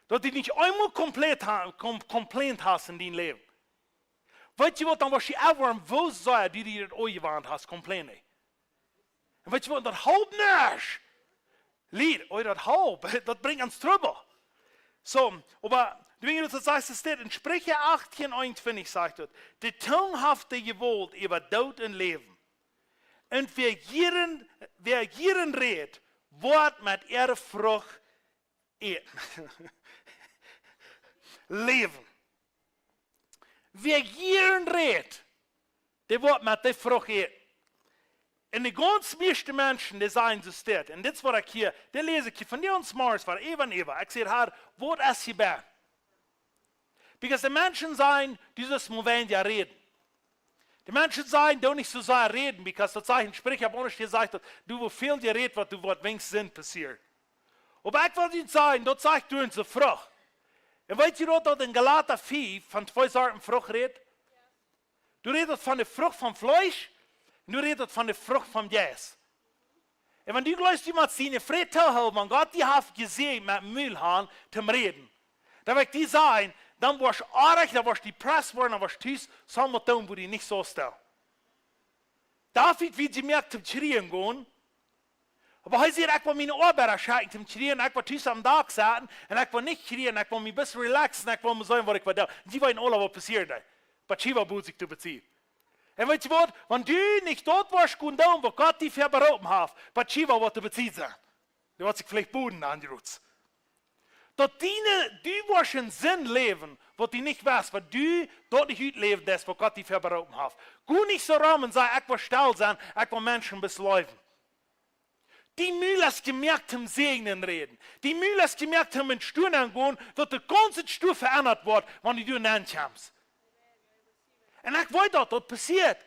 Daut du nich eemol complaint ha-, com-, complaint hast en dien Läwen. Weet jie waut, dan woascht du erwoaren, woo sea du die daut aunjewant hast, complaining. Un weet jie waut, daut halpt nich. Lied, oi, daut halpt, daut brinjt ons Trubbel. Soo, oba, du, wan du daut sajchst, es dit, en Spricha achtieen eenuntwintich sajcht daut: "De Tung haft de Jewault äwa Doot un Läwen. Un wäa jieren, wäa jieren rät, woat met äare Frucht äten." Läwen. Wäa jieren rät, dee woat met de Frucht äten. Un de gaunz mieeschte Menschen, dee sajen soo dit. Un dit es waut ekj hia, dee läs ekj hia von dee ons Mars, waut äwa un äwa. Ekj saj: "Herr, waut es hia bie?" Because de Menschen sajen, du saust mol weinja räden. De Menschen sajen, doo nich soo sea räden, because daut sajcht en Spricha, opp aundre Städ sajcht daut, du, woo väl du rätst, woat, du woascht weens Sind passieren. Oba ekj well junt sajen, daut sajcht doa en soo Frucht. Un weet jie daut, daut en Galata fief von twee Sorten Frucht rät? Doa rät daut von de Frucht vom Fleesch un doa rät daut von de Frucht vom Jeist. Un wan du jleefst, du motst diene Fru toohoolen, wan Gott die haft jesäajent met Mul han toom räden, dan well ekj die sajen, dan woascht du oajch, dan woascht du depressed woaren, dan woascht du tus, soo waut doonen, wua du nich saust doonen. David wia jemoakt toom kjrieen gonen, oba hee säd: "Ekj well miene Oabeida schekjen toom kjrieen, ekj well tus aum Dak sitten, un ekj well nich kjrieen, ekj well mie bloos relaxen, ekj well mol seenen, waut ekj well doonen." Un jie weeten aula, waut passieed, nä? Batscheba bud sikj to Batseba. Un weet jie waut? Wan du nich daut woascht gonen doonen, waut Gott die fa beroopen haft, Batscheba woat to Batseba sennen. Dee woat sikj veleicht boden aunjeroten. Daut diene, du woascht en Sind läwen, waut du nich west, wan du daut nich utläwen deist, waut Gott die fa beroopen haft. Go nich soo rom un saj: "Ekj well stell sennen, ekj well Menschen bloos leewen." Dien Mul es jemoakt toom Säajen räden. Dien Mul es jemoakt toom en Stow nenn gonen, daut de gaunze Stow veendat woat, wan du doa nenn kjemst. Un ekj weet daut, daut passieet.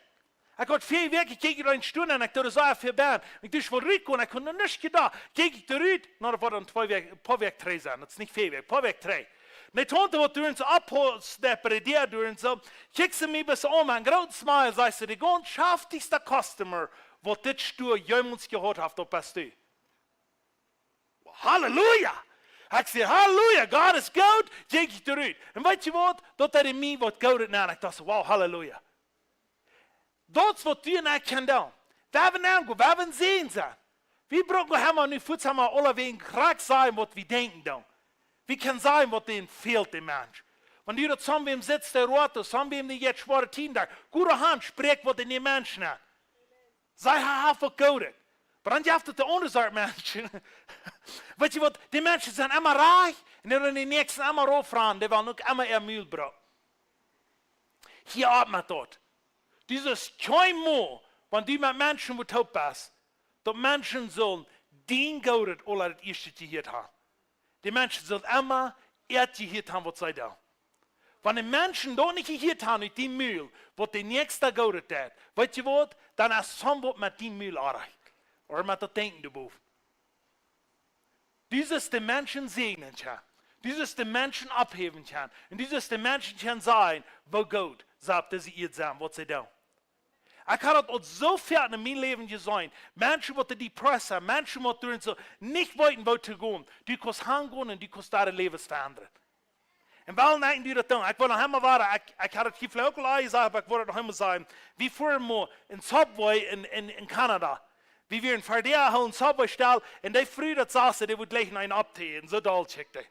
Ekj haud väl Wäakj, ekj kjikj doa en Stow nenn, ekj deed doa soo väl bie. Ekj deed woll rutgonen, ekj haud noch nich jedocht. Kjikj ekj doa rut, no, daut woat dan twee Wäakj, poa Wäakj trigj sennen. Daut es nich väl Wäakj, poa Wäakj trigj. Un de Taunte, waut doa en soo opphaust, dee prädieet doa en soo, kjikjt see mie bloos aun met een grooten smile, sajcht see: "De gaunz schaftichsta customer, waut dit Stow jemols jehaut haft, daut best du." Halleluja! Ekj saj: "Halleluja, Gott es goot." Kjikj ekj doa rut. Un weet jie waut? Daut deed mie waut Goodet aun. Ekj docht: "Wow, halleluja." Daut es waut du un ekj kjennen doonen. Wie haben aunjegonen, wie haben Säajen sennen. Wie brucken emma nu fuaz emma aulawäajen krakjt sajen, waut wie denkjen doonen. Wie kjennen sajen, waut dän fält, dän Mensch. Wan du daut sommwäm sitst, dee roat, sommwäm, dee jeit schwoare Tieden derch, go doa han, spräakj waut en dän Mensch nenn. Saj: "Hee haft waut Goodet." Oba dan jeft et de aundre Sort Menschen. Weetst waut, dee Menschen sent emma rajcht un dee doonen dän Näakjsten emma raufranen, dee wellen uk emma äa Mul brucken. Hia opp met daut. Dit es kjeenmol, wan du met Menschen woascht toop best, daut Menschen sullen dien Goodet aula daut ieeschte jehieet haben. Dee Menschen sullen emma daut jehieet haben, waut see doonen. Wan de Menschen daut nich jehieet haben ut dien Mul, waut de Näakjsta Goodet deit, weetst waut, dan es somewhat met dien Mul oajch. Ooda met daut Denkjen doabowen. Du sust de Menschen säajnen kjennen. Du sust de Menschen opphäwen kjennen. Un du sust de Menschen kjennen sajen, woo goot see opp dise Ieed sent, waut see doonen. Ekj hab daut aul soo väl en mien Läwen jeseenen. Menschen, waut depressed sent, Menschen, waut doa soo nich weeten, woo to gonen. Du kaust hangonen un du kaust äa Läwen veendren. Un woo lang du daut deist, ekj well noch eemol wada, ekj, ekj hab daut hia veleicht uk aul jesajcht, oba ekj well daut noch eemol sajen. Wie fuaren mol en Subway en, en, en Kanada. Wie wieren ver dee Subway stell, un dee Fru, daut sach see, dee wudd jlikj eenen oppträden, soo doll kjikjt dee.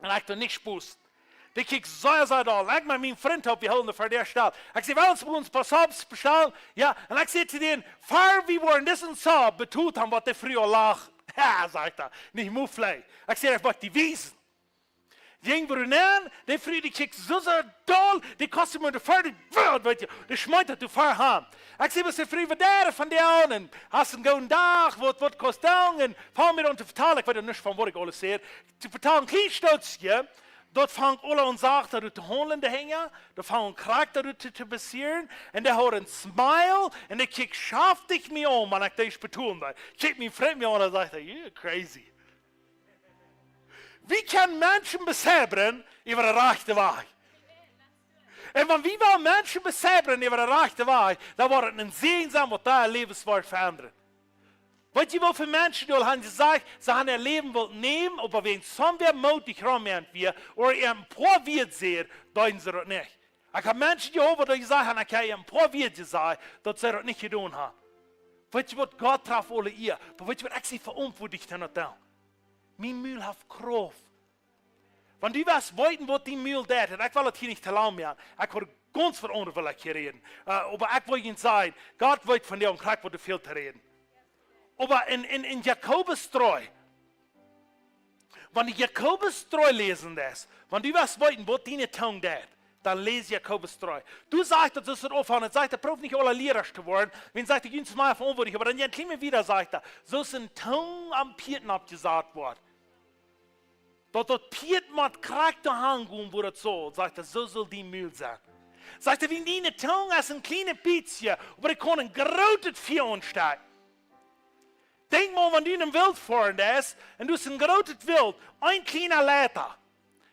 Un ekj deed nich Spos. Dee kjikjt sea, sea doll. Ekj met mienen Frint, wie hielden ver dee stell. Ekj säd, well wie ons poa Subs bestalen? Jo, un ekj säd to dän, ver wie wieren disen Sub betolt haben, waut dee Fru lacht. Ha, sajcht hee, nich mea veleicht. Ekj säd, ekj woa die wiesen. Jinkj wie nenn, dee Fru, dee kjikjt soo, soo doll, dee kost mie de Fru, weetst du, dee schmeet daut ver han. Ekj säd, waut es de Fru, waut deit dee von die aun? Un hast een gooden Dach, waut, waut kaust du doonen? Un funk mie aun to vetalen, ekj weet nich von waut ekj aules säd. To vetalen, kjlien Stootje, daut funk aul aun sacht doa to haundlen, de Henj, daut funk krakjt doa to, to passieren, un dee haud een Smile, un dee kjikjt schaftich mie aun, wan ekj dee betolen deed. Kjikjt mienen Frint mie aun un sajcht, "You're crazy." Wie kjennen Menschen beseibren äwa dän rajchten Wajch? Un wan wie wellen Menschen beseibren äwa dän rajchten Wajch, dan woat et een Säajen sennen, waut äa Läwen woat veendren. Weetst du, woo väl Menschen doa haben jesajcht, see haben äa Läwen wullt nämen, oba wäajen soon wäa mootich rom an wia, ooda äa een poa Wieed säd, deeden see daut nich. Ekj hab Menschen jehoat, waut jesajcht haben, ekj hab äa een poa Wieed jesajcht, daut see daut nich jedonen haben. Weetst du waut, Gott traft aule Ea, oba weetst du waut, ekj sie veauntwuatlich fa daut doonen. Mien Mul haft Krauft. Wan du west weeten, waut dien Mul deit, un ekj well daut hia nich to lang moaken, ekj well gaunz waut aundret well ekj hia räden. Äh, oba ekj well junt sajen, Gott weet von die un krakjt waut du väl to räden. Oba en, en, en Jakobus dree, wan du Jakobus dree läsen deist, wan du west weeten, waut diene Tung deit, dan läs Jakobus dree. Du sajchst, daut es daut Opfa, un sajchst, daut prooft nich aule Liera to woaren, wan sajchst, du jünst mol veauntwuatlich, oba dan een kjlien bät wieda sajchst, daut soo aus eene Tung aum Pieet oppjesat woat. Daut daut Pieet mott krakjt doa hangonen, wua daut saul, sajchst, soo saul dien Mul sennen. Sajchst, wan diene Tung es een kjlienet bät, oba dee kaun een grootet Fia aunstoaken. Denkj mol, wan du en Wilt foascht un du hast een grootet Wilt, een kjliena Leita.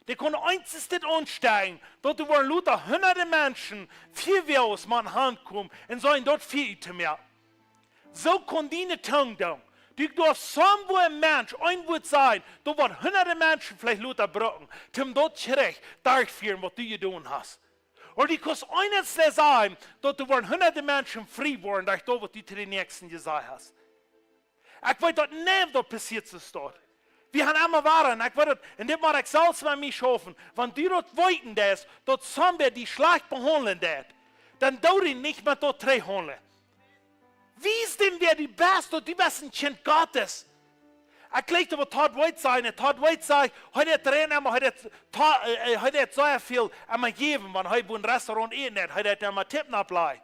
Dee kaun eent dit aunstoaken, daut doa woaren lota hundade Menschen ver wäa aus Maun hankomen un sellen daut Fia uttoomoaken. Soo kaun diene Tung doonen. Du, doa es soon Mensch, een Wuat sajen, doa woaren hundade Menschen veleicht lota brucken, om daut Jerecht derchfieren, waut du jedonen hast. Ooda du kaust eent sajen, daut doa woaren hundade Menschen frie woaren, derch daut, waut du to dän Näakjsten jesajcht hast. Ekj weet daut nich, daut passieet soo stoakj. Wie haben emma wada, un ekj weet daut, un dit mott ekj selfst met mie schaufen, wan du daut weeten deist, daut soon wäa die schlajcht behaundlen deit, dan doo die nich met daut trigjhaundlen. Wies däm, wäa du best, daut du best een Kjint Gottes. Ekj jleich daut, waut Todd White säd, un Todd White säd, hee deed rein emma, hee deed to-, äh, äh, hee deed sea väl emma jäwen, wan hee bie een Restaurant äten deed, hee deed emma Tippen oppläajen.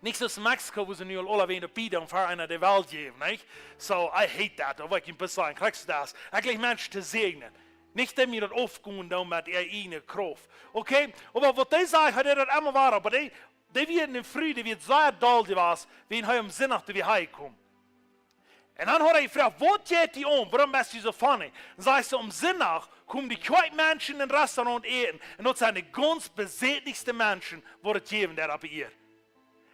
Nich soo aus en Mexiko, wua see nu aul aule wäajen de Bieden fa eena de Welt jäwen, nich? So, I hate that, daut well ekj een bät sajen, krakjt soo daut. Ekj jleich Menschen to säajnen. Nich daut mie daut aufgonen deit met äa ieejne Krauft. Okay? Oba waut hee säd, hee deed daut emma wada, oba dee, dee wia eene Fru, dee wia sea doll jewast, wan hee aum Sindach doa wia häajekomen. Un dan haud hee jefroacht, waut jeit die aun? Wuarom best du soo funny? Un sajcht see, aum Sindach komen de Kjoakjmenschen en een Restaurant äten. Un daut sent de gaunz besätlichste Menschen, waut et jäwen deit opp Ieed.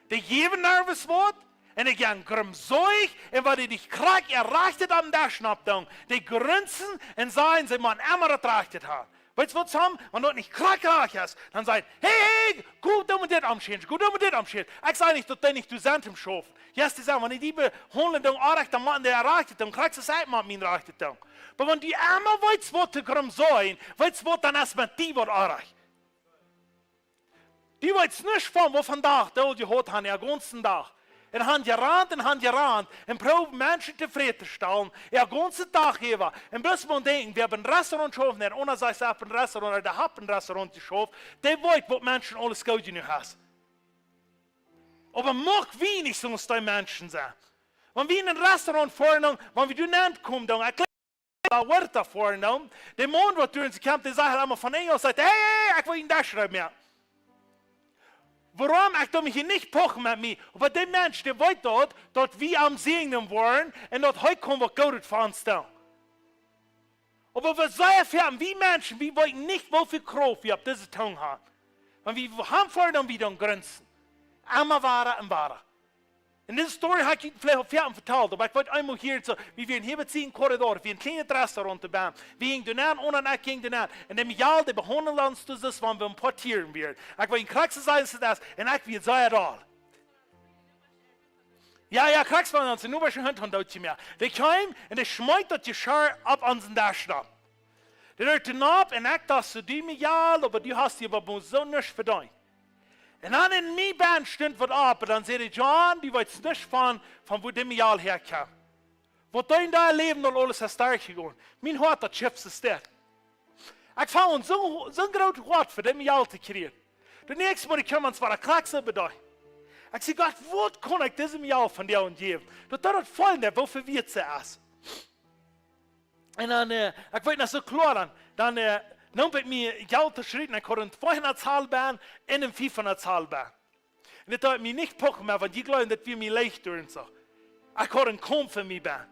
Dee jäwen nervös waut, un dee gonen grumsoich, un wan dee nich krakjt äa rajchtet aum Desch nopp doonen, dee grunzen un sajen, see motten emma daut rajchte haben. Weetst waut, Sam? Wan daut nich krakjt rajcht es, dan saj: "Hey, hey, go doo mie dit aunschaufen, go doo mie dit aunschaufen." Ekj saj nich, daut dee nich doa sent toom schaufen. Yes, dee sent, wan dee die behaundlen doonen orrajcht, dan motten dee rajcht doonen, krakjt soo aus ekj mott mien rajcht doonen. Oba wan du emma weetst, waut to grumsoien, weetst waut, dan es met die waut orrajcht. Du weetst nuscht von, waut vondoag dee aul jehaut haben, äa gaunzen Dach. Un han jerant un han jerant un proowen Menschen tofräd to stalen, äa gaunzen Dach äwa. Un bloos mau denkjen, wäa biem Restaurant schauft, dee aundra sajcht, ekj hab biem Restaurant, ooda dee haft biem Restaurant jeschauft, dee weet, waut Menschen aules goot jenuach haben. Oba mucht wie nich soo aus dee Menschen sennen. Wan wie en een Restaurant foaren, dan, wan wie doa nenkomen, dan, ekj La Huerta foaren, dan, de Maun, waut doa en kjemt, dee sajcht emma von Enjel, sajcht: "Hey, hey, ekj well een Desch haben, jo." Wuarom? Ekj doo mie hia nich pochen met mie. Oba dee Mensch, dee weet daut, daut wie am säajnen woaren un daut hee kaun waut Goodet fa ons doonen. Oba wie sent sea foaken, wie Menschen, wie weeten nich, woo väl Krauft wie opp dise Tung haben. Wan wie han foaren, dan wie dan grunzen. Emma wada un wada. Un dise Story hab ekj veleicht aul foaken vetalt, oba ekj weet eemol hia soo, wie wieren hia bie een Korridor, wie een kjlienet Restaurant doa bie. Wie jinjen doa nenn, un dan ekj jinkj doa nenn. Un dee Mejal, dee behaundeld ons soo aus wan wie Portieren wieren. Ekj weet nich krakjt soo aus daut es, un ekj wia sea doll. Jo, jo, krakjt soo aus nu, waut ekj han doot jemoakt. Dee kjeem un dee schmeet daut Jeschia opp onsen Desch dan. Dee rieed doa nopp un ekj docht soo: "Du, Mejal, oba du hast die oba soo nuscht vedeent." Un dan en mie bennen stunt waut opp, un dan säd ekj: "John, du weetst nuscht von, von wua dee Mejal häakjeem. Waut dee en dien Läwen aul aules es derchjegonen." Mien Hoat, daut schippst es dit. Ekj funk soo, soo een groot Hoat fa dee Mejal to kjrieen. De näakjste Mol, ekj kjeem ons wada krakjt soo bie dee. Ekj säd: "Gott, waut kaun ekj dise Mejal vondoag jäwen? Daut, daut, daut feelt nich, woo väl wieet see es." Un dan, äh, ekj weet noch soo kloa dan, dan, äh, neem ekj mie Jelt to schrieten, ekj haud een tweehundat Zalband un een fiefhundat Zalband. Un daut deed mie nich pochen mea, wan jie jleewen, daut wia mie leicht doa un soo. Ekj haud een Kaumf en mie bennen.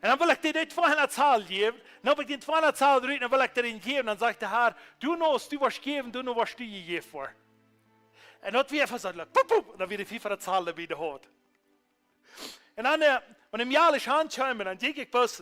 Un dan wull ekj dee, dee tweehundat Zalband jäwen, dan neem ekj dän tweehundat Zalband rut, dan wull ekj dän jäwen, dan sajcht de Har: "Du, no, aus du woascht jäwen, du, no woascht du jejäft woaren." Un daut wia eefach soo, like, poep, poep, dan wia dee fiefhundat Zalband bie de Hoat. Un dan, äh, wan dee Mejal es aunjekomen, dan jinkj ekj boolt,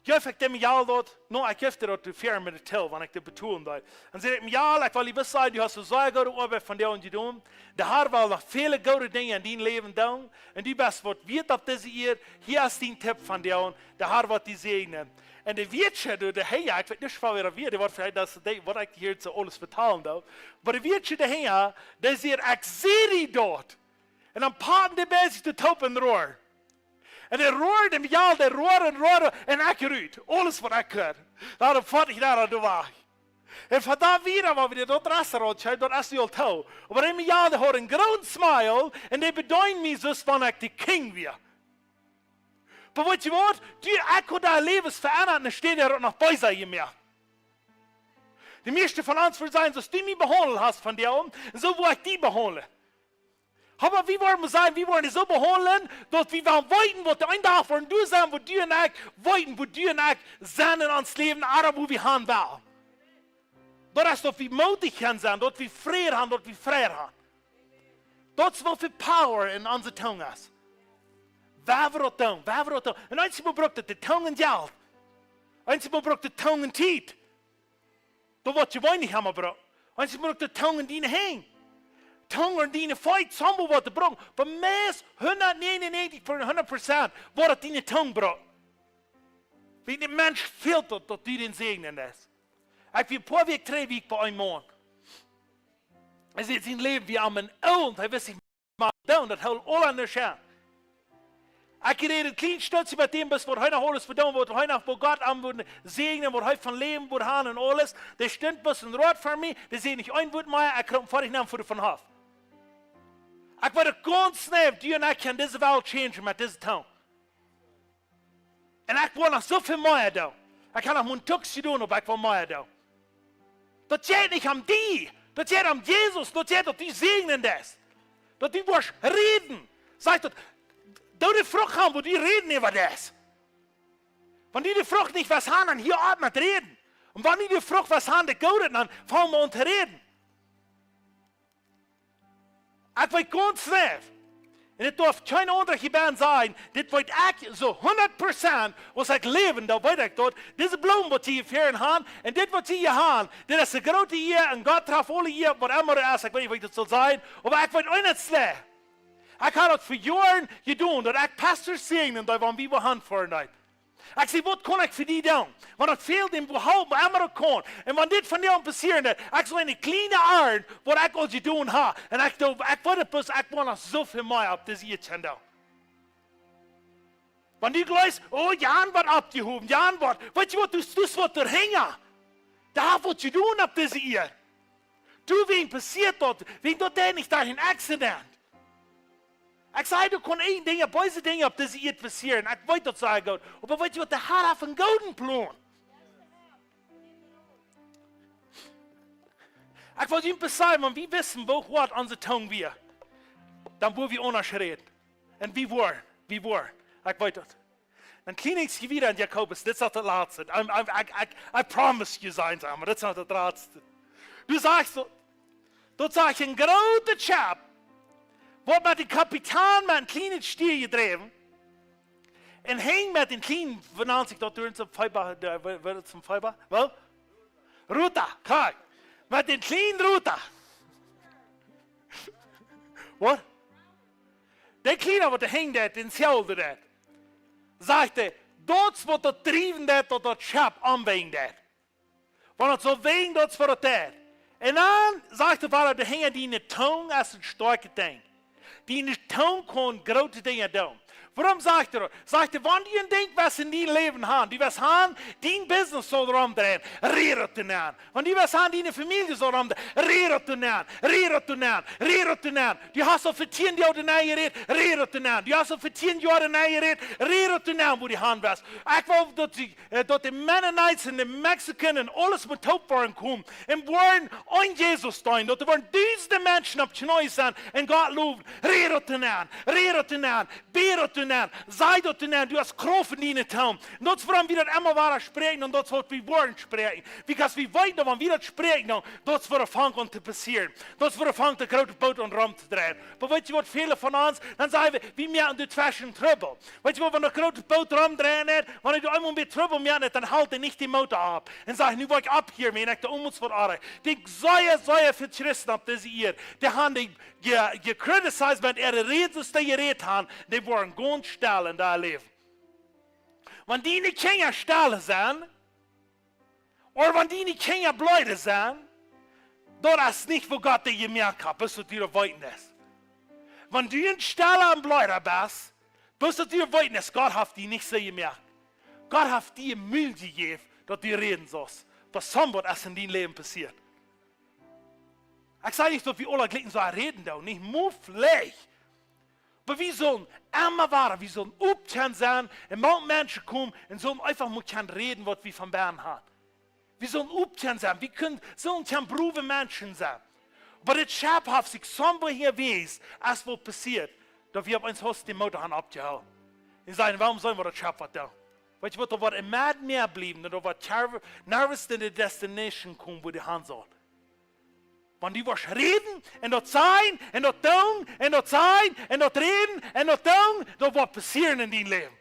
jeef ekj däm Mejal daut, no, ekj jeef dee daut to Firma, de Till, wan ekj dee betolen deed. Dan säd ekj: "Mejal, ekj well die waut sajen, du hast soo sea goode Oabeit vondoag jedonen. De Har well noch väle goode Dinja en dien Läwen doonen. Un du best waut wieet opp dise Ieed. Hia es dien Tip vondoag. De Har woat die säajnen." Un de Wieetsche, du, dee Henja, ekj weet nich, waut wia, dee wort veleicht daut, dee, waut ekj hia soo aules vetalen doo. Oba de Wieetsche, dee Henja, dee säd: "Ekj säd die daut." Un dan paten dee bie sikj de Toop un roaren. Un dee roaren, dee Mejal, dee roaren un roaren, un ekj rut. Aules waut ekj kunn. Dan foat ekj doa wajch. Un von doa wieda, wan wie daut Restaurant kjeemen, daut es nu aul too. Oba dee Mejal, dee haud een grooten smile, un dee bedeend mie soo aus wan ekj de King wia. Oba weetst du waut? Du, ekj haud äa Läwen veendat, un dan steit hee uk noch bie sikj mea. De mieeschte von ons wudden sajen, soo aus du mie behaundelt hast vondoag, un soo woa ekj die behaundlen. Oba wie wudden sajen, wie wudden soo behaundlen, daut wie wellen weeten, waut de een Dach woat doa sennen, wua du un ekj weeten, wua du un ekj sennen en ons Läwen, ooda wua wie han wellen. Daut es, daut wie moodich kjennen sennen, daut wie Fräd han, daut wie Fräd han. Daut es waut fa power en onse Tung es. Woo wie daut doonen, woo wie daut doonen. Un eensjemol brukt daut de Tung Jelt. Eensjemol brukt de Tung Tiet. Daut woat je weinich emma brukt. Eensjemol brukt de Tung diene Henj. Tung un diene Feet, soo waut de brukt. Oba meist hundatnäajenunnäajentich Prozent woat daut diene Tung brukt. Wiels de Mensch feelt daut, daut du dän säajnen deist. Ekj wia een poa Wäakj trigj, wia ekj bie een Maun. Hee säd, sien Läwen wia aum Enj, hee wist nich mea waut to doonen, daut hilt aul aun de Scheen. Ekj räd een kjlien Stootje met däm, bat waut hee noch aules vedoonen wull, waut hee noch, wua Gott am wudd säajnen, waut hee von Läwen wudd han un aules. Dee stunt bat een Rot fa mie, dee säd nich een Wuat mea, ekj kroop foadich no am, foa von Hoff. Ekj wull gaunz nich, du un ekj kjennen dise Welt changen met dise Tung. Un ekj well noch soo väl mea doonen. Ekj hab noch mau een Stekj jedonen, oba ekj well mea doonen. Daut jeit nich om die. Daut jeit om Jesus. Daut jeit, daut du säajnen deist. Daut du woascht räden. Sajcht daut, doo de Frucht han, wua du räden äwa deist. Wan du de Frucht nich woascht han, dan hia opp met räden. Un wan du de Frucht woascht han, de goode, dan fang mau aun to räden. Ekj weet gaunz nich. Un et darf kjeen aundra hia bennen sajen, dit weet ekj soo hundat Prozent, aus ekj läwen, dan weet ekj daut, dise Bloomen waut jie hia väaren han, un dit waut jie hia han, dit es de groote Ea, un Gott traft aule Ea, waut emma et es, ekj weet nich, waut ekj daut saul sajen, oba ekj weet eent nich. Ekj hab daut fa Joaren jedonen, daut ekj Pastors säajnen deed, wan wie wua han foaren deeden. Ekj säd: "Waut kaun ekj fa die doonen?" Wan daut fält, dan behaupten, wua emma daut kaun. Un wan dit vondoag passieren deit, ekj saul eene kjliene Arnt, waut ekj aul jedonen hab. Un ekj doo, ekj weet et bloos, ekj woa noch soo väl mea opp dise Ieed kjennen doonen. Wan du jleefst: "Oh, Jan woat oppjehowen, Jan woat." Weetst du waut, du, du waut doahinja. Doa woat jedonen opp dise Ieed. Du, wäm passieet daut? Wäm daut deit nich derch een Accident? Ekj saj, doa kaun een Dinja, beese Dinja opp dise Ieed passieren. Ekj weet daut sea goot. Oba weetst du waut, de Herr haft eenen gooden Plon. Ekj well junt sajen, wan wie wisten, woo hoat onse Tung wia, dan wudd wie aundasch räden. Un wie woaren, wie woaren. Ekj weet daut. Dan kjlien ekj wieda en Jakobus, dit es daut latste. I, I, I, I, I promise you, sajen see, oba dit es daut latste. Du sajchst soo, doa sach ekj een grootet Schepp, woat met dän Kapitan met een kjlienet Stiew jedräwen. Un hee met dän kjlienen, woo nant sikj daut doa en soon Fieber, de, woo, woo daut soon Fieber? Woo? Ruta, krakjt. Met dän kjlienen Ruta. Waut? De kjliena, waut doa hinjen deit, dän Seel doa deit. Sajcht hee, daut es waut daut driewen deit, daut daut Schepp aunwäajen deit. Wan daut soo wäajen daut es waut daut deit. Un dan sajcht hee wieda, doa hinjen diene Tung es een stoakjet Dinkj. Diene Tung kaun groote Dinja doonen. Wuarom sajcht hee daut? Sajcht hee, wan du een Dinkj west en dien Läwen haben, du west haben, dien Business saul romdreien, räd daut doa nenn. Wan du west haben, diene Famielje saul romdreien, räd daut doa nenn, räd daut doa nenn, räd daut doa nenn. Du hast aul fa tieen Joa doa nenn jerät, räd daut doa nenn. Du hast aul fa tieen Joa doa nenn jerät, räd daut doa nenn, wua du haben west. Ekj well daut du, äh, daut de Mennonites un de Mexicans un aules met toop woaren komen un woaren aun Jesus deenen. Daut doa woaren dusende Menschen opp Kjneeen sennen un Gott lowen. Räd daut doa nenn, räd daut doa nenn, bäd daut doa nenn, saj daut doa nenn. Du hast Krauft en diene Tung. Un daut es wuarom wie daut emma wieda spräakjen un daut es waut wie woaren spräakjen. Because wie weeten, wan wie daut spräakjen, dan daut es wua daut fangt aun to passieren. Daut es wua daut fangt, de groote Boot aun romtodreien. Oba weetst du waut, väle von ons, dan sajen wie, wie moaken doa tweschen Trubbel. Weetst du waut, wan daut groote Boot romdreien deit, wan ekj eemol een bät Trubbel moak, dan helt hee nich dän Motor opp. Un sajcht: "Nu woa ekj opphieren, wan ekj doa aulemol waut oajch." Ekj saj, saj fa Christen opp dise Ieed, dee haben dee je, je criticized met äare Räd, soo aus dee jerät haben, dee woaren gaunz stell en äa Läwen. Wan diene Kjinja stell sent, ooda wan diene Kjinja bleed sent, daut es nich, woo Gott dee jemoakt haft, bloos daut du daut weeten deist. Wan du een stella un bleeda best, bloos daut du daut weeten deist, Gott haft die nich soo jemoakt. Gott haft die Mul jejäft, daut du räden saust, waut soont es en dien Läwen passieet. Ekj saj nich, daut wie aule jlikj soo räden doonen, nich, mau veleicht. Oba wie sellen emma wieda, wie sellen opp kjennen sennen un mau Menschen komen un sellen eefach mau kjennen räden, waut wie von bennen haben. Wie sellen opp kjennen sennen, wie kjennen, sellen kjennen brave Menschen sennen. Oba dit Schepp haft sikj soo väl jewäsen, aus waut passieet, daut wie opp eemol hauden dän Motor haben oppjehoolen. Un sajen: "Wuarom sell wie daut Schepp waut doonen?" Weetst du waut, doa woat een Mensch mea bliewen, un doa woat Jarv-, nervous en de Destination komen, wua dee haben saul. Wan du woascht räden un daut sajen un daut doonen un daut sajen un daut räden un daut doonen, daut woat passieren en dien Läwen.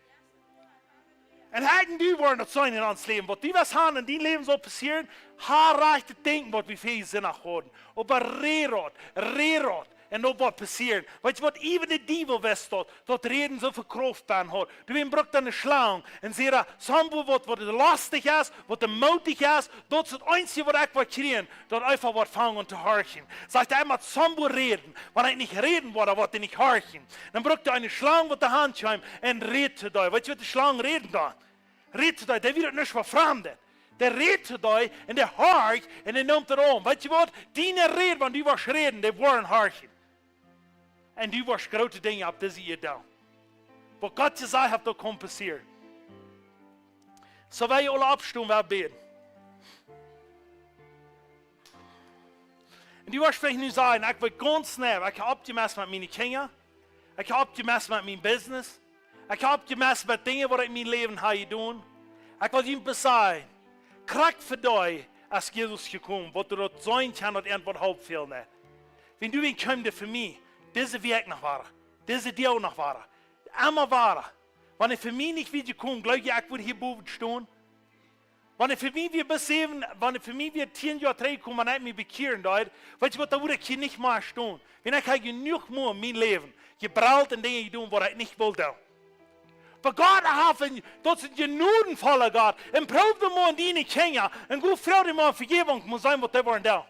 Un ekj un du woaren daut seenen en ons Läwen. Waut du west haben en dien Läwen saul passieren, ha rajcht to denkjen, waut wie väl Sinn haben. Oba räd daut, räd daut, un daut woat passieren. Weetst du waut, even de Diewel wist daut, daut Räden soo väl Krauft bennen haud. Du, wäm brukt eene Schlang? Un säd hee: "Soont waut, waut lostich es, waut demootich es, daut es daut eensje, waut ekj woa kjrieen, daut eefach woat fangen aun to horchen." Sajcht hee: "Ekj mott soont räden, wan ekj nich räden woa, dan woat dee nich horchen." Dan brukt hee eene Schlang, waut de Haunt kjeem, un räd to dee. Weetst du waut de Schlang räden deed? Räd to dee, dee wia daut nich veloaren. Dee räd to dee, un dee horcht, un dee neem daut aun. Weetst du waut? Diene Räd, wan du woascht räden, dee woaren horchen. Un du woascht groote Dinja opp dise Ieed doonen. Waut Gott jesajcht haft, daut kaun passieren. Soo, wie aule oppstonen, wie bäden. Un du woascht veleicht nu sajen: "Ekj weet gaunz jeneiw, ekj hab oppjemest met miene Kjinja. Ekj hab oppjemest met mien Business. Ekj hab oppjemest met Dinja, waut ekj en mien Läwen hab jedonen." Ekj well junt sajen, krakjt fa dee es Jesus jekomen, waut doa daut seenen kjennen, daut irjentwaut haulf fält. Wan du, wan kjeem dee fa mie, dise Wäakj noch wieda, dise Doag noch wieda, emma wieda. Wan hee fa mie nich wia jekomen, jleew jie, ekj wudd hia bowen stonen? Wan hee fa mie wia, bat säwen, wan hee fa mie wia tieen Joa trigjjekomen, wan ekj mie bekjieren deed, weetst du waut, dan wudd ekj hia nich mea stonen. Wan ekj hab jenuach mol en mien Läwen jebrellt un Dinja jedonen, waut ekj nich wull doonen. Oba Gott haft een, daut es een jnodenvolla Gott. Un proow daut mol aun diene Kjinja. Un go froag dee mol Vejäwunk, mol seenen waut dee woaren doonen.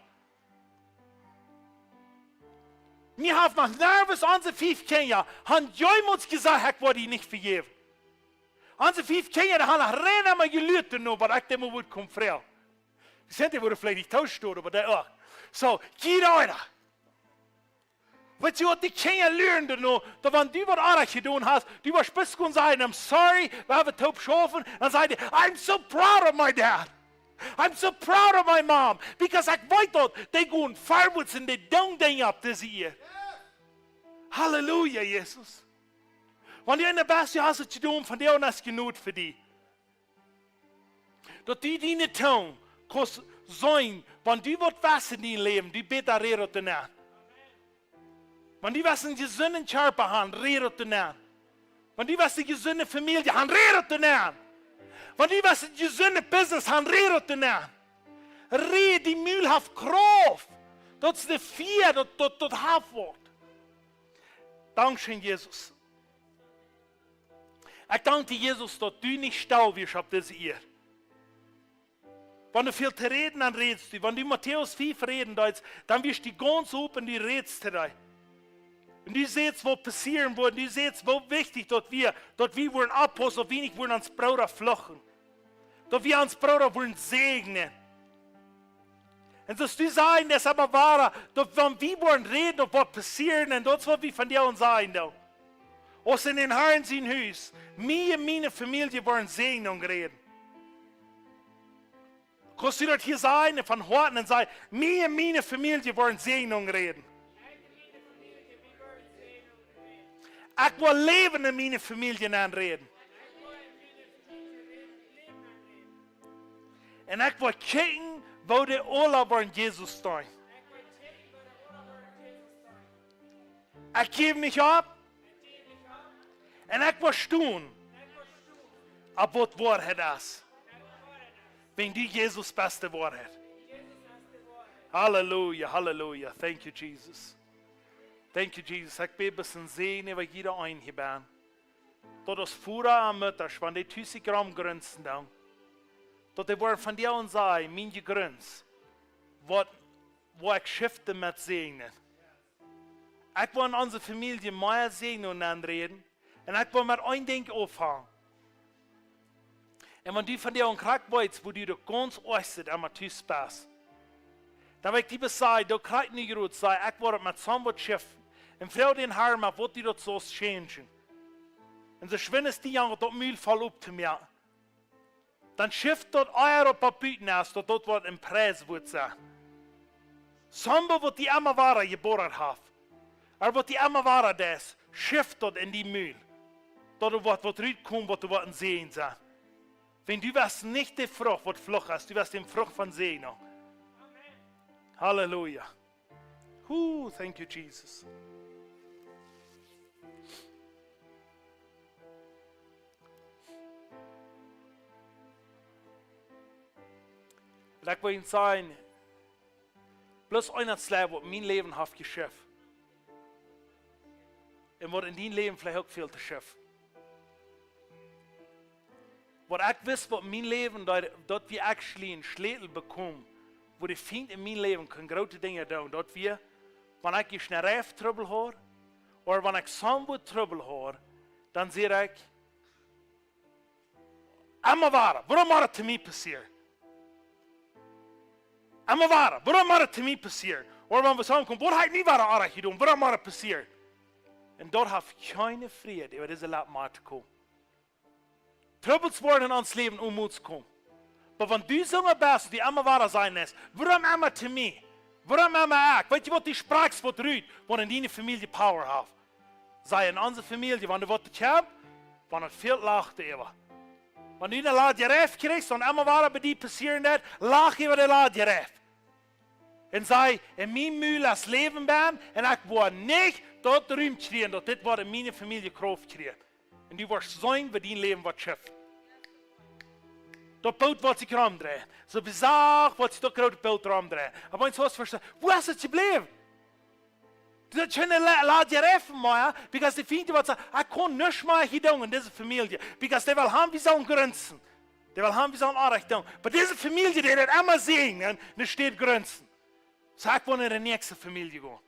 Mie haft noch nuscht onse fief Kjinja, han jemols jesajcht, ekj woa die nich vejäwen. Onse fief Kjinja, dee han noch rein emma jeluat doano, waut ekj dee mol wudd komen froagen. Sent dee wudden veleicht nich toostonen, oba dee uk. Soo, jie Oaja. Weetst du waut dee Kjinja lieren doano, daut wan du waut oajet jedonen hast, du woascht bloos gonen sajen, "I'm sorry, wie haben toop jeschauft." Dan sajen dee, "I'm so proud of my dad. I'm so proud of my mom." Because ekj weet daut, dee gonen forwards un dee doonen Dinja opp dise Ieed. Halleluja, Jesus. Wan du enne best, du hast et jedonen, vondoag es Jnod fa die. Daut du diene Tung kaust seenen, wan du waut west en dien Läwen, du bäta räd daut doano. Wan du west een jesunden Kjarpa han, räd daut doano. Wan du west eene jesunde Famielje han, räd daut doano. Wan du west een jesundet Business han, räd daut doano. Räd, dien Mul haft Krauft. Daut es de Fia, daut, daut, daut haft waut. Dankscheen, Jesus. Ekj dank die, Jesus, daut du nich stell wieescht opp dise Ieed. Wan du väl to räden, dan rätst du. Wan du Matäus fief räden deist, dan wieescht du gaunz op un du rätst to die. Un du sätst, waut passieren woat, du sätst, woo wichtich daut wia, daut wie wudden oppaussen, daut wie nich wudden ons Brooda fluchen. Daut wie ons Brooda wudden säajnen. Un soo aus du sajchst, daut es oba woa, daut wan wie wudden räden, daut woat passieren, un daut es waut wie vondoag sajen doonen. Aus en dän Harn sien Hus, mie un miene Famielje wudden Säajen räden. Kaust du daut hia sajen un von Hoaten un sajen, mie un miene Famielje wudden Säajen räden. Ekj well Läwen en miene Famielje nenräden. Un ekj well kjikjen, woo dee aula woaren Jesus deenen. Ekj jäw nich opp. Un ekj well stonen. Opp waut Woarheit es. Wan du Jesus best, de Woarheit. Halleluja, halleluja. Thank you, Jesus. Thank you, Jesus. Ekj bäd bloos een Säajen äwa jieda eenen hia bennen. Daut aus Vodasch un Muttasch, wan dee tus sikj romgrunzen doonen, daut dee woaren vondoag sajen, mien Jegruns, waut, woo ekj schefte met Säajen. Ekj well en onse Famielje mea Säajen nenräden, un ekj well met een Dinkj aunfangen. Un wan du vondoag krakjt weetst, woo du daut gaunz oajchste emma tus best, dan well ekj die bloos sajen, daut krakjt nu jrod sajen, ekj woa daut met soon waut scheften. Un froag dän Harn mau, waut du daut saust changen. Un soo schwind aus dee Jung daut Mul voll opptomoaken, dan schift daut ea opp daut buten es, daut daut waut een Pries woat sennen. Soo waut die emma wada jeboddat haft, ooda waut die emma wada deed, schift daut en dien Mul. Daut doa woat waut rutkomen, waut doa woat een Säajen sennen. Wan du west nich de Frucht waut Fluch es, du west de Frucht von Säajen. Halleluja. Ooh, thank you, Jesus. Ekj well sajen, bloos eent es waut en mien Läwen haft jescheft. Un waut en dien Läwen veleicht uk väl to scheften. Waut ekj wist, waut en mien Läwen, daut, daut wie actually een Schlätel bekomen, woo de Fient en mien Läwen kunn groote Dinja doonen, daut wia, wan ekj ieescht een Reif Trubbel haud, ooda wan ekj soon waut Trubbel haud, dan säd ekj, emma wada, wuarom mott daut to mie passieren? Emma wada, wuarom mott daut to mie passieren? Ooda wan wie soo komen, waut hab ekj nu wada oajch jedonen, wuarom mott daut passieren? Un daut haft kjeene Fräd äwa dise Lat mea to komen. Trubbels woaren en ons Läwen onmols komen. Oba wan du soo best, dee emma wada sajen es, wuarom emma to mie? Wuarom emma ekj? Weetst du waut, du sprakjst waut rut, waut en diene Famielje Power haft. Saj en onse Famielje, wan doa waut kjemt, wan et fält, lach doaräwa. Wan du een Ladje Reif kjrichst, wan emma wada bie die passieren deit, lach äwa de Ladje Reif. Un saj, en mien Mul es Läwen bennen, un ekj woa nich daut Rum kjrieen, daut dit woat en miene Famielje Krauft kjrieen. Un du woascht seenen, woo dien Läwen woat scheften. Daut Boot woat sikj romdreien. Soo sacht woat sikj daut groote Boot romdreien. Oba eent woascht vestonen, woo es et jebläwen? Du hast kjeene La-, Ladja Reifen mea, because de Fient waut sajcht, ekj kaun nuscht mea hia doonen en dise Famielje. Because dee well haben, wie sellen grunzen. Dee well haben, wie sellen Onrajcht doonen. Oba dise Famielje, dee woat emma säajnen, un dee steit grunzen. Saj ekj, woa no de näakjste Famielje gonen.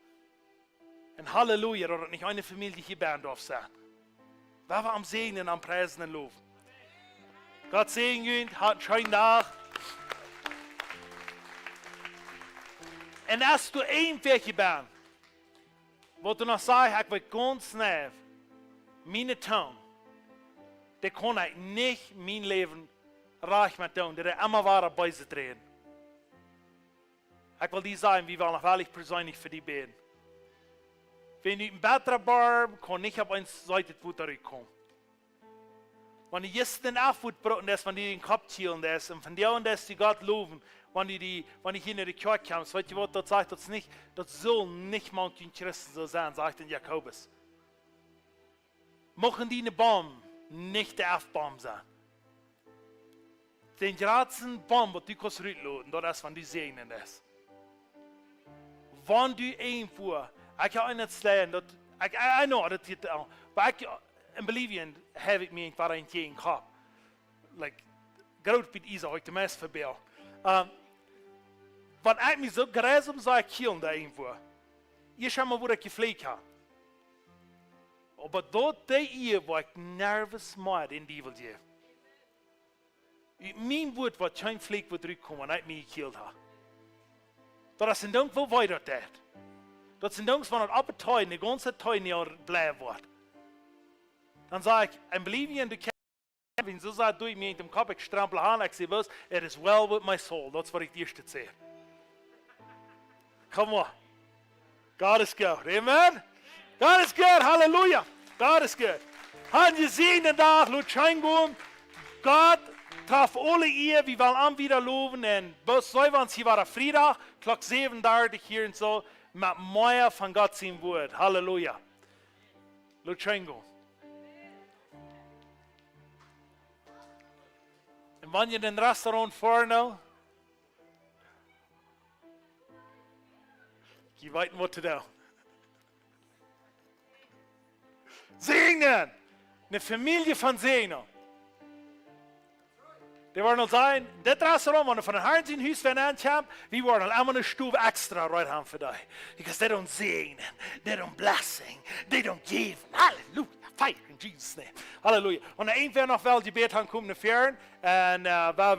Un Halleluja, daut et nich eene Famielje hia bie daut sennen. Woa wie am säajnen un am priesen un lowen. Gott säajen junt, hat eenen scheenen Dach. Un aus du een Wajch best, waut du noch sajchst, ekj weet gaunz nau, miene Tung, dee kaun ekj nich mien Läwen rajcht met doonen, dee deit emma wada beeset räden. Ekj well die sajen, wie wellen noch werkjlich perseenlich fa die bäden. Wan du een bettret Boom kaust nich opp eemol seenen, daut woat doa rutkomen. Wan du jistren Aufwuat broden deist, wan du dän Kopp kjielen deist, un vondoag deist du Gott lowen, wan du die, wan du hia no de Kjoakj kjemst, weetst du waut, daut sajcht, daut es nich, daut saul nich mank dän Christen soo sennen, sajcht en Jakobus. Mucht diene Boom nich de Aufboom sennen. Dän jratsten Boom, waut du kaust rutloten, daut es, wan du säajnen deist. Wan du irjentwua, ekj hab eenen Schleier, daut, ekj, I, I know, daut jeit aun. Oba ekj, en Bolivien, hab ekj mie een Wajch jäajen jehaut. Like, groot bie Isa, hab ekj de meist vebäl. Ähm, wan ekj mie soo greis om soo kjielen doa irjentwua. Ieescht emol, wua ekj jeflieekjt hab. Oba daut dee Ea, wua ekj nuscht mea dän Diewel jäw. Ut mien Wuat woat kjeen Fluch woat rutkomen, wan ekj mie jekjielt hab. Daut es een Dinkj, woo wee daut deit. Daut es een Dinkj, wan daut opp de Tiet, de gaunze Tiet nich aul blij woat. Dan saj ekj, I believe you, du kjennst, wan soo sajcht, doo ekj mie nich em Kopp, ekj strampel aun, ekj saj bloos, it is well with my soul. Daut es waut ekj daut ieeschte saj. Come on. God is good. Amen. God is good. Hallelujah. God is good. Hab eenen jesäajenden Dach, lot scheen gonen. Gott, traf aule Ea, wie wellen am wada lowen. Un bloos soo, wan wie hia wieren Friedach, Klock säwen dartich hia un soo, met mea von Gott sien Wuat. Hallelujah. Lot scheen gonen. Un wan jie en een Restaurant foaren, jie weeten waut to doonen. Säajnen! Eene Famielje von Säajnen. Dee woaren aul sajen, dit Restaurant, wan wie von Harn sien Hus aunkomen, wie woaren aul emma eene Stow extra right haben fa die. Because they don't säajnen, they don't blessing, they don't give. Hallelujah. Fire in Jesus' name. Hallelujah. Un wan irjentwäa noch well Jebäd haben, kjemt no väaren. Un, äh, well